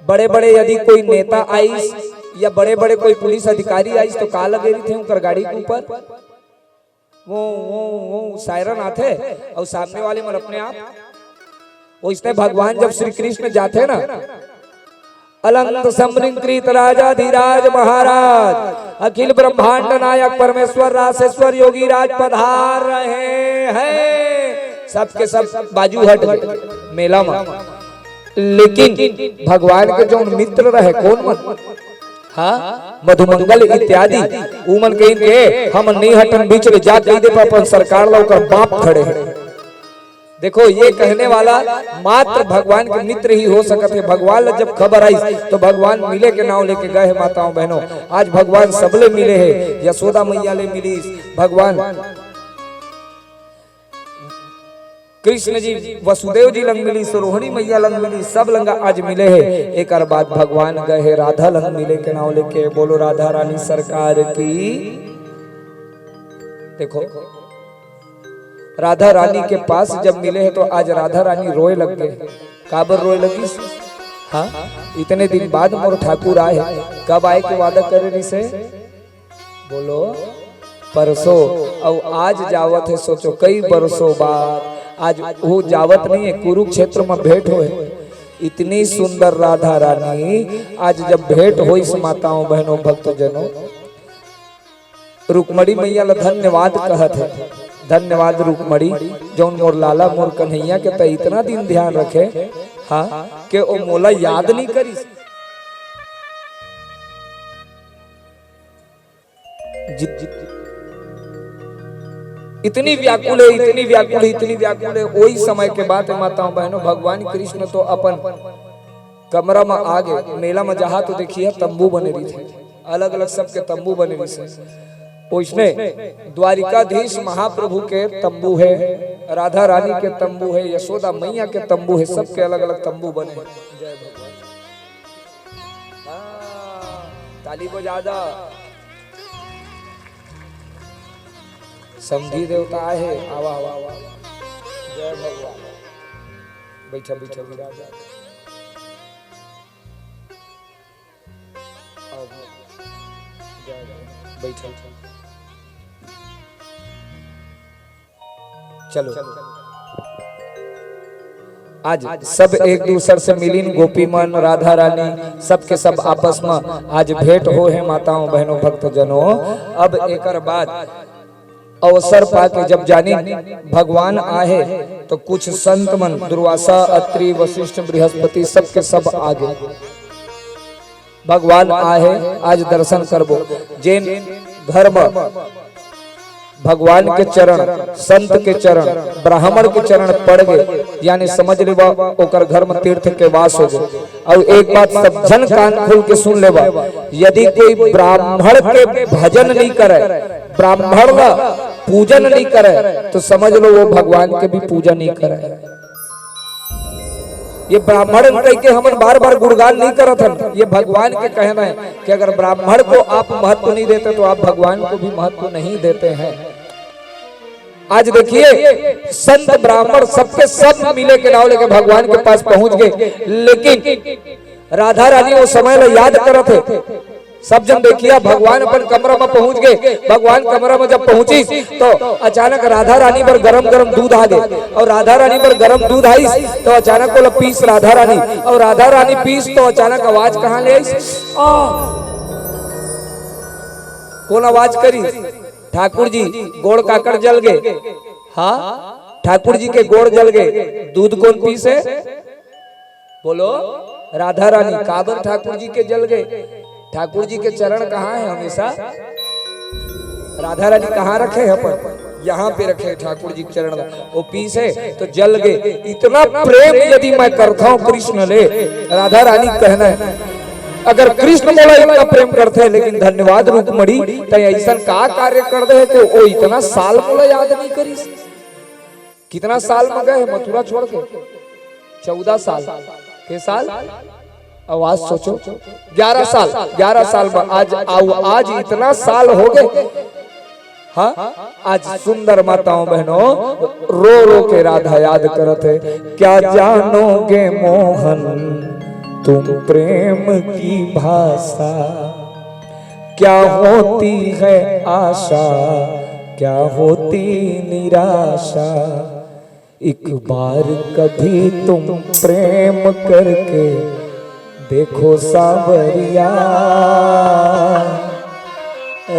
बड़े-बड़े यदि कोई नेता आइस या बड़े-बड़े कोई पुलिस अधिकारी आइस, तो का लगे रहिथे उनकर गाड़ी के ऊपर? वो, वो, वो सायरन आथे और सामने वाले मन अपने आप। वैसने भगवान जब श्री कृष्ण जाथे ना, अलंत समरिंकृत राजाधिराज महाराज, अखिल ब्रह्मांड नायक परमेश्वर रासेश्वर योगी राज पधार रहे हैं, सबके सब बाजू हट गए मेला में। लेकिन भगवान के जौन मित्र रहे, कोन मन? हाँ, मधुमंगल इत्यादि, उमन कहिन के हम नहीं हटन, बीच ले जा कहि दे, पर अपन सरकार ला ओकर बाप खड़े हैं। देखो, ये कहने वाला मात्र भगवान के मित्र ही हो सकत है। भगवान ला जब खबर आइस, तो भगवान मिले के नाव लेके गए हैं। माताओं बहनों, आज भगवान सबले मिले हैं। यशोदा मैया ले मिलिस भगवान, कृष्ण जी वसुदेव जी लंग मिलिस, रोहिणी मैया लंग मिलिस, सब लंग आज मिले हे। एकर बाद भगवान गए हे राधा लंग मिले के नाव लेके। बोलो राधा रानी सरकार की। देखो, राधा रानी के पास जब मिले हे तो आज राधा रानी रोए लग गए। काबर रोए लगिस? हाँ, इतने दिन बाद मोर ठाकुर आए हे, कब आए के वादा करे रिहिसे? बोलो, परसों अउ आज जावत हे। सोचो, कई बरसों बाद आज वो जावत नहीं है, कुरुक्षेत्र में भेंट होए। इतनी सुंदर राधा रानी आज जब भेंट होइस, माताओं, बहनों, भक्तजनों, रुक्मणी मैया ला धन्यवाद कहत हे। धन्यवाद रुक्मणी, जौन मोर लाला मोर कन्हैया के तैं इतना दिन ध्यान रखे, हाँ, के ओ मोला याद नहीं करिस। जि-, जि-, इतनी व्याकुल है, इतनी व्याकुल है, इतनी व्याकुल है। वही समय के बात है, माताओं बहनों, भगवान कृष्ण तो अपन कमरा में आ गए, मेला में जहाँ तो देखिए तंबू बने रही थे, अलग-अलग सबके तंबू बने रही से। ओइसने द्वारिकाधीश महाप्रभु के तंबू है, राधा रानी के तंबू है, यशोदा मैया के तंबू है, सबके अलग-अलग तंबू बने हैं। जय भगवान। हाँ, ताली बजा दा। समधी देवता आहे, आवा, आवा, आवा। जय भगवान। बैठा, बैठा, बैठा। आओ, बैठा। चलो, आज सब एक दूसर से मिलिन, गोपी मन, राधा रानी, सबके सब आपस में आज भेंट हो है, माताओं, बहनों, भक्तजनों। अब एकर बाद अवसर पाके जब जानिन भगवान आहे, तो कुछ संत मन, दुर्वासा, अत्रि, वशिष्ठ, बृहस्पति, सबके सब आगे। भगवान आहे, आज दर्शन करबो। जेन घर में भगवान के चरण, संत के चरण, ब्राह्मण के चरण पड़ गए, यानी समझ लेवा ओकर घर में तीर्थ के वास हो गए। और एक बात सब जन कान खोल के सुन लेवा, यदि कोई ब्राह्मण के भजन नहीं करे, ब्राह्मण का पूजन नहीं करे, तो समझ लो वो भगवान के भी पूजा नहीं करे। ये ब्राह्मण कह के हमन बार बार गुणगान नहीं करत हन, ये भगवान के कहना है कि अगर ब्राह्मण को आप महत्व नहीं देते तो आप भगवान को भी महत्व नहीं देते हैं। आज देखिए, संत ब्राह्मण सबके सब मिले के नाव लेके भगवान के पास पहुंच गए, लेकिन राधा रानी वो समय ला याद करत हे। सब जन देखिया, भगवान अपन कमरा में पहुंच गए। भगवान कमरा में जब पहुंचिस तो अचानक राधा रानी बर गरम गरम दूध आ गए, और राधा रानी बर गरम दूध आइस तो अचानक ओला पीस राधा रानी, और राधा रानी पीस तो अचानक आवाज कहाँ ले आइस? आ! कौन आवाज करिस? ठाकुर जी, गोड़ काकड़ जल गए। हाँ, ठाकुर जी के गोड़ जल गए। दूध कौन पीस है? बोलो, राधा रानी। काबर ठाकुर जी के जल गए? ठाकुर जी के चरण कहाँ है हमेशा? राधा रानी कहाँ रखे हैं अपन? यहाँ पे रखे हैं ठाकुर जी के चरण। वो पीस है तो जल गए। इतना प्रेम यदि मैं करता हूँ कृष्ण ले, राधा रानी कहना है, अगर कृष्ण मोला इतना प्रेम करते हैं, लेकिन धन्यवाद रुक्मणी, तैं ऐसन का कार्य कर दे कि वो इतना साल मोला याद नहीं करिस। कितना साल में गए मथुरा छोड़ के? चौदह साल। के साल? आवाज सोचो, ग्यारह साल। ग्यारह साल में आज आओ, आज इतना साल हो गए। हाँ, आज सुंदर माताओं बहनों रो रो के राधा याद करत है। क्या जानोगे मोहन तुम प्रेम की भाषा, क्या होती है आशा, क्या होती निराशा। एक बार कभी तुम प्रेम करके देखो सांवरिया,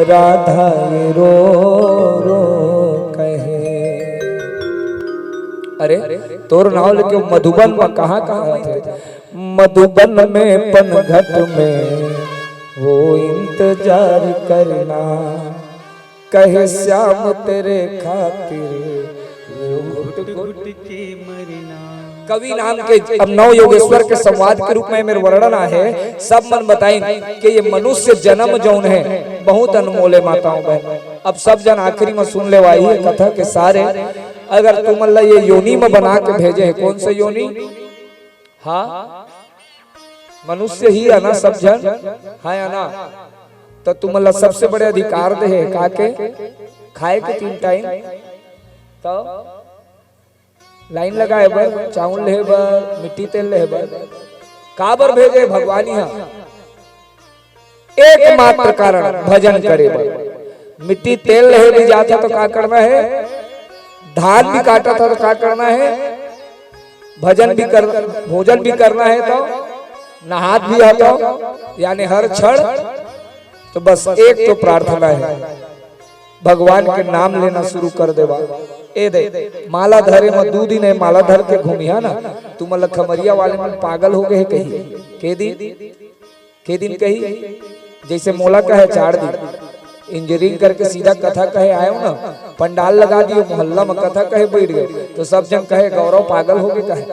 राधा ये रो रो कहे। अरे, तोर नाव लेके मधुबन में कहाँ कहाँ थे? मधुबन में पनघट में वो इंतजार करना, कहे श्याम तेरे खातिर वो घुट घुट के मरना। कवि नाम के अब नव योगेश्वर के संवाद के रूप में मेरे वर्णन आहे। सब मन बताइन कि ये मनुष्य जन्म जौन है बहुत अनमोल है माताओं बहन। अब सब जन आखिरी में सुन लेवा ये कथा के सारे। अगर तुमन ला ये योनि में बना के भेजे है, कौन सा योनि? हाँ, मनुष्य ही है ना सब जन, है ना? तो तुमन ला सबसे बड़े अधिकार दे है का के? खाए के तीन टाइम, तो लाइन लगाए बर, चावल लेहे बर, मिट्टी तेल लेहे बर, काबर भेजे भगवान यहाँ? एकमात्र कारण भजन करे बर। मिट्टी तेल लेहे भी जात है तो का करना है? धान भी काटत है तो का करना है? भजन भी कर, भोजन भी करना है तो नहात भी है तो, यानी हर क्षण। तो बस एक तो प्रार्थना है, भगवान के नाम लेना शुरू कर देवा। ए दे, माला धरे म दू दिन ए माला धर के घूमिहा ना, तुमन ल खमरिया वाले मन पागल हो गए कही। के दिन, के दिन कही, जैसे मोला कहे चार दिन, इंजीनियरिंग करके सीधा कथा कहे आयो ना, पंडाल लगा दियो, मोहल्ला में कथा कहे बैठ गए, तो सब जन कहे, "गौरव पागल हो गए कहे।"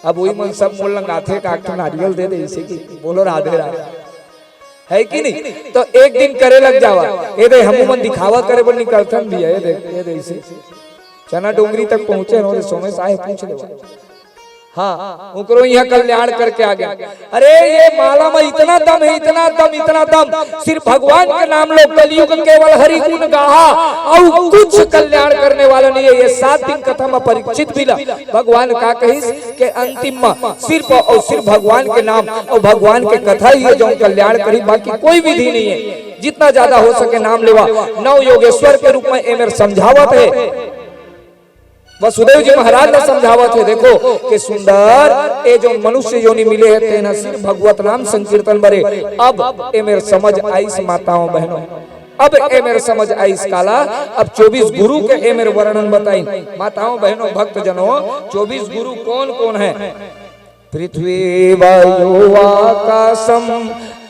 अब वही मन सब मोल लंगाथे, एक आठ ठो नारियल दे दे, इसे की बोलो, "राधे राधे।" है कि नहीं? तो एक दिन करे लग जावा। ए दे, हमू मन दिखावा करे बर निकलथन भी, ए दे, ए दे, इसे चना डोंगरी तक पहुंचे हो, सोमे साहे पूछ लेवा। हाँ, ओकरो यहाँ कल्याण करके आ गया। अरे, ये माला में इतना दम है, इतना दम, इतना दम। सिर्फ भगवान के नाम लो, कलयुग केवल हरि गुण गाहा, और कुछ कल्याण करने वाला नहीं है। ये सात दिन कथा में परीक्षित मिला, भगवान का कहिस के अंतिम में सिर्फ और सिर्फ भगवान के नाम और भगवान के कथा ही है जो कल्याण करी, बाकी कोई विधि नहीं है। जितना ज्यादा हो सके नाम लेवा। नव योगेश्वर के रूप में एमेर समझावत है, वसुदेव जी महाराज ला समझावत है, देखो के सुंदर, ए जो मनुष्य योनि मिले है, तेना सिर्फ भगवत नाम संकीर्तन बरे। अब एमेर समझ आइस माताओं बहनों, अब एमेर समझ आइस काला। अब चौबीस गुरु के एमेर वर्णन बताइन। माताओं बहनों भक्तजनों, चौबीस गुरु कौन कौन है? पृथ्वी वायु आकाशम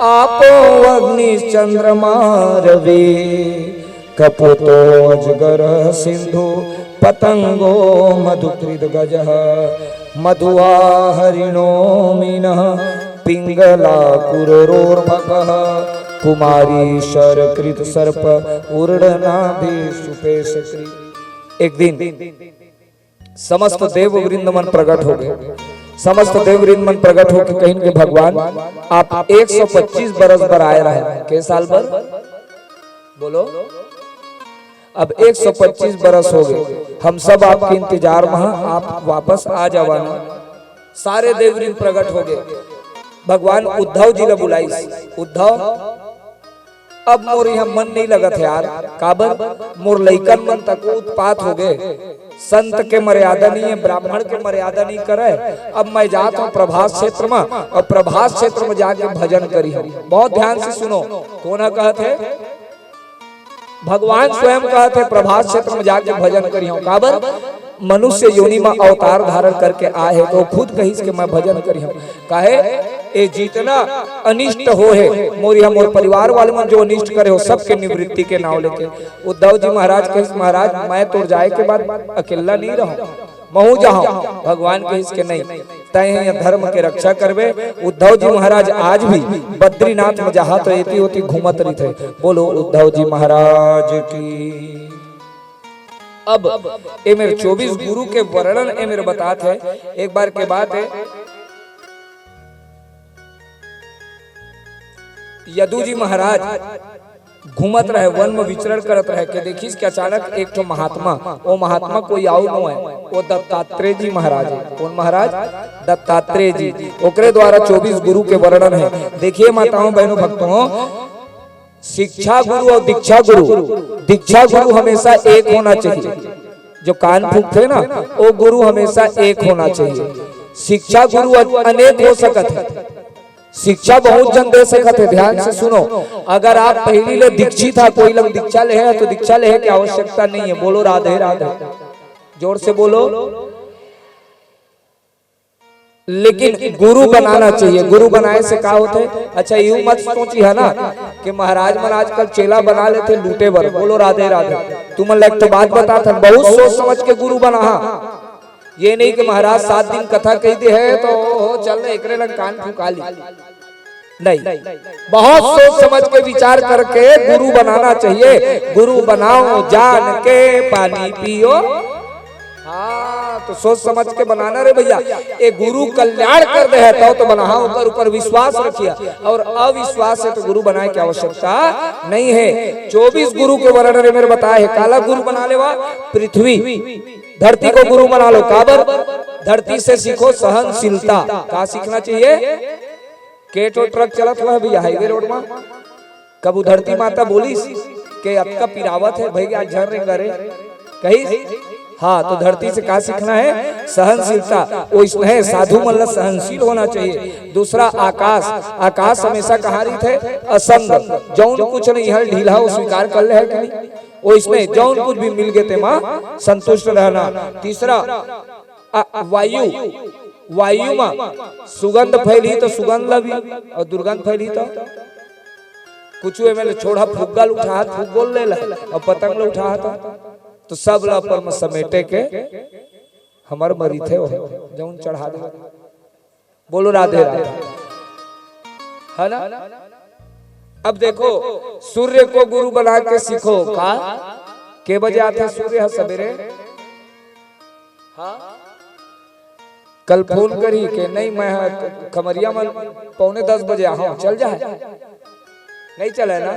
आपो अग्नि चंद्रमा रवि, कपोतो अजगर सिंधु पतंगो मधुकृत गजः, मधुआ हरिणो मीनः पिंगला कुरोर्भकः, कुमारी शरकृत सर्प उर्णनाभि सुपेश कृ। एक दिन समस्त देव वृंद मन प्रकट हो गए। समस्त देव वृंद मन प्रकट होके कहिन के, "भगवान, आप एक सौ पच्चीस बरस बर आए रहे, के साल बर? बोलो, अब एक सौ पच्चीस बरस हो गए, हम सब आपके इंतजार में हैं, आप वापस आ जावा ना।" सारे देव वृंद प्रकट हो गए, भगवान उद्धव जी ला बुलाइस, "उद्धव, अब मोर यहाँ मन नहीं लगत है यार, काबर मोर लइकन मन तक उत्पात हो गए, संत के मर्यादा नहीं है, ब्राह्मण के मर्यादा नहीं करे। अब मैं जात हूँ प्रभास क्षेत्र में, और प्रभास क्षेत्र में जाके भजन करिहूँ।" बहुत ध्यान से सुनो, कौन ह कहत है? भगवान स्वयं कहत है, "प्रभास क्षेत्र में जाके भजन करिहूँ।" काबर? मनुष्य योनि में अवतार धारण करके आए है, तो खुद कहिस के मैं भजन करिहूँ। काहे? ए जितना अनिष्ट हो है, मोर या मोर परिवार वाले मन जो अनिष्ट करे हो, सबके निवृत्ति के नाव लेके उद्धव जी महाराज कहिस, "महाराज, मैं तोर जाए के बाद अकेला नहीं रहूं, महू जाहूं।" भगवान कहिस के, "नहीं, तैं ह धर्म के रक्षा करबे।" उद्धव जी महाराज आज भी बद्रीनाथ में जहाँ तो एती ओती घूमत रहिथे। बोलो उद्धव जी महाराज की। अब एमेर चौबीस गुरु के वर्णन एमेर बतात है। एक बार के बात है, यदु जी महाराज घूमत रहे, वन में विचरण करत रहे, के देखिस कि अचानक एक ठो महात्मा, वो महात्मा कोई आऊ नो है, वो दत्तात्रेय जी महाराज है। कौन महाराज? दत्तात्रेय जी। ओकरे द्वारा चौबीस गुरु के वर्णन है। देखिए माताओं, बहनों, भक्तों, शिक्षा गुरु और दीक्षा गुरु, दीक्षा गुरु हमेशा एक होना चाहिए। जो कान फूंकथे ना, वो गुरु हमेशा एक होना चाहिए। शिक्षा गुरु अ-, अनेक हो सकत है, शिक्षा बहुत जन दे सकत है। ध्यान से सुनो, अगर आप पहली ले दीक्षित है, कोई लग दीक्षा ले है, तो दीक्षा ले है की आवश्यकता नहीं है। बोलो राधे राधे, जोर से बोलो। लेकिन गुरु बनाना चाहिए। गुरु बनाए से का होथे? अच्छा, यूं मत सोचिहा ना कि महाराज मन आजकल चेला बना लेथे लूटे बर। बोलो राधे राधे। तुमन ला एक ठो बात बतात हन, बहुत सोच समझ के गुरु बनाहा। ये नहीं कि महाराज सात दिन कथा कहि दे है तो ओ, चल ना एकरे लंग कान फुका ली। नहीं, बहुत सोच समझ के विचार करके गुरु बनाना चाहिए। गुरु बनाओ जान के पानी पियो। हाँ, तो सोच समझ के बनाना रे भैया। ए गुरु कल्याण कर दे है तो, तो बनाहा, ओकर ऊपर विश्वास रखिए। और अविश्वास है तो गुरु बनाए की आवश्यकता नहीं है। चौबीस गुरु के वर्णन रे मेरे बताए है। काला गुरु बना लेवा? पृथ्वी, धरती को गुरु बना लो। काबर? धरती से सीखो सहनशीलता। का सीखना चाहिए? के ठो ट्रक चलत हुआ है भैया हाईवे रोड में, कबू धरती माता बोलिस के अतका पिरावत है भैया, झन रेंगा रे, कहिस? हाँ, तो धरती से का सीखना है? सहनशीलता। ओइसने साधु मन ला सहनशील होना चाहिए। दूसरा आकाश, आकाश हमेशा कहाँ रहिथे? असंग। जौन कुछ नहीं है ढीला, वो स्वीकार कर ले है कि नहीं? ओइसने जौन कुछ भी मिल गे तेमा संतुष्ट रहना। तीसरा, अ, वायु, वायु म सुगंध फैलही त सुगंध ल भी, अउ दुर्गंध फैलही त कुछु एमे ले छोड़ा, फुग्गा ल उठाहत, फुग्गो ल ले ला, अउ पतंग ल उठाहत, त सब ल अपन म समेटे के हमर म रहिथे ओ, जौन चढ़ा दे। बोलो राधे राधे, है ना? अब देखो, सूर्य को गुरु बना के सीखो। का, के बजे आथे सूर्य ह सबेरे? हाँ, कल फोन करी के नहीं, मैं ह खमरिया मन पौने दस बजे आहूँ, चल जाए। नहीं चले ना।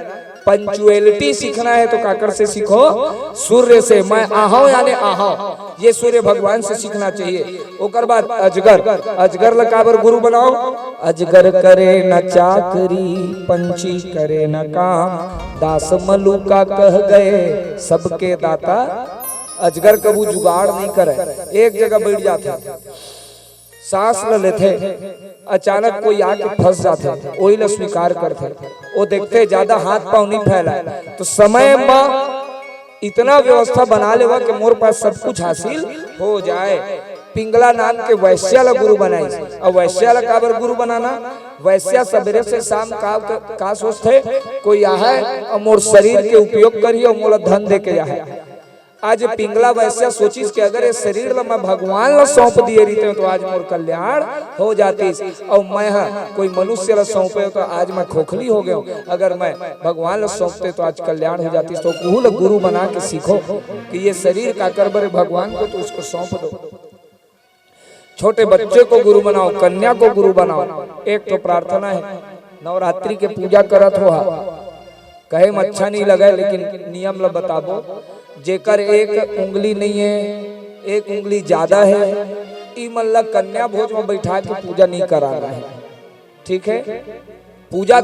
पंचुअलिटी सीखना है तो काकर से सीखो? सूर्य से। मैं आहूँ यानी आहूँ, ये सूर्य भगवान से सीखना चाहिए। ओकर बाद अजगर, अजगर ल काबर गुरु बनाओ? अजगर करे न चाकरी, पंछी करे न काम, दास मलुका कह गए सबके दाता। अजगर कभू जुगाड़ नहीं करे, एक जगह बैठ जाथे, सांस ल लेथे, अचानक कोई आके फंस जाथे, ओही ल स्वीकार करथे। वो देखथे ज्यादा हाथ पांव नहीं फैलाए, तो समय म इतना व्यवस्था बना लेवा कि मोर पास सब कुछ हासिल हो जाए। पिंगला नाम के वैश्या ल गुरु बनाइस। अब वैश्या ल काबर गुरु बनाना? वैश्या सबेरे से शाम का, का सोचथे, कोई आहे अउ मोर शरीर के उपयोग करही अउ मोला धन दे के जाहे। आज पिंगला वैश्या सोचिस कि अगर ये शरीर ल मैं भगवान ल सौंप दिए रहितेंव तो आज मोर कल्याण हो जातिस, अउ मैं ह कोई मनुष्य ल सौंपेंव तो आज मैं खोखली हो गेंव। अगर मैं भगवान ल सौंपतेंव तो आज कल्याण हो जातिस। तो उहू ल गुरु बना के सीखो कि ये शरीर काकर बर हे, भगवान को तो उसको सौंप दो। छोटे बच्चे को गुरु बनाओ, कन्या को गुरु बनाओ। एक तो प्रार्थना है, नवरात्रि के पूजा करत हो हा, कहे म अच्छा नहीं लगे, लेकिन नियम ल बताबो। जेकर एक उंगली नहीं है, एक उंगली ज्यादा है, ई मन ल कन्या भोज म बैठा के पूजा नहीं कराना है, ठीक है? पूजा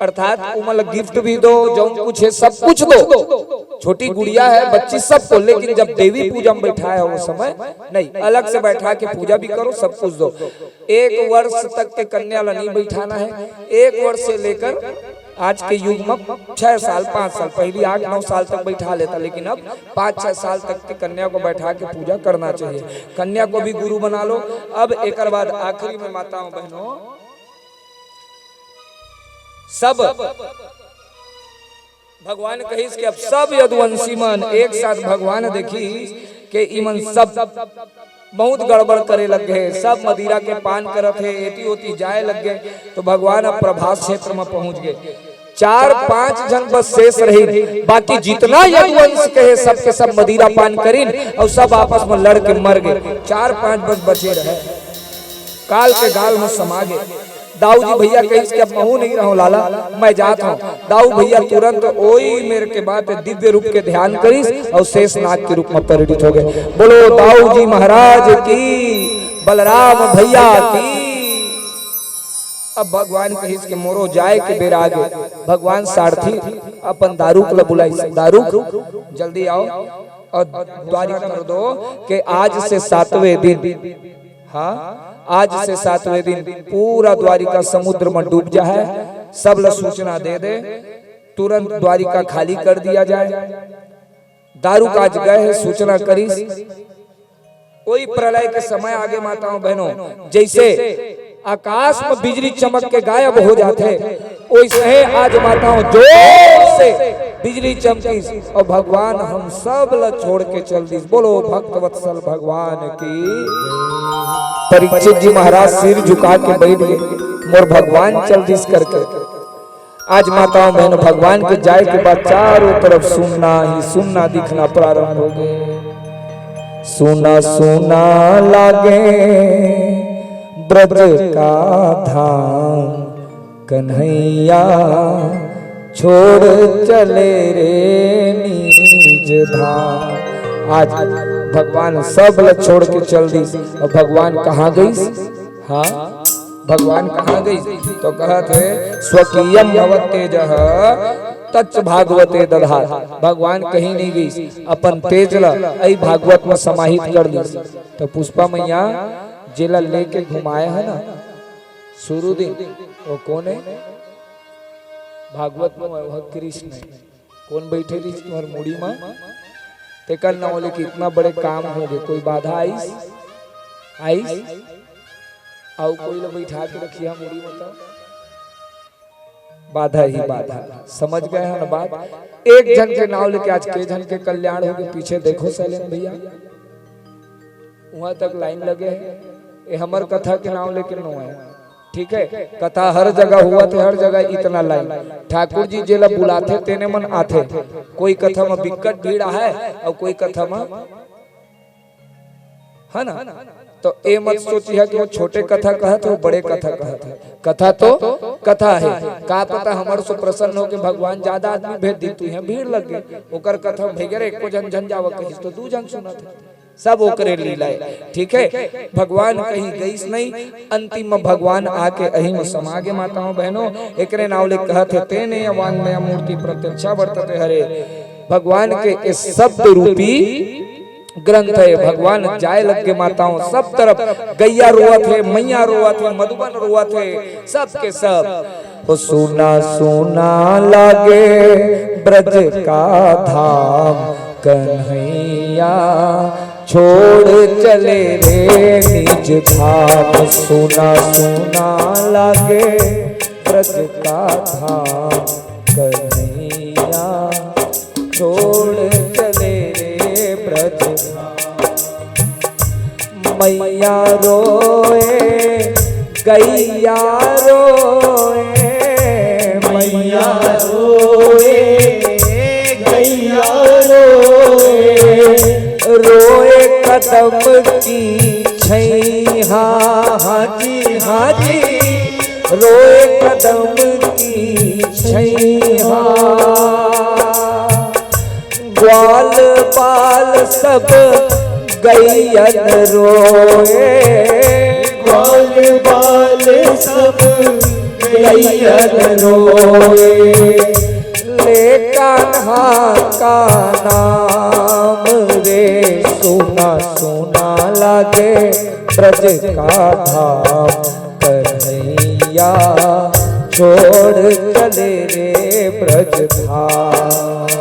अर्थात उमन ल गिफ्ट भी दो, जौन कुछ है सब कुछ दो। छोटी गुड़िया है, बच्ची सबको, लेकिन जब देवी पूजा म बैठाए हो वो समय नहीं, अलग से बैठा के पूजा भी करो, सब कुछ दो। एक वर्ष तक के कन्या ल नहीं बैठाना है। एक वर्ष से लेकर आज के युग म छह साल, पाँच साल, पहिली आठ नौ साल तक बैठा लेता, लेकिन अब पाँच छह साल तक के कन्या को बैठा के पूजा करना चाहिए। कन्या को भी गुरु बना लो। अब एकर बाद आखिरी में माताओं बहनों, सब भगवान कहिस कि अब सब यदुवंशी मन एक साथ भगवान देखिस के इमन सब बहुत गड़बड़ करे लग गए, सब मदिरा के पान करत हे, एती ओती जाए लग गए। तो भगवान अब प्रभास क्षेत्र में पहुंच गए। चार पांच झन बस शेष रहिन, बाकी जितना यदुवंश के हे, सबके सब मदिरा पान करिन अउ सब आपस में लड़ के मर गए। चार पांच बस बचे रहे, काल के गाल में समा गए। दाऊ जी भैया कहिस कि अब महूं नहीं रहूं लाला, मैं जात हूं। दाऊ भैया तुरंत ओई मेर के बात दिव्य रूप के ध्यान करिस अउ शेष नाग के रूप में परिणित हो गए। बोलो दाऊ जी महाराज की, बलराम भैया की। अब भगवान कहिस कि मोरो जाए के बेरा आगे। भगवान सारथी अपन दारूक ल बुलाइस, दारूक जल्दी आओ अउ द्वारिका कर दो कि आज से सातवें दिन, हाँ, आज से सातवें दिन पूरा द्वारिका समुद्र में डूब जाए, सब ल सूचना दे दे, तुरंत द्वारिका खाली कर दिया जाए। दारूक आज गए हे, सूचना करिस। ओई प्रलय के समय आगे माताओं बहनों, जैसे आकाश में बिजली चमक के गायब हो जाथे, ओइसने आज माताओं जोर से बिजली चमकिस अउ भगवान हम सब ल छोड़ के चल दिस। बोलो भक्त वत्सल भगवान की। परीक्षित जी महाराज सिर झुका के बैठ गए, मोर भगवान चल दिस करके। आज माताओं बहनों, भगवान के जाए के बाद चारों तरफ सुन्ना ही सुन्ना दिखना प्रारंभ हो गए। सुना सुना लागे ब्रज का धाम, कन्हैया छोड़ चले रे निज धाम। आज भगवान सब ल छोड़ के चल दिस, अउ भगवान कहाँ गइस? हाँ, भगवान कहाँ गइस? तो कहत हे, स्वकीयम भवत तेजः तच्च भागवते दधात। भगवान कहीं नहीं गइस, अपन तेज ल अई भागवत में समाहित कर दिस। तो पुष्पा मैया जेला लेके घुमाए हे ना शुरू दिन, वो कोन हे? भागवत में वो कृष्ण हे। कोन बइठे रहिस तुम्हर मुड़ी म? तेकर नाव लेके इतना बड़े काम होगे। कोई बाधा आइस? आइस? अउ कोई ल बइठा के रखिहा मुड़ी म त बाधा ही बाधा। समझ गए हो ना बात? एक झन के नाव लेके आज के झन के कल्याण होगे। पीछे देखो शैलेंद्र भैया, उहाँ तक लाइन लगे हे। ये हमर कथा के नाव लेके नो हे, ठीक हे? कथा हर जगह होवत हे, हर जगह इतना लाइन। ठाकुर जी जेला बुलाथे तेने मन आथे। कोई कथा म बिकट भीड़ आहे अउ कोई कथा म, है ना? तो ए मत सोचिहा कि वो छोटे कथा कहत हे, वो बड़े कथा कहत हे। कथा तो कथा हे। का पता हमर से प्रसन्न होके भगवान ज्यादा आदमी भेज दी, तुहे भीड़ लग गे। ओकर कथा म भैया रे एको झन झन जावा कहिस तो दू झन सुनत हे। सब ओकरे लीला हे, ठीक हे? भगवान कहीं गइस नहीं, अंतिम म भगवान आके अही म समा गे। माताओं बहनों, एकरे नाव ले कहत हे, "तेने अवाङ्मय मूर्ति प्रत्यक्षा वर्तते हरे।" भगवान के ए शब्द रूपी ग्रंथ हे। भगवान जाए लग गे माताओं, सब तरफ गैया रोवत हे, मैया रोवत हे, मधुबन रोवत हे, सब के सब। हो सुना सुना लागे ब्रज का धाम, कन्हैया छोड़ चले रे निज धाम। सुना सुना लागे ब्रज का धाम, कन्हैया छोड़ चले रे ब्रज धाम। मैया रोए, गैया रोए, मैया रोए, गैया रोए, रोए कदम की छैहा, हाँ जी, हाँ जी, रोए कदम की छैहा। ग्वाल बाल सब गैयन रोए, ग्वाल बाल सब गैयन रोए, ले कान्हा का नाम रे। सुना सुना लागे ब्रज का धाम, कन्हैया छोड़ चले रे ब्रज धाम।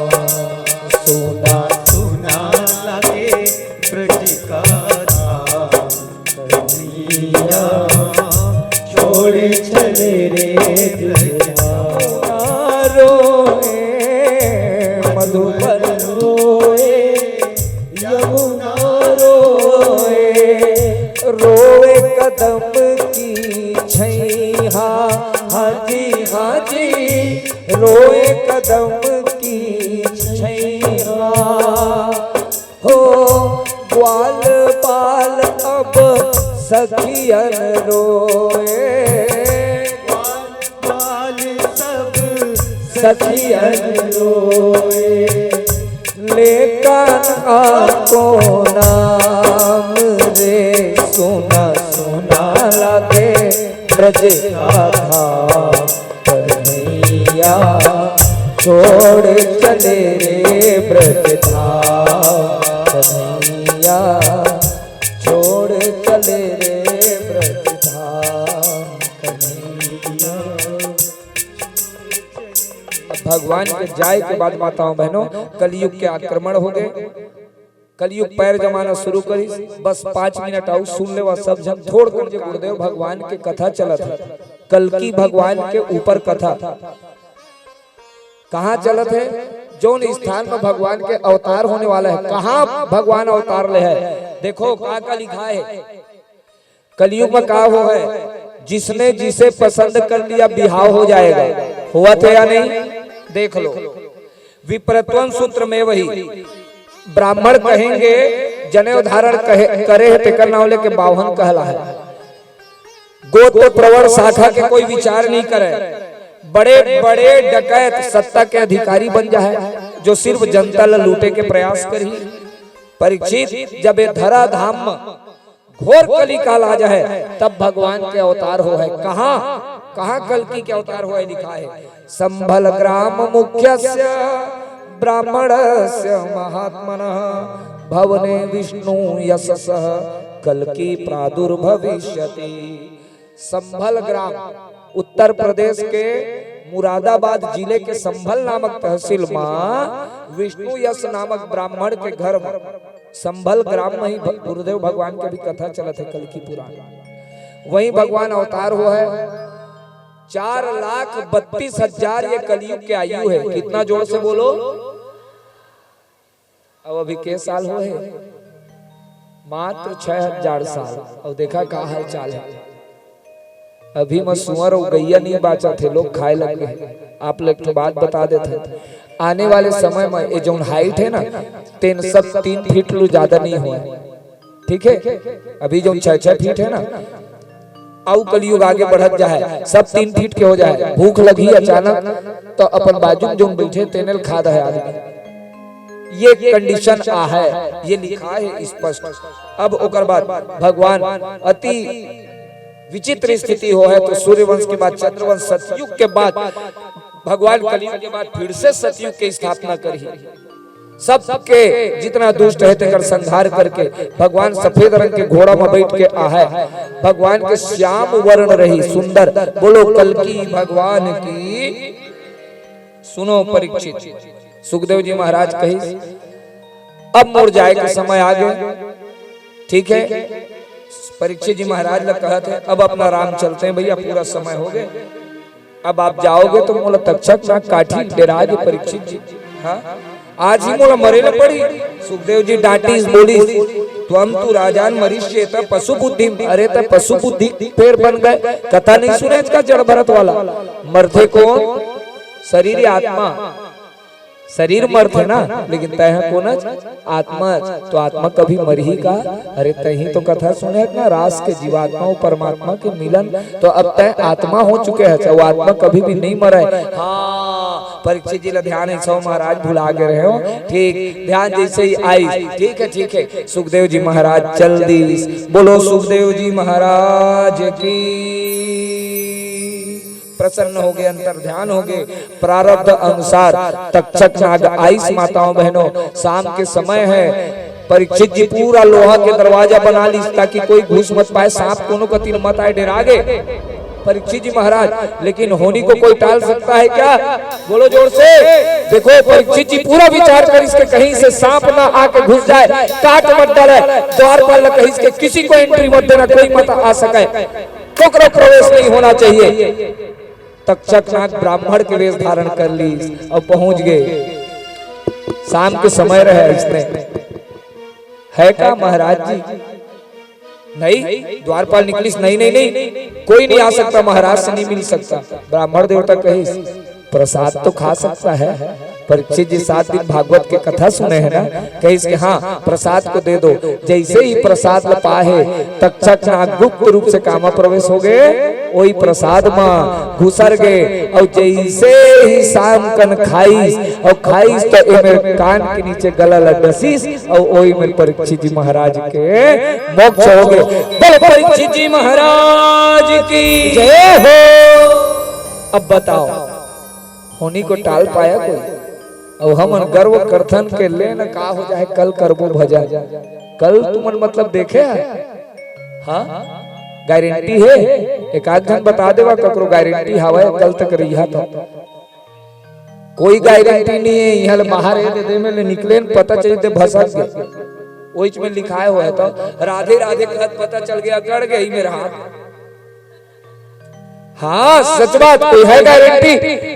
सुना सुना लागे ब्रज का धाम, कन्हैया छोड़ चले रे ब्रज धाम। रोए मधुबन रोए, यमुना रोए, रोए कदम की छैहा, हाँ जी, हाँ जी, रोए कदम की छैहा। हो ग्वाल बाल अब सखियन रोए, ग्वाल बाल सब सखियन रोए, ले कान्हा को नाम रे। सुना सुना लागे ब्रज का धाम, कन्हैया छोड़ चले रे ब्रज धाम, कन्हैया छोड़ चले रे ब्रज धाम, कन्हैया। अब भगवान के जाए के बाद माताओं बहनों, कलयुग के आक्रमण होगे। कलयुग पैर जमाना शुरू करिस। बस पाँच मिनट अउ सुन लेवा सब झन। थोड़ कर जे गुरुदेव भगवान के कथा चलत हे, कल्कि भगवान के ऊपर कथा कहाँ चलत हे? जौन स्थान में भगवान के अवतार होने वाला हे, कहाँ भगवान अवतार ले हे? देखो का का लिखा हे। कलयुग में का हो हे, जिसने जिसे पसंद कर लिया, बिहाव हो जाएगा। होवत हे या नहीं? देख लो, विप्रत्वम सूत्र में वही ब्राह्मण कहेंगे, जनेऊ धारण कहे, करे हे, तेकर नाव लेके बावन कहला हे। गोत्र प्रवर शाखा के कोई विचार नहीं करे। बड़े बड़े डकैत सत्ता के अधिकारी बन जाहे, जो सिर्फ जनता ला लूटे के प्रयास करही। परीक्षित, जब ये धरा धाम में घोर कलिकाल आ जाहे, तब भगवान के अवतार होहे। कहाँ, कहाँ कल्कि के अवतार होहे लिखा हे? संभल ग्राम मुख्यस्य ब्राह्मणस्य महात्मनः भवने विष्णु यशसः कल्कि प्रादुर्भविष्यति। संभल ग्राम, उत्तर प्रदेश के मुरादाबाद जिले के संभल नामक तहसील म विष्णु यश नामक ब्राह्मण के घर म, संभल ग्राम म ही भ-, गुरुदेव भगवान के भी कथा चलत हे, कल्कि पुराण। वहीं भगवान अवतार हुआ है। चार लाख बत्तीस हजार ये कलयुग के आयु है। कितना जोर से बोलो। अब अभी के साल हुए हे? मात्र छह हजार साल। अब देखा का हाल चाल है। अभी म सुअर अउ गैया नहीं बाचत हे, लोग खाए लग गए। आप लोग एक ठो बात बता देते हैं, आने वाले समय में ये जौन हाइट है ना, तेन सब तीन फीट लू ज्यादा नहीं हुआ। ठीक है, अभी जौन छह छह फीट है ना, अउ कलयुग आगे बढ़त जाए, सब तीन फीट के हो जाए, भूख लगी अचानक, तो अपन बाजू में जौन बैठे तेनल खा दे आदमी। ये कंडीशन आ है, ये लिखा है स्पष्ट। अब ओकर बाद भगवान अति विचित्र स्थिति हो है, तो सूर्यवंश के बाद चंद्रवंश, सतयुग के बाद भगवान कलयुग के बाद फिर से सतयुग के स्थापना करी। सबके जितना दुष्ट है तेकर संहार करके भगवान सफेद रंग के घोड़ा में बैठ के आ है। भगवान के श्याम वर्ण रही सुंदर। बोलो कल्कि भगवान की। सुनो परीक्षित, सुखदेव जी महाराज कहिस, "अब मोर जाए के समय आ गए।" ठीक है, परीक्षित जी महाराज ल कहत है, "अब अपना राम चलते हैं भैया, पूरा समय हो गए।" अब आप जाओगे तो मोला तक्षक नाग काटही, डेरा गे परीक्षित जी। हाँ, आज ही मोला मरे ल पड़ी। सुखदेव जी डांटिस, बोलिस, "त्वं तु राजान मरिष्येथ पशु बुद्धि।" अरे, तैं पशु बुद्धि फेर बन गए, कथा नहीं सुने इसका जड़ भरत वाला। मरथे कौन? शरीर या आत्मा? शरीर मरथे ना, लेकिन तैं ह कोनच? आत्मा। तो आत्मा कभी मरही का? अरे, तहीं तो कथा सुने ना, रास के जीवात्मा अउ परमात्मा के मिलन। तो अब तैं आत्मा हो चुके है, वो आत्मा कभी भी नहीं मरे। हाँ, परीक्षित जी ला ध्यान है, सौ महाराज भुला गए रहे हो। ठीक, ध्यान जैसे ही आई, ठीक है, ठीक है, सुखदेव जी महाराज चल दीस। बोलो सुखदेव जी महाराज की। प्रसन्न हो गए, अंतर ध्यान हो गए। प्रारब्ध अनुसार तक्षक नाग आइस, माताओं बहनों, शाम के समय है। परीक्षित जी पूरा लोहा के दरवाजा बना लीस ताकि कोई घुस मत पाए, सांप कोनो कति मत आए, डेरा गे परीक्षित जी महाराज। लेकिन होनी को कोई टाल सकता है क्या? बोलो जोर से। देखो, परीक्षित जी पूरा विचार करिस के कहीं से सांप ना आके घुस जाए, काट मत डाले। द्वारपाल ल कहिस के किसी को एंट्री मत देना, कोई मत आ सके, कोकरो प्रवेश नहीं होना चाहिए। तक्षक नाग ब्राह्मण के वेश धारण कर लीस अउ पहुंच गए। शाम के समय रहे इसने, "है का महाराज जी?" "नहीं।" द्वारपाल निकलिस, "नहीं, नहीं, नहीं, कोई नहीं आ सकता, महाराज से नहीं मिल सकता।" ब्राह्मण देवता कहिस, "प्रसाद तो खा सकता है।" परीक्षित जी सात दिन भागवत के कथा सुने हैं ना, कहिस के, "हाँ, प्रसाद को दे दो।" जैसे ही प्रसाद ल पाए, तक्षक नाग गुप्त रूप से कामा प्रवेश हो गए, वही प्रसाद म घुसर गए। और जैसे ही शाम कन खाइस और खाइस, तो एमेर कान के नीचे गला ल डसिस और वही मेर परीक्षित जी महाराज के मोक्ष हो गए। बोलो परीक्षित जी महाराज की जय हो। अब बताओ, होनी को टाल पाया कोई? अउ हमन गर्व करथन के ले न का हो जाए, कल करबो भजन। कल तुमन मतलब देखे है? हाँ, गारंटी है? एक आध झन बता देवा, ककरो गारंटी हवय कल तक रहिहा तो। कोई गारंटी नहीं है। यहाँ ले बाहर ए दे, दे में ले निकले न, पता चली ते भसक गए। ओइच में लिखाए हुआ है तो राधे राधे कहत पता चल गया, गड़ गई मेरा हाथ। हाँ, सच बात, कोई है गारंटी?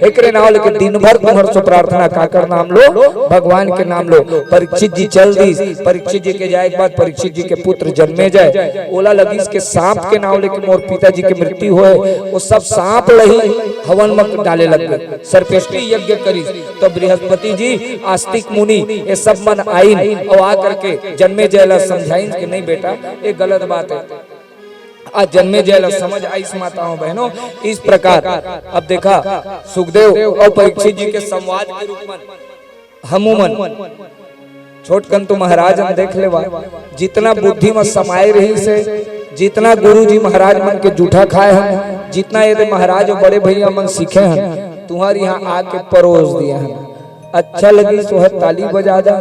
एकरे नाव लेके दिन भर तुम्हर सो प्रार्थना, काकर नाम लो? भगवान के नाम लो। परीक्षित जी चल दीस। परीक्षित जी के जाए के बाद परीक्षित जी के पुत्र जन्मेजय, ओला लगिस के सांप के नाव लेके मोर पिताजी के मृत्यु होए, वो सब सांप लही हवन में डाले लग गए, सर्पेष्टि यज्ञ करिस। तो बृहस्पति जी, आस्तिक मुनि, ये सब मन आइन और आ करके जन्मेजय ला समझाइन कि नहीं बेटा, ये गलत बात है। आज जन्मेजय ल समझ आइस माताओं बहनों, इस प्रकार। अब देखा, सुखदेव और परीक्षित जी के संवाद के रूप में हमू मन छोटकन तो महाराज हम देख लेवा, जितना बुद्धि में समाये रहिस हे, जितना गुरु जी महाराज मन के जूठा खाए हन, जितना ये महाराज और बड़े भैया मन सीखे हन, तुम्हारे यहाँ आके परोस दिए हन। अच्छा लगिस तो ताली बजा दा।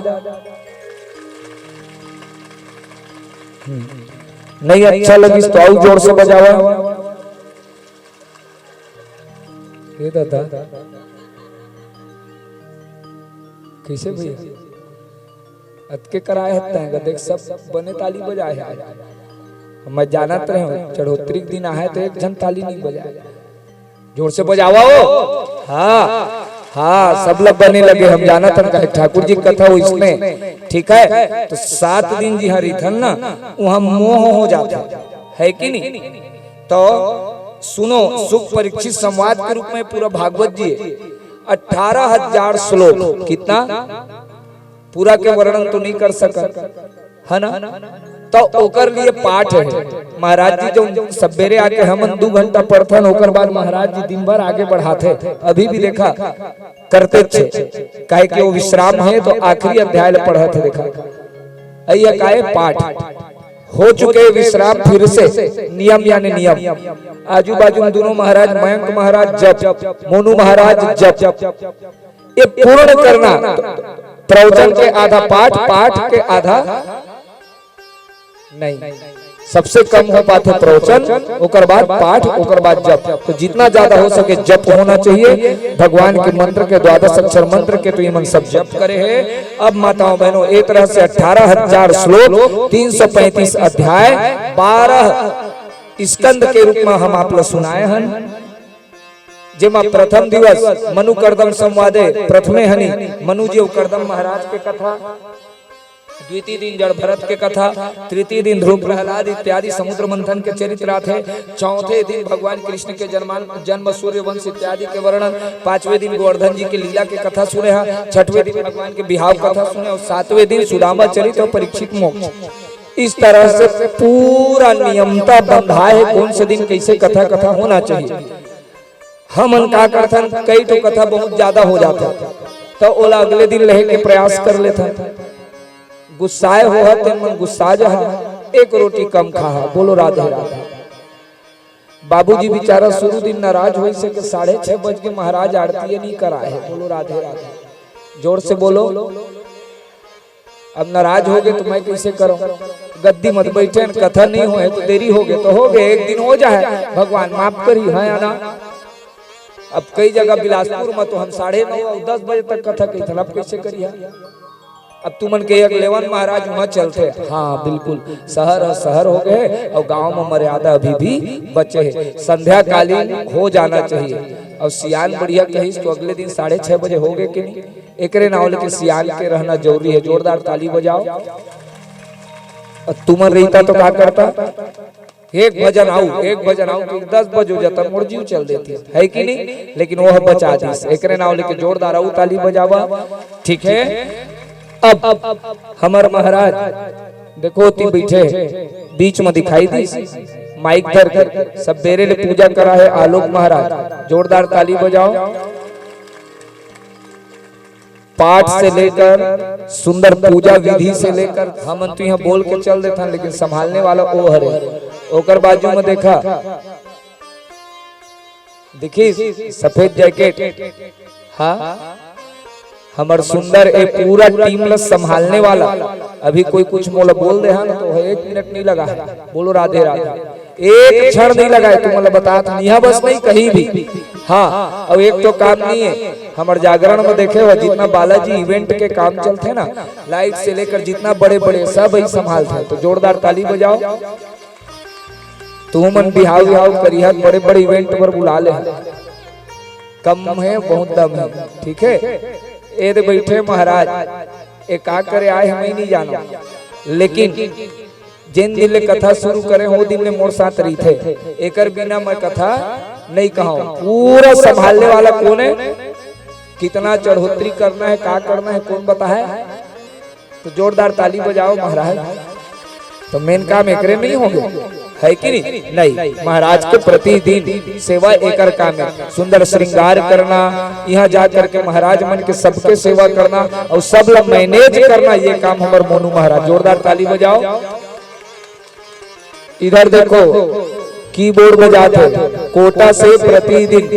नहीं अच्छा लगिस तो अउ जोर से बजावा। ए दादा, कइसे भैया? अतके कराए हत तैं गा, देख, सब बने ताली बजाए हे। मैं जानत रहेंव, चढ़ोतरी के दिन आहे त एक झन ताली नइ बजाए। जोर से बजावा हो। हाँ, हाँ, सब ला बने लगे, हम जानत हन, काहे ठाकुर जी के कथा वइसने, ठीक हे। त सात दिन जिहाँ रहिथन ना, उहाँ मोह हो जाथे, हे कि नहीं? त सुनो, सुख परीक्षित संवाद के रूप में पूरा भागवत जी हे, अठारह हजार श्लोक, कितना? पूरा के वर्णन तो नइ कर सकन, हे ना? त ओकर लिए पाठ हे। महाराज जी जो सबेरे आके हमन दू घंटा पढ़थन, ओकर बाद महाराज जी दिन भर आगे बढ़ाथे। अभी भी देखा करतेच हे, काहे कि वो विश्राम हे, त आखिरी अध्याय ल पढ़त हे। देखा, अइया काय पाठ हो चुके विश्राम, फिर से नियम यानी नियम। आजू बाजू में दूनों महाराज, मयंक महाराज जप, मोनू महाराज जप। ये पूर्ण करना, प्रवचन के आधा पाठ, पाठ के आधा नहीं, सबसे कम हो पाथे प्रवचन, ओकर बाद पाठ, ओकर बाद जप। त जितना ज्यादा हो सके जप होना चाहिए। भगवान के मंत्र के, द्वादश अक्षर मंत्र के, त ये मन सब जप करे हे। अब माताओं बहनों, ए तरह से अठारह हजार श्लोक, तीन सौ पैंतीस अध्याय, बारह स्कंद के रूप में हम आप ला सुनाए हन, जेमा प्रथम दिवस मनु कर्दम संवादे, प्रथमे हनि मनु जी अउ कर्दम महाराज के कथा, द्वितीय दिन जड़ भरत के कथा, तृतीय दिन ध्रुव प्रहलाद इत्यादि समुद्र मंथन के चरित्र आथे, चौथे दिन भगवान कृष्ण के जन्मान-, जन्म, सूर्यवंश इत्यादि के वर्णन, पांचवें दिन गोवर्धन जी के लीला के कथा सुने हा, छठवें दिन भगवान के बिहाव कथा सुने अउ सातवें दिन सुदामा चरित्र अउ परीक्षित मोक्ष। इस तरह से पूरा नियमता बंधा हे, कौन से दिन कैसे कथा, कथा होना चाहिए। हमन का करथन, कई ठो कथा बहुत ज्यादा हो जाथे, त ओला अगले दिन लेहे के प्रयास कर लेथन। गुस्साए होहा तेन मन गुस्सा जहा, एक रोटी कम खाहा। बोलो राधे राधे। बाबूजी बेचारा शुरू दिन नाराज होइस हे के साढ़े छह बज के महाराज आरती नइ कराए हे। बोलो राधे राधे, जोर से बोलो। अब नाराज होगे त मैं कइसे करंव? गद्दी म त बइठे हन, कथा नइ होहे त देरी होगे त होगे, एक दिन हो जाहे, भगवान माफ करही, हे या ना? अब कई जगह बिलासपुर म तो हम साढ़े नौ अउ दस बजे तक कथा कहिथन, अब कइसे करिहा? अब तुमन के एक लेवन महाराज उहाँ चलथे, हाँ बिल्कुल, शहर ह शहर होगे अउ गांव म मर्यादा अभी भी बचे हे। संध्याकालीन हो जाना चाहिए। अउ सियान बढ़िया कहिस त अगले दिन साढ़े छह बजे होगे कि नहीं? एकरे नाव लेके सियान के रहना जरूरी हे। जोरदार ताली बजाव। अउ तुमन रहिता त का करता? एक भजन आऊ, एक भजन आऊ, त दस बजे हो जाता, मोर जीव चल देतिस, हे कि नहीं? लेकिन वो बचा दिस। एकरे नाव लेके जोरदार आऊ ताली बजावा, ठीक हे? अब हमर महाराज देखो, ओती बइठे हे, बीच म दिखाई दिस, माइक धर के, सबेरे ले पूजा करा हे आलोक महाराज, जोरदार ताली बजाव। पाठ से लेकर सुंदर पूजा विधि से लेकर, हमन तो इहाँ बोल के चल देथन, लेकिन संभालने वाला ओ हरे। ओकर बाजू म देखा, देखिस, सफेद जैकेट, हाँ, हमर सुंदर ए पूरा टीम ल संभालने वाला। अभी कोई कुछ मोला बोल दे हा ना, त एक मिनट नइ लगा हे। बोलो राधे राधे। एक क्षण नइ लगा हे, तुमन ल बतात हन, इहाँ बस नहीं, कहीं भी। हाँ, अउ एक तो काम नइ हे, हमर जागरण म देखे हो, जितना बालाजी इवेंट के काम चलथे ना, लाइट से लेकर जितना बड़े बड़े सब ही संभालथे। त जोरदार ताली बजाव। तुमन बिहाव विहाव करिहा, बड़े बड़े इवेंट बर बुला ले, कम हे, बहुत दम हे, ठीक हे। ए दे बइठे महाराज, ए का करे आए, हमही नइ जानन, लेकिन जेन दिन ले कथा शुरू करे हों, ओ दिन ले मोर साथ रहिथे। एकर बिना मैं कथा नइ कहंव। पूरा संभालने वाला कोन हे? कितना चढ़ोतरी करना हे, का करना हे, कोन बताहे? त जोरदार ताली बजाव महाराज। त मेन काम एकरे नइ होगे, हे कि नहीं? नहीं, महाराज के प्रतिदिन सेवा एकर काम हे। सुंदर श्रृंगार करना, इहाँ जा करके महाराज मन के सबके सेवा करना अउ सब ला मैनेज करना, ये काम हमर मोनू महाराज। जोरदार ताली बजाव। इधर देखो, कीबोर्ड बजात हे, कोटा से प्रतिदिन,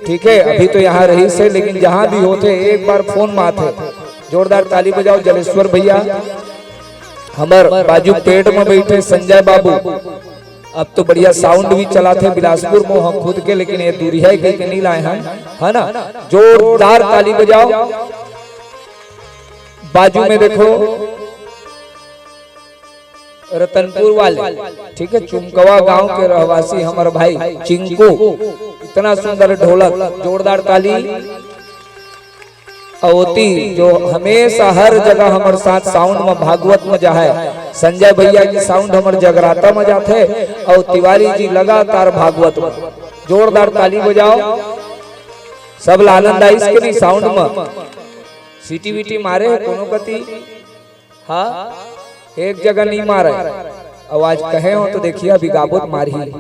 ठीक हे। अभी तो यहाँ रहिस हे, लेकिन जहाँ भी होथे, एक बार फोन मारथे। जोरदार ताली बजाव जलेश्वर भैया, हमर बाजू पेड़ म बइठे संजय बाबू, अब तो बढ़िया साउंड भी चलाथे बिलासपुर म खुद के, लेकिन ये दूरिहा कहिके नहीं लाए हन, है ना? जोरदार ताली बजाओ। बाजू में देखो, रतनपुर वाले, ठीक है, चुमकवा गांव के रहवासी हमर भाई चिंकू, इतना सुंदर ढोलक, जोरदार ताली। अउ ओती जो हमेशा हर जगह हमर साथ साउंड में भागवत में जाहे, संजय भैया की साउंड हमर जगराता में जाथे, अउ तिवारी जी लगातार भागवत में। जोरदार ताली बजाओ, सब ला आनंद आइस के नहीं साउंड में? सीटी वीटी मारे हे कोनो कती? हाँ, एक जगह नहीं मारे। अब आज कहे हो तो देखिए, अभी गाबो त मारही।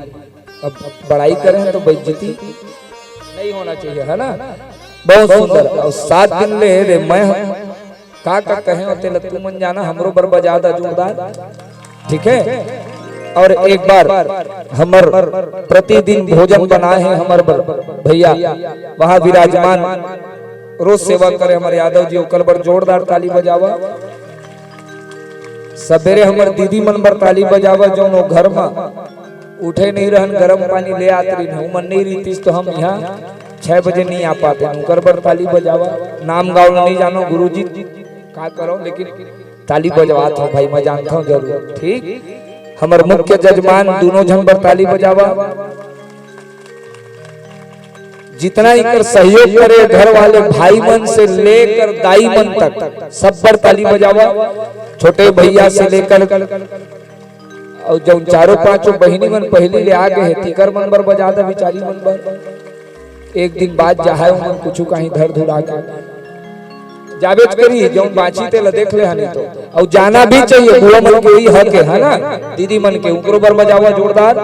अब बड़ाई करे हैं तो बेइज्जती नहीं होना चाहिए, है ना? बहुत सुंदर। और सात दिन ले रे मैं का का कहे हो तेला तुमन जाना, हमरो बर बजा दा जोरदार, ठीक है? और एक बार हमर प्रतिदिन भोजन बनाए हैं हमर बर भैया, वहाँ विराजमान रोज सेवा करे हमर यादव जी, ओकर बर जोरदार ताली बजावा। सबेरे हमर दीदी मन बर ताली बजावा, जौन ओ घर म उठे नहीं रहन, गरम पानी ले आत रहिन, उमन नहीं रहितिस तो हम यहाँ छह बजे नहीं आ पाते। उनकर बर ताली बजावा। नाम गाँव नहीं जानो गुरुजी, का करो, लेकिन ताली बजवात हो भाई, मैं जानता हूँ जरूर। ठीक, हमर मुख्य जजमान दोनों झन बर ताली बजावा। जितना इकर सहयोग करे घर वाले भाई मन से लेकर दाई मन तक, सब बर ताली बजावा। छोटे भैया से लेकर और जौन चारों पांचों बहिनी मन पहली ले आ गए हैं, तिकर मन बर बजा दा, बिचारी मन बर। एक दिन बाद जाहे उमन कुछ कहीं धर धुरा के जाबेच करी, जौन बांची तेला देख ले हनी तो। और जाना भी चाहिए, बुआ मन के वही हक है, है ना? दीदी मन के, उकरो बर बजावा जोरदार।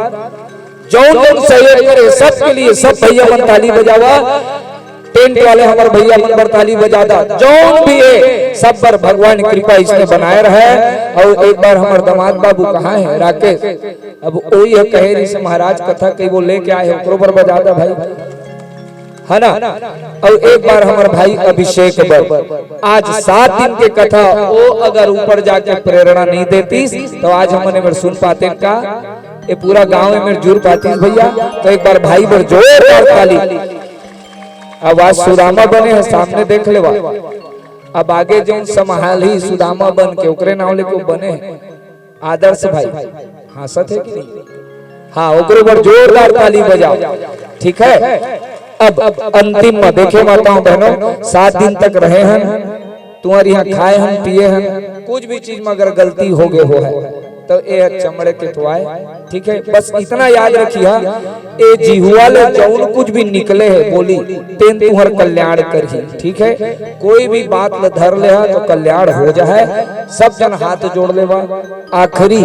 जौन जौन सहयोग करे सबके लिए, सब भैया मन ताली बजावा। टेंट वाले हमर भैया मन बर ताली बजा दा। जौन भी है सब बर भगवान कृपा इसने बनाए रहे। और एक बार हमर दामाद बाबू कहाँ है, राकेश, अब वही है कहे रही से महाराज कथा के वो लेके आए हैं, ओकरो बर बजा दा भाई, है ना? और एक बार हमर भाई अभिषेक बर, आज सात दिन के कथा, वो अगर ऊपर जाके प्रेरणा नहीं देतीस तो आज हमन एमर सुन पाते का? ये पूरा गांव एमर जुर पातीस भैया। तो एक बार भाई बर जोरदार ताली। अब आज सुदामा बने हैं, सामने देख लेवा। अब आगे जौन संभालही सुदामा बन के, ओकरे नाव लेके बने हैं। आदर्श भाई, हाँसत है कि नहीं? हाँ, ओकरे बर जोरदार ताली बजाओ, ठीक है? अब अंतिम में देखे माताओं बहनों, सात दिन तक रहे हैं, तुम्हारे यहाँ खाए हैं, पिए हैं, कुछ भी चीज में अगर गलती हो गए हो है तो ए चमड़े के तो आए, ठीक है? बस इतना याद रखिया, ए जिहुआ ले जौन कुछ भी निकले है बोली, तेन तुहर कल्याण करही, ठीक है? कोई भी बात ल धर ले हा तो कल्याण हो जाए। सब जन हाथ जोड़ लेवा। आखिरी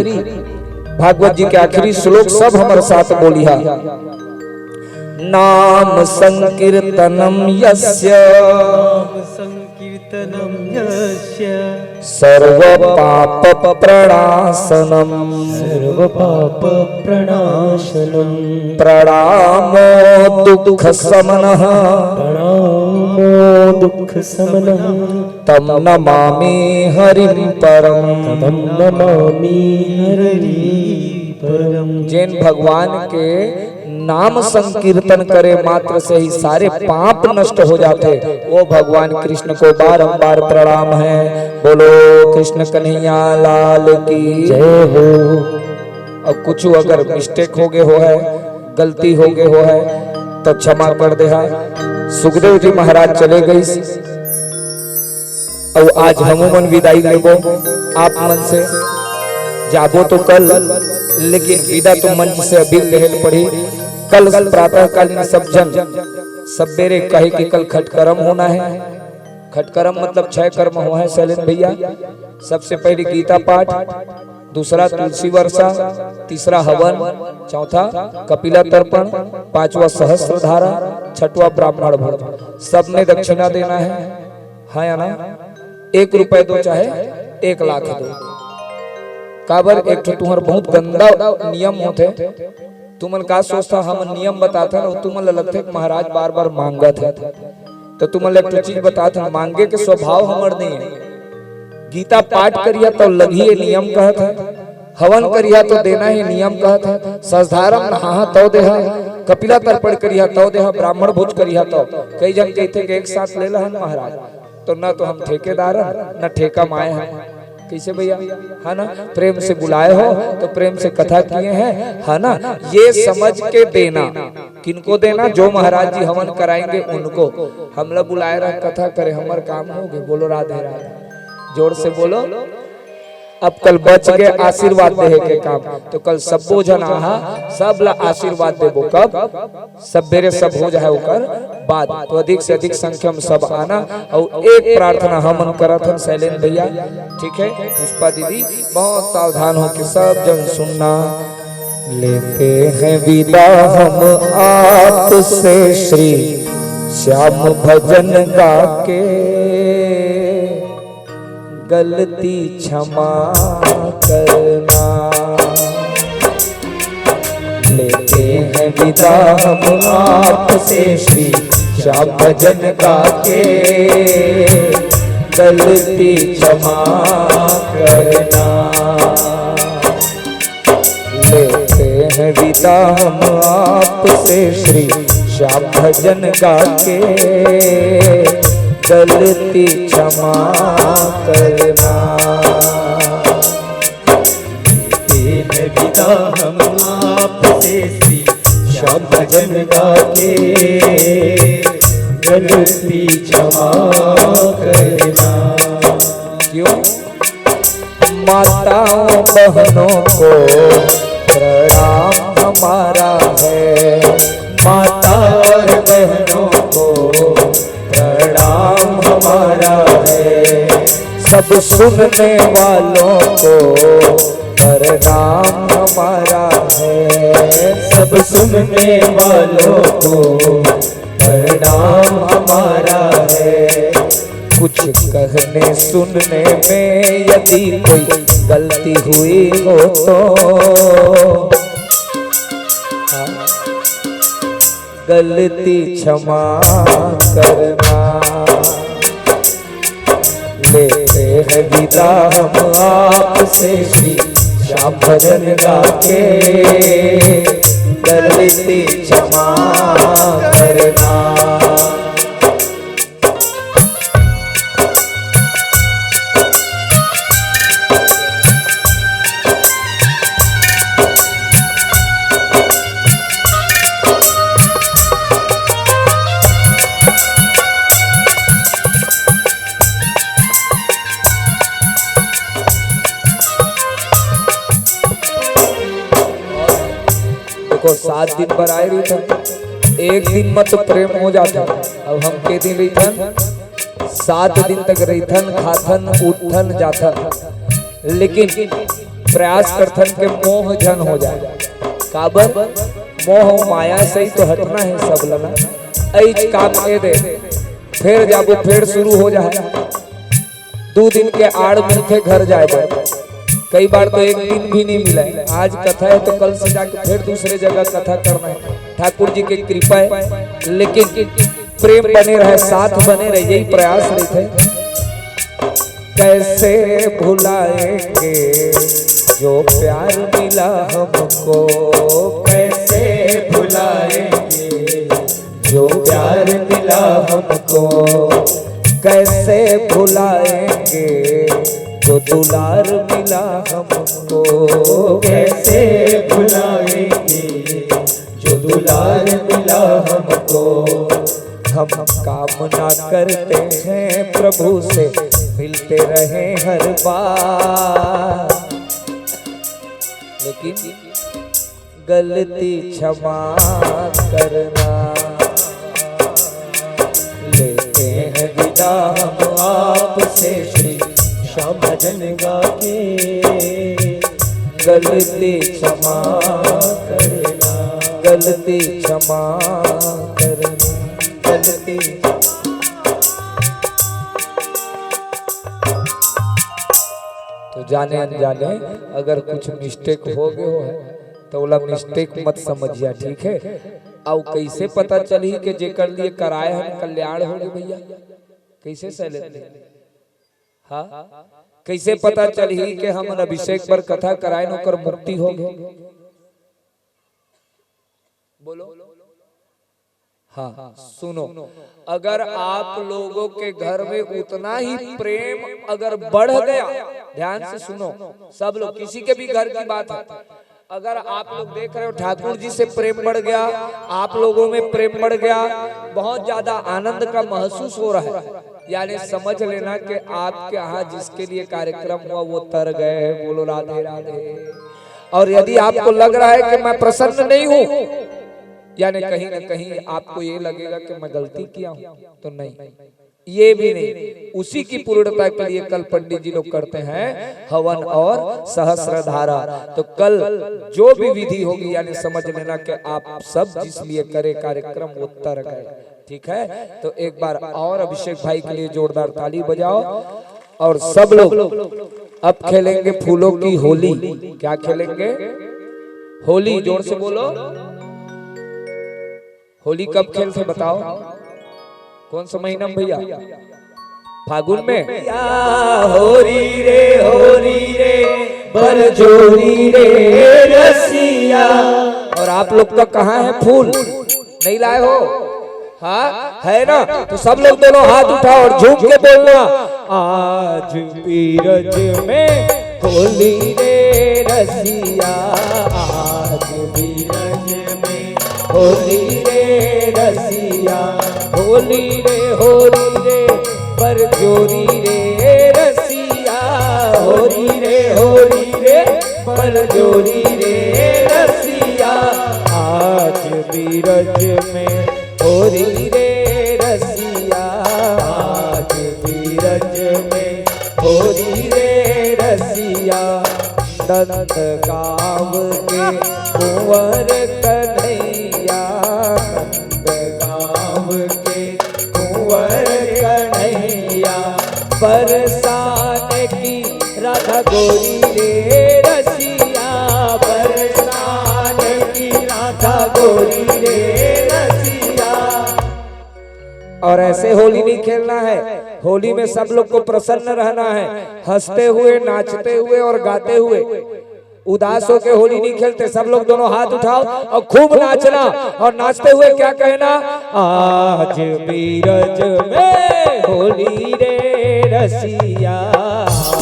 भागवत जी के आखिरी श्लोक सब हमर साथ बोलिहा। नाम संकीर्तनम यस्य, नाम संकीर्तनम यस्य, सर्व पाप प्रणाशनम, सर्व पाप प्रणाशनम, प्रणामो दुख समनः, प्रणामो दुख समनः, तम नमामि हरिम परम। तम नमामि हरिम परम। जेन भगवान के नाम संकीर्तन करे मात्र से ही सारे पाप नष्ट हो जाते, वो भगवान कृष्ण को बारंबार प्रणाम है। बोलो कृष्ण कन्हैया लाल की जय हो। और कुछ अगर मिस्टेक हो गए हो है, गलती हो गए हो है, तो क्षमा कर देहा। सुखदेव जी महाराज चले गइस, अउ आज हमू मन विदाई लेबो आप मन से। जाबो तो कल, लेकिन विदा तो मंच से अभी लेहल पड़ी। कल प्रातःकालीन सब जन सबेरे कहे कि कल खटकरम होना है। खटकरम मतलब छह कर्म हो है शैलेंद्र भैया। सबसे पहले गीता पाठ, दूसरा तुलसी वर्षा, तीसरा हवन, चौथा कपिला तर्पण, पांचवा सहस्त्र धारा, छठवा ब्राह्मण भोज। सब में दक्षिणा देना है, हाँ या ना? एक रुपए दो चाहे एक लाख दो। काबर एक ठो तुहर बहुत गंदा नियम होथे। तुमन का सोचता, हम नियम बताथन अउ तुमन ल लगथे कि महाराज बार बार मांगत है। तो तुमन ल एक ठो चीज बताथन, मांगे के स्वभाव हमर नहीं है। गीता पाठ करिया तो लगी ये नियम कहत है। हवन करिहा तो देना ही नियम कहत हे। सजधारम नहाहा तव देहा, कपिला तर्पण करिहा तव देहा, ब्राह्मण भोज करिहा तव। कई झन कहिथे कि एक साथ ले लहन महाराज, तो न तो हम ठेकेदार हन, न ठेका माए हन। कइसे भैया? है ना? प्रेम से बुलाए हो तो प्रेम से कथा किए हैं, है ना? ये समझ के देना। किनको देना? जो महाराज जी हवन कराएंगे उनको। हमला बुलाए रह कथा करे, हमर काम होगे। बोलो राधे राधे, जोर से बोलो। अब कल बच के आशीर्वाद देहे के काम, तो कल सब्बो झन आहा, सब ला आशीर्वाद देबो। कब? सबेरे सब हो जाए ओकर बाद। तो अधिक से अधिक संख्या में सब आना। और एक प्रार्थना हमन करत हन शैलेंद्र भैया, ठीक है, पुष्पा दीदी, बहुत सावधान हो के सब जन सुनना। लेते हैं विदा हम आपसे श्री श्याम भजन गा के, गलती क्षमा करना। लेते हैं विदा हम आपसे श्री श्याम भजन गा के, गलती क्षमा करना। लेते हैं विदा हम आपसे श्री श्याम भजन गा के, गलती क्षमा करना। लेते हैं विदा हम आपसे श्री श्याम भजन गा के, गलती क्षमा करना। क्यों? माताओं बहनों को प्रणाम हमारा है, माता और बहनों को प्रणाम हमारा है, सब सुनने वालों को प्रणाम हमारा है, सब सुनने वालों को प्रणाम हमारा है। कुछ कहने सुनने में यदि कोई गलती हुई हो तो, हाँ, गलती क्षमा करना। लेते हैं विदा हम आपसे श्री श्याम भजन गा के, गलती क्षमा करना। देखो, सात दिन बर आए रहिथन, एक दिन म तो प्रेम हो जाथे। अब हम के दिन रहिथन, सात दिन तक रहिथन, खाथन, उठथन, जाथन, लेकिन प्रयास करथन के मोह झन हो जाए। काबर? मोह माया से ही तो हटना है सब ला ना। अइच काम ए दे, फेर जाबो, फेर शुरू हो जाए। दू दिन के आड़ मिलथे घर जाए बर, कई बार तो एक दिन भी नहीं मिले। आज कथा है तो कल से जाके फिर दूसरे जगह कथा करना है, ठाकुर जी के कृपा है। लेकिन प्रेम बने रहे, साथ बने रहे, यही प्रयास रहिथे। कैसे भुलाएंगे जो प्यार मिला हमको, कैसे भुलाएंगे जो प्यार मिला हमको, कैसे भुलाएंगे जो दुलार मिला हमको, कैसे भुलाएंगे जो दुलार मिला हमको। हम कामना करते हैं प्रभु से मिलते रहें हर बार, लेकिन गलती क्षमा करना। लेते हैं विदा हम आपसे श्री श्याम भजन गा के, गलती क्षमा करना, गलती क्षमा करना, गलती। तो जाने अनजाने अगर कुछ मिस्टेक हो गयो है, तो ओला मिस्टेक मत समझिया, ठीक है? अउ कैसे पता चलही कि जेकर लिए कराए हन कल्याण हो गे भैया? कैसे शैलेंद्र? हाँ, कइसे पता चलही कि हमन अभिषेक बर कथा कराएन, ओकर मुक्ति हो गे? बोलो। हाँ, सुनो, अगर आप लोगों के घर में उतना ही प्रेम अगर बढ़ गया, ध्यान से सुनो सब लोग, किसी के भी घर की बात है, अगर आप लोग देख रहे हो ठाकुर जी से प्रेम बढ़ गया, आप लोगों में प्रेम बढ़ गया, बहुत ज्यादा आनंद का महसूस हो रहा है, यानी समझ लेना कि आपके यहाँ जिसके लिए कार्यक्रम हुआ वो तर गए हैं। बोलो राधे राधे। और यदि आपको लग रहा है कि मैं प्रसन्न नहीं हूं, यानी कहीं ना कहीं आपको ये लगेगा कि मैं गलती किया हूं, तो नहीं, ये भी नहीं। उसी की पूर्णता के लिए कल पंडित जी लोग करते हैं हवन और सहस्र धारा। तो कल जो भी विधि होगी, यानी समझ लेना कि आप सब जिस लिए करे कार्यक्रम वो तर गए। ठीक है, तो एक बार और अभिषेक भाई के लिए जोरदार ताली बजाओ। और सब लोग अब खेलेंगे फूलों की होली। क्या खेलेंगे? होली। जोर से बोलो। होली कब खेलथे बताओ? कौन सा महीना में भैया? फागुन में। या होरी रे, होरी रे, बरजोरी रे रसिया। और आप लोग का कहाँ है फूल? नहीं लाए हो? हाँ, है ना? तो सब लोग दोनों हाथ उठाओ और झूम के बोलना, आज बीरज में होली रे रसिया, आज बीरज में होली रे रसिया, होली रे, होली रे, बरजोरी रे रसिया, होली रे, होली रे, बरजोरी रे रसिया, आज बीरज में होली रे रसिया, आज बीरज में होली रे रसिया। नंद गाँव के कुंवर कन्हैया, नंद गाँव के कुंवर कन्हैया, बरसाने की राधा गोरी रे रसिया, बरसाने की राधा गोरी रे रसिया। और ऐसे होली नहीं खेलना है। होली में सब लोग को प्रसन्न रहना है, हंसते हुए, नाचते हुए और गाते हुए। उदास होके होली नहीं खेलते। सब लोग दोनों हाथ उठाओ और खूब नाचना, और नाचते हुए क्या कहना? आज बीरज में होली रे रसिया,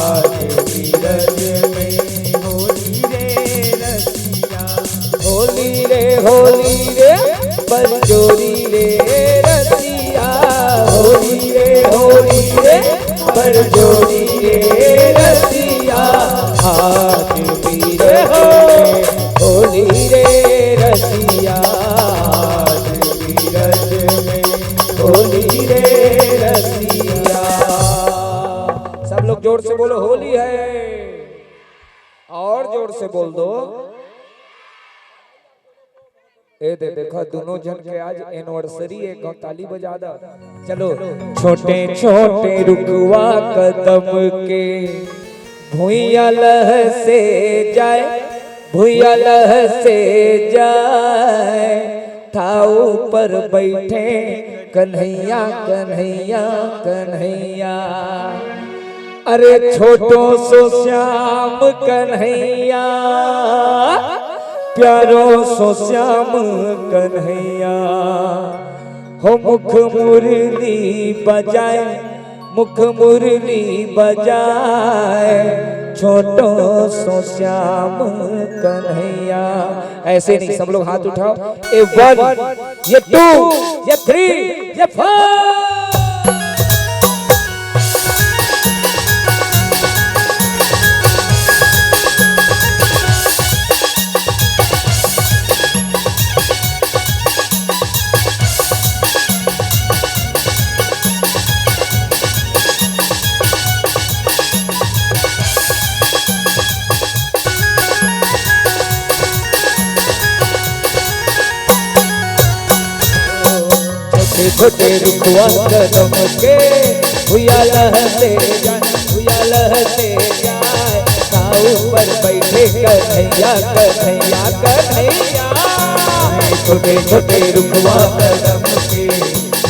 आज बीरज में होली रे रसिया, होली रे, होली रे, बरजोरी रे रसिया, होली रे, होली रे, बरजोरी रे रसिया, आज बीरज में होली रे रसिया, आज बीरज में होली रे रसिया। सब लोग जोर से बोलो, होली है। और जोर से बोल दो। ए दे, देखो, दोनों झन के आज एनिवर्सरी है, एक ताली बजा दा। चलो। छोटे छोटे रुखवा कदम के भुइया लहसे जाए, भुइया लहसे जाए, था ऊपर बैठे कन्हैया, कन्हैया, कन्हैया। अरे छोटो सो श्याम कन्हैया, प्यारो सो श्याम कन्हैया, हो मुख मुरली बजाए, मुख मुरली बजाए, छोटो सो श्याम कन्हैया। ऐसे नहीं, सब लोग हाथ उठाओ। ए वन, ये टू, ये थ्री, ये फोर। छोटे छोटे रुखवा कदम के, भुइया लहसे जाए, भुइया लहसे जाए, का ऊपर बैठे कन्हैया, कन्हैया, कन्हैया। छोटे छोटे रुखवा कदम के,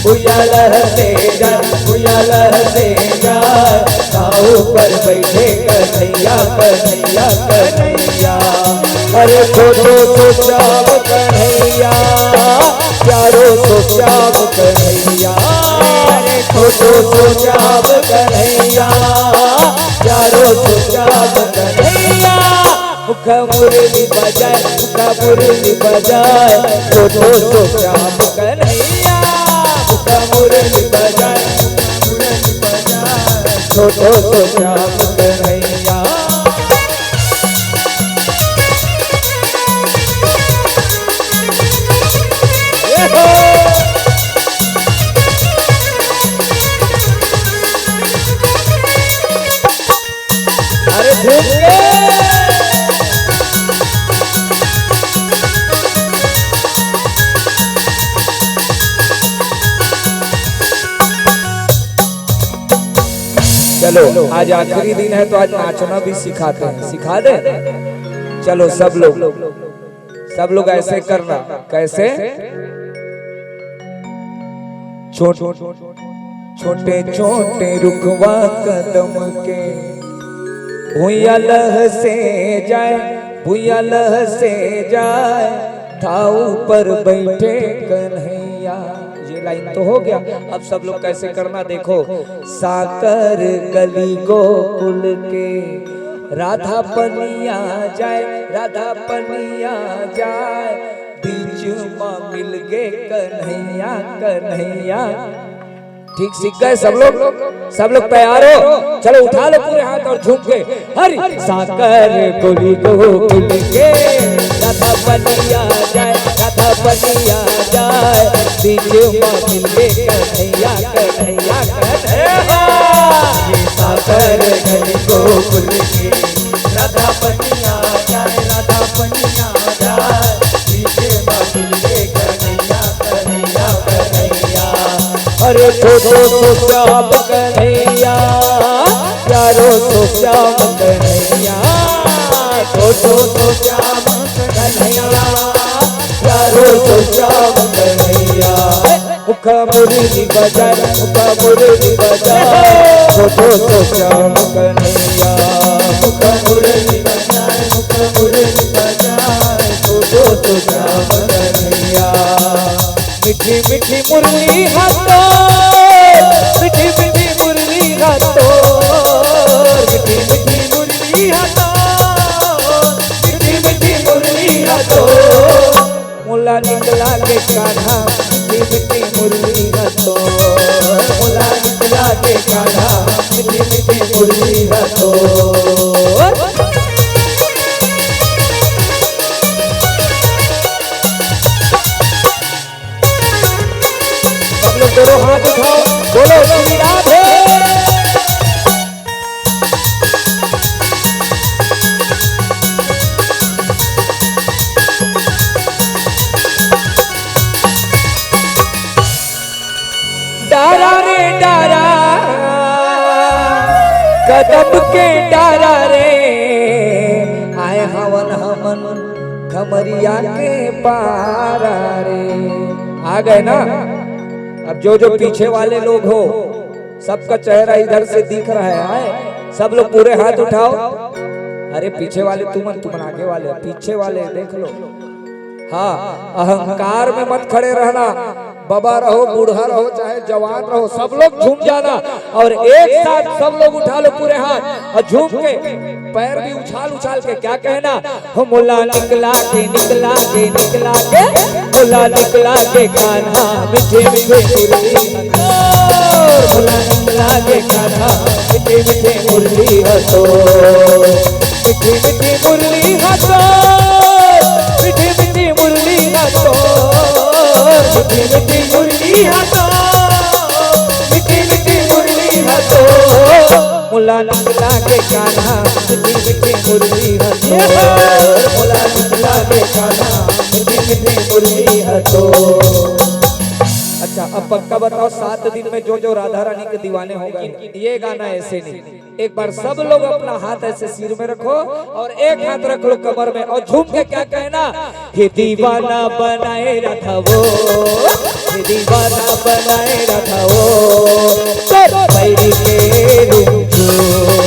भुइया लहसे जाए, भुइया लहसे जाए, का ऊपर बैठे कन्हैया, कन्हैया, कन्हैया। अरे छोटो सो श्याम कन्हैया, प्यारो सो श्याम कन्हैया। अरे छोटो सो श्याम कन्हैया, प्यारो सो श्याम कन्हैया। मुख मुरली बजाए, मुख मुरली बजाए, छोटो सो श्याम कन्हैया। मुख मुरली बजाए, मुख मुरली बजाए, छोटो सो श्याम कन्हैया। ये हो। अरे झूम के। चलो, आज आखिरी दिन है तो आज नाचना भी सिखाते हैं, सिखा दे। चलो सब लोग, सब लोग ऐसे करना। कैसे? छोट छोटे छोटे रुखवा कदम के, भुइया लहसे जाए, भुइया लहसे जाए, ठाऊ पर बैठे कन्हैया। ये लाइन तो हो गया। अब सब लोग कैसे करना, देखो। साकर गली गोकुल के, राधा पनिया जाए, राधा पनिया जाए, बीच मा मिल गे कन्हैया, कन्हैया। ठीक सीख गए सब लोग? सब लोग तैयार हो? चलो उठा लो पूरे हाथ और झूम के। हरि साकर गली गोकुल के, राधा पनिया जाए, राधा पनिया जाए, बीच मा मिल गे कन्हैया, कन्हैया, कन्हैया। ये साकर गली गोकुल के, राधा पनिया जाए, राधा पनिया जाए, पीछे बादल के कन्हैया, कन्हैया, कन्हैया। अरे छोटो सो श्याम कन्हैया, प्यारो सो श्याम कन्हैया, छोटो सो श्याम कन्हैया, प्यारो सो श्याम कन्हैया। मुख मुरली बजाए, मुख मुरली बजाए, छोटो सो श्याम कन्हैया। मुख मुरली बजाए, मुख मुरली बजाए, छोटो सो श्याम कन्हैया। मीठी मीठी मुरली हाथों, मीठी मीठी मुरली हाथों, मीठी मीठी मुरली हाथों, मीठी मीठी मुरली हाथों। मोला निकला के कान्हा, मीठी मीठी मुरली हाथों। मोला निकला के कान्हा, मीठी मीठी मुरली हाथों। सब लोग दोनों हाथ उठाओ, बोलो श्री राधे। डारा रे डारा, कदम के डारा रे, आए हवन हमन खमरिया के पारा रे। आ गए ना? अब जो जो पीछे वाले लोग हो, सबका चेहरा इधर से दिख रहा है, आए? सब लोग पूरे हाथ उठाओ। अरे पीछे वाले तुमन, तुमन आगे वाले, पीछे वाले देख लो। हाँ, अहंकार में मत खड़े रहना। बबा रहो, बूढ़ा रहो, चाहे जवान रहो, सब लोग झूम जाना। और एक साथ सब लोग उठा लो पूरे हाथ और झूम के पैर भी उछाल उछाल के क्या कहना, हो मोला निकला के, निकला के, निकला के, मोला निकला के कान्हा मीठे मीठे मुरली हथोर। मोला निकला के कान्हा मीठे मीठे मुरली हथोर। मीठे मीठे मुरली हथोर। मीठे मीठे मुरली हथोर। मीठे मीठे मुरली हथोर। मीठे मीठे मुरली हथोर। मोला निकला के कान्हा मीठी मीठी मुरली हथोर। मोला निकला के कान्हा मीठी मीठी मुरली हथोर। अच्छा, अब पक्का बताओ, सात दिन में जो जो राधा रानी के दीवाने हो गए, ये गाना ऐसे नहीं। एक बार सब लोग अपना हाथ ऐसे सिर में रखो और एक हाथ रख लो कमर में और झूम के क्या कहना, हे दीवाना बनाए रखा वो, हे दीवाना बनाए रखा वो, तोर पैरी के रुझान।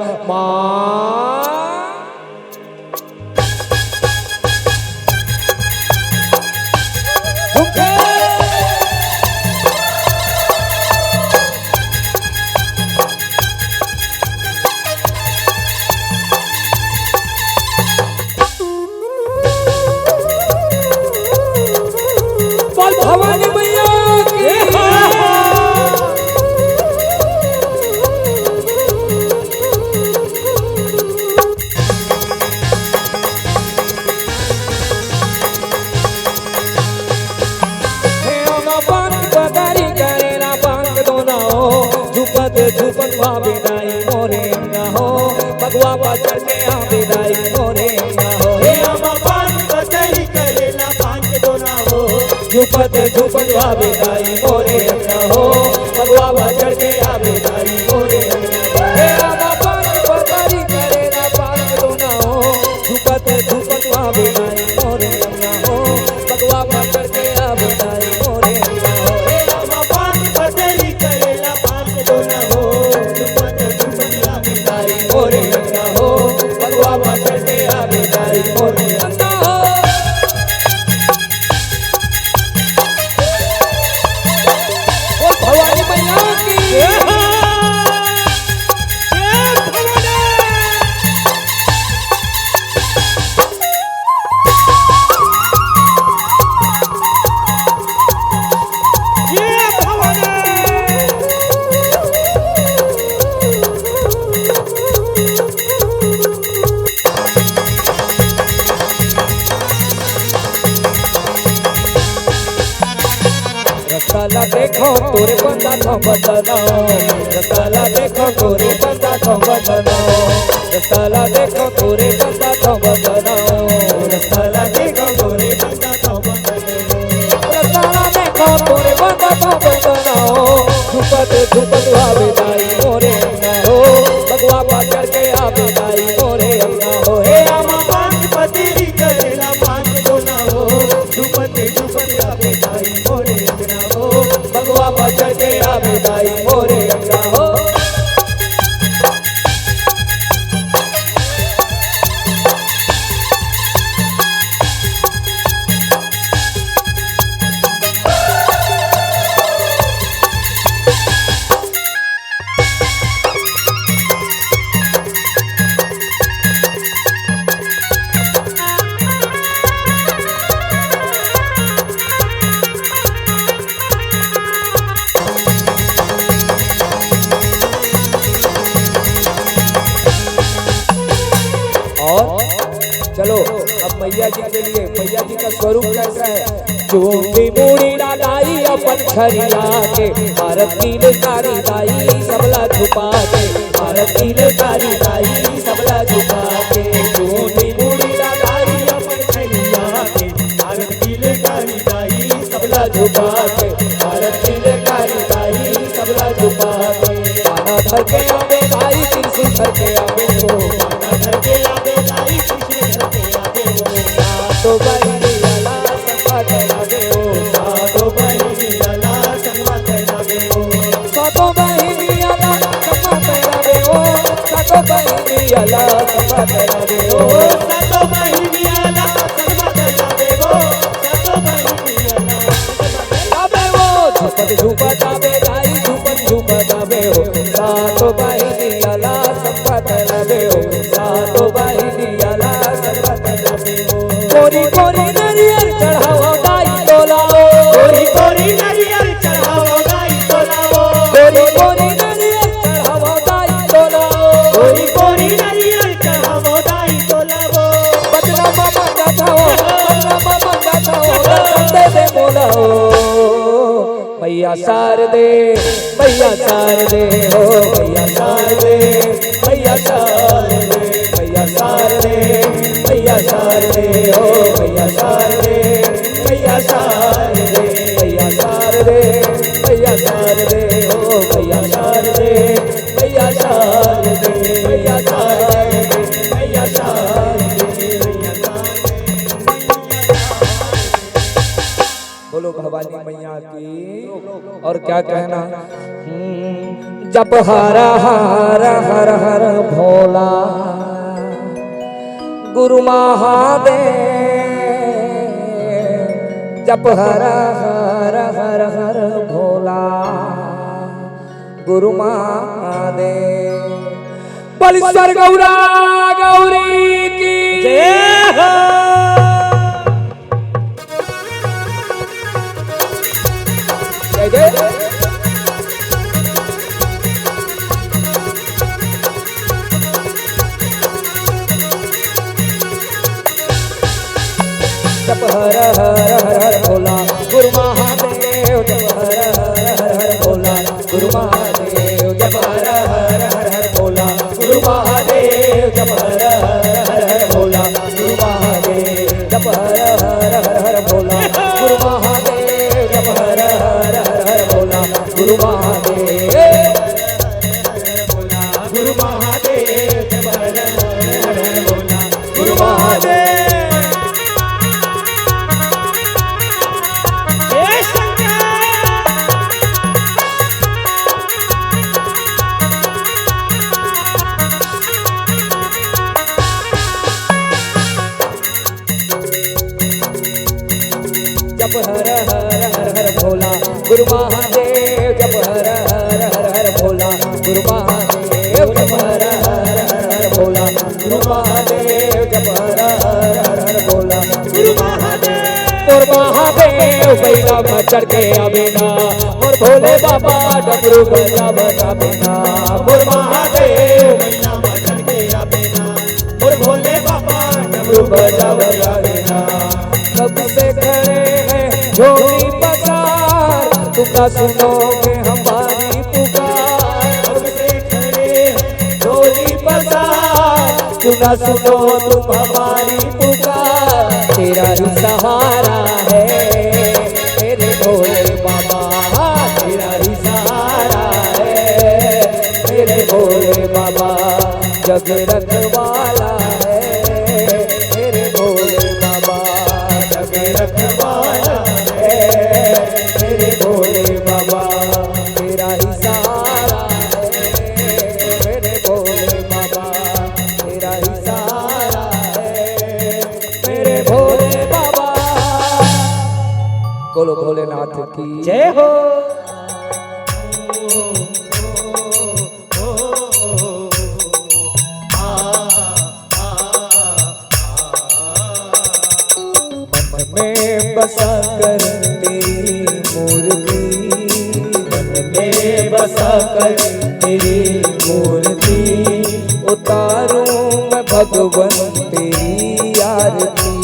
माँ। बोल भवानी मैया की। हे ओमा पान पतारी करेला पान के दोना हो, झुपत झुपत आबे दाई मोरे अंगना हो, बगवा पर चढ़ के आबे दाई मोरे अंगना हो। हे ओमा पान पतारी करेला पान के दोना हो, झुपत झुपत आबे दाई मोरे अंगना हो, बगवा पर चढ़ के आबे दाई मोरे अंगना हो। हे ओमा पान पतारी करेला पान के दोना हो, झुपत झुपत आबे दाई मोरे अंगना हो, बगवा पर चढ़ के आबे दाई मोरे अंगना हो। हे ओमा पान पतारी करेला पान के दोना हो, झुपत झुपत आबे दाई मोरे अंगना हो, बगवा पर चढ़ के आबे दाई मोरे अंगना हो। बोल भवानी मैया की। जय हो। जय भवानी। जय भवानी। रस्ता ला देखो तोरे बंदा तो बदनो, रस्ता ला देखो तोरे बंदा तो बदनो, रस्ता ला देखो तोरे बंदा तो बदनो, रस्ता ला देखो तोरे बंदा तो बदनो। रस्ता ला देखो तोरे बंदा तो बदनो, झुपत झुपत आबे दाई मोरे अंगना हो, बगवा पर चढ़ के आबे दाई मोरे अंगना हो। हे ओमा पान पतारी करेला पान के दोना हो, झुपत झुपत आबे दाई मोरे अंगना हो, बगवा पर चढ़ के आबे दाई मोरे अंगना हो। और चलो, अब मैया जी के लिए, मैया जी का स्वरूप कैसा है? चूंदी मुड़ी डालाई अपन छरिया के, भारत की लकारी दाई सबला झुका के, भारत की लकारी दाई सबला झुका के। चूंदी मुड़ी डालाई अपन छरिया के, भारत की लकारी दाई सबला झुका के, भारत की लकारी दाई सबला झुका के। बाना धर के आवे दाई, त्रिशूल धर के आला संपत लावे हो। सातो बहिनी आला संपत लावे हो। सातो बहिनी आला संपत लावे हो। झूपत झूपत आवे दाई, झूपत झूपत आवे हो। सातो बहिनी आला संपत लावे हो। सातो बहिनी आला संपत लावे हो। कोरी कोरी नरियर चढ़ावो दाई तोला हो। कोरी कोरी नरियर चढ़ावो दाई तोला हो। कोरी कोरी नरियर चढ़ावो दाई तोला हो। कोरी कोरी नरियर चढ़ावो दाई तोला हो। बदनामा बंदा था हो, बदनामा बंदा था हो, दर्शन दे दे मोला हो। मैया शारदे, मैया शारदे हो, मैया शारदे, मैया शारदे, मैया शारदे, मैया शारदे हो, मैया शारदे, मैया शारदे, मैया शारदे, मैया शारदे हो, मैया शारदे, मैया शारदे, मैया शारदे, मैया शारदे, मैया शारदे। बोलो भवानी मैया की। और क्या कहना? हम्म, जप हर हर हर हर भोला गुरु महादेव, जप हर हर हर हर भोला गुरु महादेव। बलेश्वर गौरा गौरी की जय हो। जय जय। जप हर हर हर हर भोला गुरु महादेव, जप हर हर हर हर भोला गुरु महादेव, जप हर हर हर हर भोला गुरु महादेव, जप हर हर हर हर भोला गुरु महादेव, जप हर हर हर हर भोला गुरु महादेव, जप हर हर हर हर भोला गुरु महादेव। गुरु महादेव, जप हर हर हर भोला गुरु महादेव। हे शंकर। जप हर हर हर हर भोला गुरु महादेव, जप हर हर हर हर भोला गुरु महादेव, जप हर हर हर हर भोला गुरु महादेव, जप हर हर हर हर भोला गुरु महादेव। मोर महादेव बैला म चढ़ के आवे ना, मोर भोले बाबा डमरू बजावत आवे ना, मोर महादेव बैला म चढ़ के आवे ना, मोर भोले बाबा डमरू बजावत आवे ना। कब से खड़े हैं झोली पसार, तुम ना सुनोगे हमारी पुकार। कब से खड़े हैं झोली पसार, क्यों ना सुनो तुम हमारी पुकार। तेरा ही सहारा है मेरे भोले बाबा, तेरा ही सहारा है मेरे भोले बाबा। जग रखवाला है मेरे भोले बाबा, जग रखवाला है मेरे भोले बाबा। तेरा ही सहारा है मेरे भोले बाबा, तेरा ही सहारा है मेरे भोले बाबा। बोलो भोलेनाथ की जय हो। मन में बसा कर तेरी मूर्ति, मन में बसा कर तेरी मूर्ति, उतारूं मैं भगवन तेरी आरती,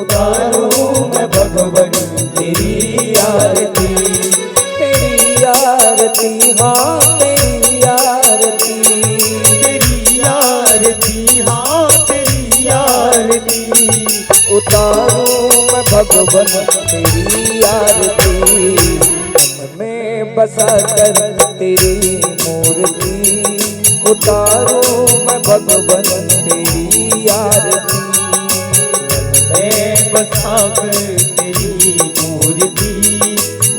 उतारूं मैं भगवन तेरी आरती। तेरी आरती, हाँ, तेरी आरती। तेरी आरती, हाँ, तेरी आरती। उतारूं मैं भगवन तेरी आरती। मन में बसा कर तेरी मूर्ति, उतारूं मैं भगवन तेरी आरती। मन में बसा कर तेरी मूर्ति,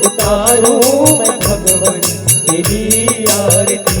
उतारूं मैं भगवन तेरी आरती।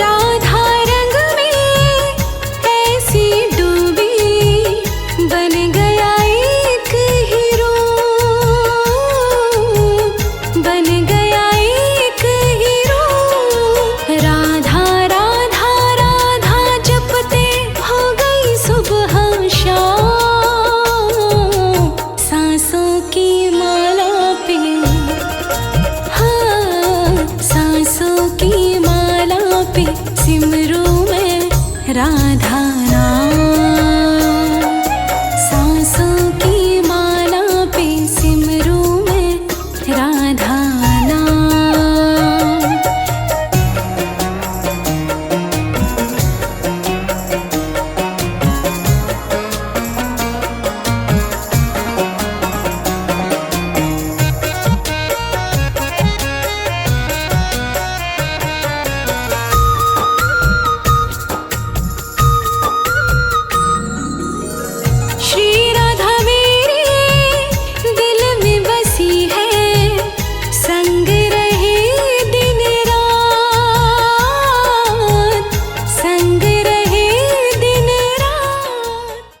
राधा रंग में ऐसी डूबी, बन गया एक हीरो, बन गया एक हीरो। राधा राधा राधा जपते हो गई सुबह शाम, सांसों की माला पे, हाँ, सांसों की माला पे सिमरू मैं राधा।